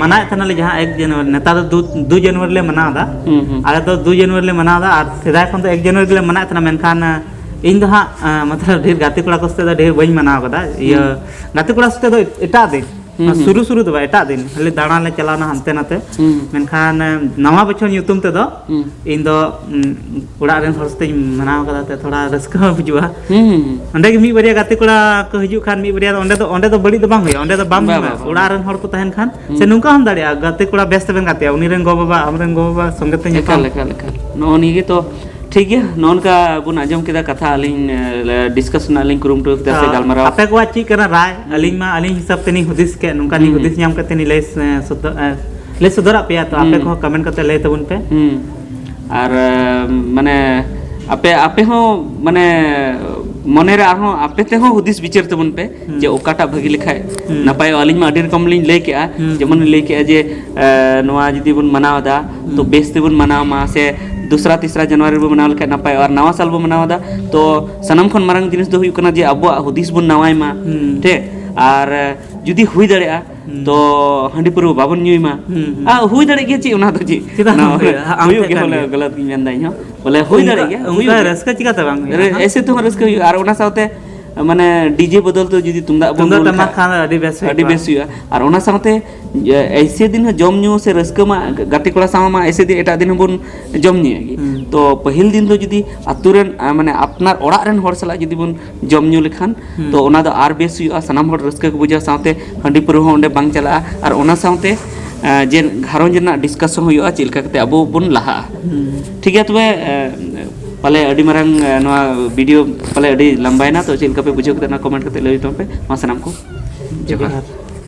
ᱢᱟᱱᱟᱣᱮᱫ ᱛᱟᱦᱮᱱᱟᱞᱮ ᱡᱟᱦᱟᱸ ᱮᱠ ᱡᱟᱱᱩᱣᱟᱨᱤ, ᱱᱮᱛᱟᱨ ᱫᱚ ᱫᱩ, ᱫᱩ ᱡᱟᱱᱩᱣᱟᱨᱤ ᱞᱮ ᱢᱟᱱᱟᱣ ᱮᱫᱟ᱾ ᱦᱩᱸ, ᱦᱩᱸ᱾ ᱟᱞᱮ ᱫᱚ ᱫᱩ ᱡᱟᱱᱩᱣᱟᱨᱤ ᱞᱮ ᱢᱟᱱᱟᱣ ᱮᱫᱟ ᱟᱨ ᱥᱮᱫᱟᱭ ᱠᱷᱚᱱ ᱫᱚ ᱮᱠ ᱡᱟᱱᱩᱣᱟᱨᱤ ᱜᱮᱞᱮ ᱢᱟᱱᱟᱣᱮᱫ ᱛᱟᱦᱮᱱᱟ, ᱢᱮᱱᱠᱷᱟᱱ, ᱟᱸ, ᱤᱧ ᱫᱚ ᱦᱟᱸᱜ, ᱟᱸ, ᱢᱚᱛᱞᱚᱵ ᱰᱷᱮᱨ ᱜᱟᱛᱮ ᱠᱚᱲᱟ ᱠᱚ ᱥᱟᱛᱮ ᱫᱚ ᱰᱷᱮᱨ ᱵᱟᱹᱧ ᱢᱟᱱᱟᱣ ᱠᱟᱫᱟ᱾ ᱤᱭᱟᱹ, ᱦᱩᱸ᱾ ᱜᱟᱛᱮ ᱠᱚᱲᱟ ᱥᱟᱛᱮ ᱫᱚ ᱮᱴᱟᱜ ᱫᱤᱱ᱾ ᱦᱩᱸ, ᱦᱩᱸ᱾ ᱥᱩᱨᱩ ᱥᱩᱨᱩ ᱫᱚ ᱵᱟᱝ, ᱮᱴᱟᱜ ᱫᱤᱱ᱾ ᱠᱷᱟᱹᱞᱤ ᱫᱟᱬᱟᱱ ᱞᱮ ᱪᱟᱞᱟᱣᱱᱟ ᱦᱟᱱᱛᱮ ᱱᱟᱛᱮ᱾ ᱦᱩᱸ᱾ ᱢᱮᱱᱠᱷᱟᱱ, ᱮ, ᱱᱟᱣᱟ ᱵᱚᱪᱷᱚᱨ ᱧᱩᱛᱩᱢ ᱛᱮᱫᱚ ᱦᱩᱸ᱾ ᱤᱧ ᱫᱚ, ᱩᱸ, ᱚᱲᱟᱜ ᱨᱮᱱ ᱦᱚᱲ ᱥᱟᱛᱮᱧ ᱢᱟᱱᱟᱣ ᱠᱟᱫᱟ, ᱛᱮ ᱛᱷᱚᱲᱟ ᱨᱟᱹᱥᱠᱟᱹ ᱦᱚᱸ ᱵᱩᱡᱩᱜᱼᱟ᱾ ᱦᱩᱸ, ᱦᱩᱸ, ᱦᱩᱸ᱾ ᱚᱸᱰᱮ ᱜᱮ ᱢᱤᱫ ᱵᱟᱨᱭᱟ ᱜᱟᱛᱮ ᱠᱚᱲᱟ ᱠᱚ ᱦᱤᱡᱩᱜ ᱠᱷᱟᱱ, ᱢᱤᱫ ᱵᱟᱨᱭᱟ ᱫᱚ ᱚᱸᱰᱮ ᱫᱚ, ᱚᱸᱰᱮ ᱫᱚ ᱵᱟᱹᱲᱤᱡ ᱫᱚ ᱵᱟᱝ ᱦᱩᱭᱩᱜᱼᱟ, ᱚᱸᱰᱮ ᱫᱚ ᱵᱟᱢ ᱵᱟ, ᱧᱟᱢᱟ᱾ ᱵᱟ, ᱵᱟ᱾ ᱚᱲᱟᱜ ᱨᱮᱱ ᱦᱚᱲ ᱠᱚ ᱛᱟᱦᱮᱱ ᱠᱷᱟᱱ, ᱦᱩᱸ᱾ ᱥᱮ ᱱᱚᱝᱠᱟ ᱦᱚᱸᱢ ᱫᱟᱲᱮᱭᱟᱜᱼᱟ, ᱜᱟᱛᱮ ᱠᱚᱲᱟ ᱵᱮᱥ ᱛᱮᱵᱮᱱ ᱜᱟᱛᱮᱜᱼᱟ, ᱩᱱᱤ ᱨᱮᱱ ᱜᱚ-ᱵᱟᱵᱟ, ᱟᱢ ᱨᱮᱱ ᱜᱚ-ᱵᱟᱵᱟ ᱥᱚᱸᱜᱮ ᱛᱮ ᱧᱟᱯᱟᱢ᱾ ᱮᱠᱟᱞ, ᱮᱠᱟᱞ, ᱮᱠᱟᱞ᱾ ᱱᱚᱜᱼᱚ ᱱᱤᱭᱟᱹ ᱜᱮ ᱛᱚ ᱴᱷᱤᱠ ᱜᱮᱭᱟ, ᱱᱚᱜᱼᱚ ᱱᱚᱝᱠᱟ ᱵᱚᱱ ᱟᱸᱡᱚᱢ ᱠᱮᱫᱟ ᱠᱟᱛᱷᱟ, ᱟᱹᱞᱤᱧ, ᱮ, discuss ᱨᱮᱱᱟᱜ ᱞᱤᱧ ᱠᱩᱨᱩᱢᱩᱴᱩ ᱠᱮᱫᱟ ᱥᱮ ᱛᱚ, ᱜᱟᱞᱢᱟᱨᱟᱣ᱾ ᱟᱯᱮ ᱠᱚᱣᱟᱜ ᱪᱮᱫ ᱠᱟᱱᱟ ᱨᱟᱭ? ᱦᱩᱸ᱾ ᱟᱹᱞᱤᱧ ᱢᱟ ᱟᱹᱞᱤᱧ ᱦᱤᱥᱟᱹᱵ ᱛᱮᱞᱤᱧ ᱦᱩᱫᱤᱥ ᱠᱮᱫ, ᱱᱚᱝᱠᱟ ᱞᱤᱧ ᱦᱩᱸ, ᱦᱩᱫᱤᱥ ᱦᱩᱸ᱾ ᱧᱟᱢ ᱠᱟᱛᱮ ᱞᱤᱧ ᱞᱟᱹᱭ, ᱮ, ᱥᱚᱫᱚ-, ᱮ, ᱞᱟᱹᱭ ᱥᱚᱫᱚᱨᱟᱜ ᱯᱮᱭᱟ, ᱛᱚ ᱟᱯᱮ ᱦᱩᱸ᱾ ᱠᱚᱦᱚᱸ comment ᱠᱟᱛᱮ ᱞᱟᱹᱭ ᱛᱟᱵᱚᱱ ᱯᱮ᱾ ᱦᱩᱸ᱾ ᱟᱨ, ᱮ, ᱢᱟᱱᱮ, ᱟᱯᱮ, ᱟᱯᱮ ᱦᱚᱸ, ᱢᱟᱱᱮ, ᱢᱚᱱᱮ ᱨᱮ ᱟᱨᱦᱚᱸ ᱟᱯᱮ ᱛᱮᱦᱚᱸ ᱦᱩᱫᱤᱥ ᱵᱤᱪᱟᱹᱨ ᱛᱟᱵᱚᱱ ᱯᱮ ᱦᱩᱸ᱾ ᱡᱮ ᱚᱠᱟᱴᱟᱜ ᱵᱷᱟᱹᱜᱤ ᱞᱮᱠᱷᱟᱡ ᱦᱩᱸ᱾ ᱱᱟᱯᱟᱭᱚᱜᱼᱟ᱾ ᱟᱹᱞᱤᱧ ᱢᱟ ᱟᱹᱰᱤ ᱨᱚᱠᱚᱢ ᱞᱤᱧ ᱞᱟᱹᱭ ᱠᱮᱜᱼᱟ, ᱦᱩᱸ᱾ ᱡᱮᱢᱚᱱ ᱞᱤᱧ ᱞᱟᱹᱭ ᱠᱮᱜᱼᱟ ᱡᱮ, ᱮ, ᱱᱚᱣᱟ ᱡᱩᱫᱤ ᱵᱚᱱ ᱢᱟᱱᱟᱣ ᱮᱫᱟ, ᱛᱚ ᱦᱩᱸ᱾ ᱵᱮᱥ ᱛᱮᱵᱚᱱ ᱢᱟᱱᱟᱣ ᱢᱟ, ᱥᱮ ᱫᱚᱥᱨᱟ, ᱛᱮᱥᱨᱟ ᱡᱟᱱᱩᱣᱟᱨᱤ ᱨᱮᱵᱚᱱ ᱢᱟᱱᱟᱣ ᱞᱮᱠᱷᱟᱡ ᱱᱟᱯᱟᱭᱚᱜᱼᱟ᱾ ᱟᱨ ᱱᱟᱣᱟ ᱥᱟᱞ ᱵᱚᱱ ᱢᱟᱱᱟᱣ ᱮᱫᱟ, ᱛᱚ ᱥᱟᱱᱟᱢ ᱠᱷᱚᱱ ᱢᱟᱨᱟᱝ ᱡᱤᱱᱤᱥ ᱫᱚ ᱦᱩᱭᱩᱜ ᱠᱟᱱᱟ ᱡᱮ ᱟᱵᱚᱣᱟᱜ ᱦᱩᱫᱤᱥ ᱵᱚᱱ ᱱᱟᱣᱟᱭ ᱢᱟ, ᱦᱩᱸ᱾ ᱴᱷᱤᱠ? ᱟᱨ, ᱮ, ᱡᱩᱫᱤ ᱦᱩᱭ ᱫᱟᱲᱮᱭᱟᱜᱼᱟ, ᱦᱩᱸ᱾ ᱛᱚ ᱦᱟᱺᱰᱤ ᱯᱟᱹᱨᱣᱟᱹ ᱵᱟᱵᱚᱱ ᱧᱩᱭ ᱢᱟ᱾ ᱦᱩᱸ, ᱦᱩᱸ᱾ ᱟᱨ ᱦᱩᱭ ᱫᱟᱲᱮᱭᱟᱜ ᱜᱮᱭᱟ, ᱪᱮᱫ ᱚᱱᱟ ᱫᱚ ᱪᱮᱫ? ᱪᱮᱫᱟᱜ ᱚᱱᱟ ᱵᱟᱝ ᱦᱩᱭᱩᱜᱼᱟ? ᱟᱢ ᱦᱩᱭᱩᱜ ᱴᱷᱮᱱ ᱜᱮᱭᱟ, ᱠᱟᱱ ᱵᱚᱞᱮ ᱜᱮᱭᱟ᱾ ᱜᱟᱞᱟᱛ ᱜᱤᱧ ᱢᱮᱱᱫᱟ ᱤᱧ ᱦᱚᱸ᱾ ᱵᱚᱞᱮ ᱦᱩᱭ ᱚᱱᱠᱟ, ᱫᱟᱲᱮᱭᱟᱜ ᱜᱮᱭᱟ, ᱚᱱᱠᱟ ᱦᱩᱭᱩᱜ ᱜᱮᱭᱟ᱾ ᱨᱟᱹᱥᱠᱟᱹ ᱪᱤᱠᱟᱹᱛᱮ ᱵᱟᱝ ᱦᱩᱭᱩᱜᱼᱟ? ᱨᱮ-, ᱦᱮᱸ? ᱮᱭᱥᱮ ᱛᱮᱦᱚᱸ ᱨᱟᱹᱥᱠᱟᱹ ᱦᱩᱭᱩᱜᱼᱟ᱾ ᱟᱨ ᱚᱱᱟ ᱥᱟᱶᱛᱮ, ᱢᱟᱱᱮ, DJ ᱵᱚᱫᱚᱞ ᱛᱮ ᱡᱩᱫᱤ ᱛᱩᱢᱫᱟᱜ ᱵᱚᱱ ᱛᱩᱢᱫᱟᱜ ᱨᱩ ᱴᱟᱢᱟᱠ ᱞᱮᱠᱷᱟᱡ ᱠᱷᱟᱱ ᱫᱚ ᱟᱹᱰᱤ ᱵᱮᱥ ᱦᱩᱭ ᱟᱹᱰᱤ ᱠᱚᱜᱼᱟ᱾ ᱵᱮᱥ ᱦᱩᱭᱩᱜᱼᱟ᱾ ᱟᱨ ᱚᱱᱟ ᱥᱟᱶᱛᱮ, ᱮᱭᱥᱮ ᱫᱤᱱ ᱦᱚᱸ ᱡᱚᱢ ᱧᱩ ᱥᱮ ᱨᱟᱹᱥᱠᱟᱹ ᱢᱟ ᱜᱟᱛᱮ ᱠᱚᱲᱟ ᱥᱟᱶ ᱢᱟ ᱮᱭᱥᱮ ᱫᱤᱱ ᱮᱴᱟᱜ ᱫᱤᱱ ᱦᱚᱸᱵᱚᱱ ᱡᱚᱢ ᱧᱩᱭᱮᱫ ᱜᱮ᱾ ᱦᱩᱸ᱾ ᱛᱚ ᱯᱟᱹᱦᱤᱞ ᱫᱤᱱ ᱫᱚ ᱡᱩᱫᱤ ᱟᱛᱳ ᱨᱮᱱ, ᱟ, ᱢᱟᱱᱮ, ᱟᱯᱱᱟᱨ ᱚᱲᱟᱜ ᱨᱮᱱ ᱦᱚᱲ ᱥᱟᱞᱟᱜ ᱡᱩᱫᱤ ᱵᱚᱱ ᱡᱚᱢ ᱧᱩ ᱞᱮᱠᱷᱟᱱ, ᱦᱩᱸ᱾ ᱛᱚ ᱚᱱᱟ ᱫᱚ ᱟᱨ ᱵᱮᱥ ᱦᱩᱭᱩᱜᱼᱟ, ᱥᱟᱱᱟᱢ ᱦᱚᱲ ᱨᱟᱹᱥᱠᱟᱹ ᱠᱚ ᱵᱩᱡᱟ, ᱥᱟᱶᱛᱮ ᱦᱟᱺᱰᱤ ᱯᱟᱹᱣᱨᱟᱹ ᱦᱚᱸ ᱚᱸᱰᱮ ᱵᱟᱝ ᱪᱟᱞᱟᱜᱼᱟ᱾ ᱟᱨ ᱚᱱᱟ ᱥᱟᱶᱛᱮ, ᱮ, ᱡᱮ ᱜᱷᱟᱨᱚᱸᱡᱽ ᱨᱮᱱᱟᱜ discussion ᱦᱩᱭᱩᱜᱼᱟ, ᱪᱮᱫ ᱞᱮᱠᱟ ᱠᱟᱛᱮ ᱟᱵᱚ ᱵᱚᱱ ᱞᱟᱦᱟᱜᱼᱟ᱾ ᱦᱩᱸ᱾ ᱴᱷᱤᱠ ᱜᱮᱭᱟ, ᱛᱚᱵᱮ, ᱮ, ᱯᱟᱞᱮ ᱟᱹᱰᱤ ᱢᱟᱨᱟᱝ, ᱮ, ᱱᱚᱣᱟ video ᱯᱟᱞᱮ ᱟᱹᱰᱤ ᱞᱟᱢᱵᱟᱭᱮᱱᱟ, ᱛᱚ ᱪᱮᱫ ᱞᱮᱠᱟ ᱯᱮ ᱵᱩᱡᱷᱟᱹᱣ ᱠᱮᱫᱟ, ᱚᱱᱟ comment ᱠᱟᱛᱮ ᱞᱟᱹᱭ ᱛᱟᱵᱚᱱ ᱯᱮ᱾ ᱢᱟ ᱥᱟᱱᱟᱢ ᱠᱚ ᱡᱚᱦᱟᱨ᱾ ᱡᱚᱦᱟᱨ᱾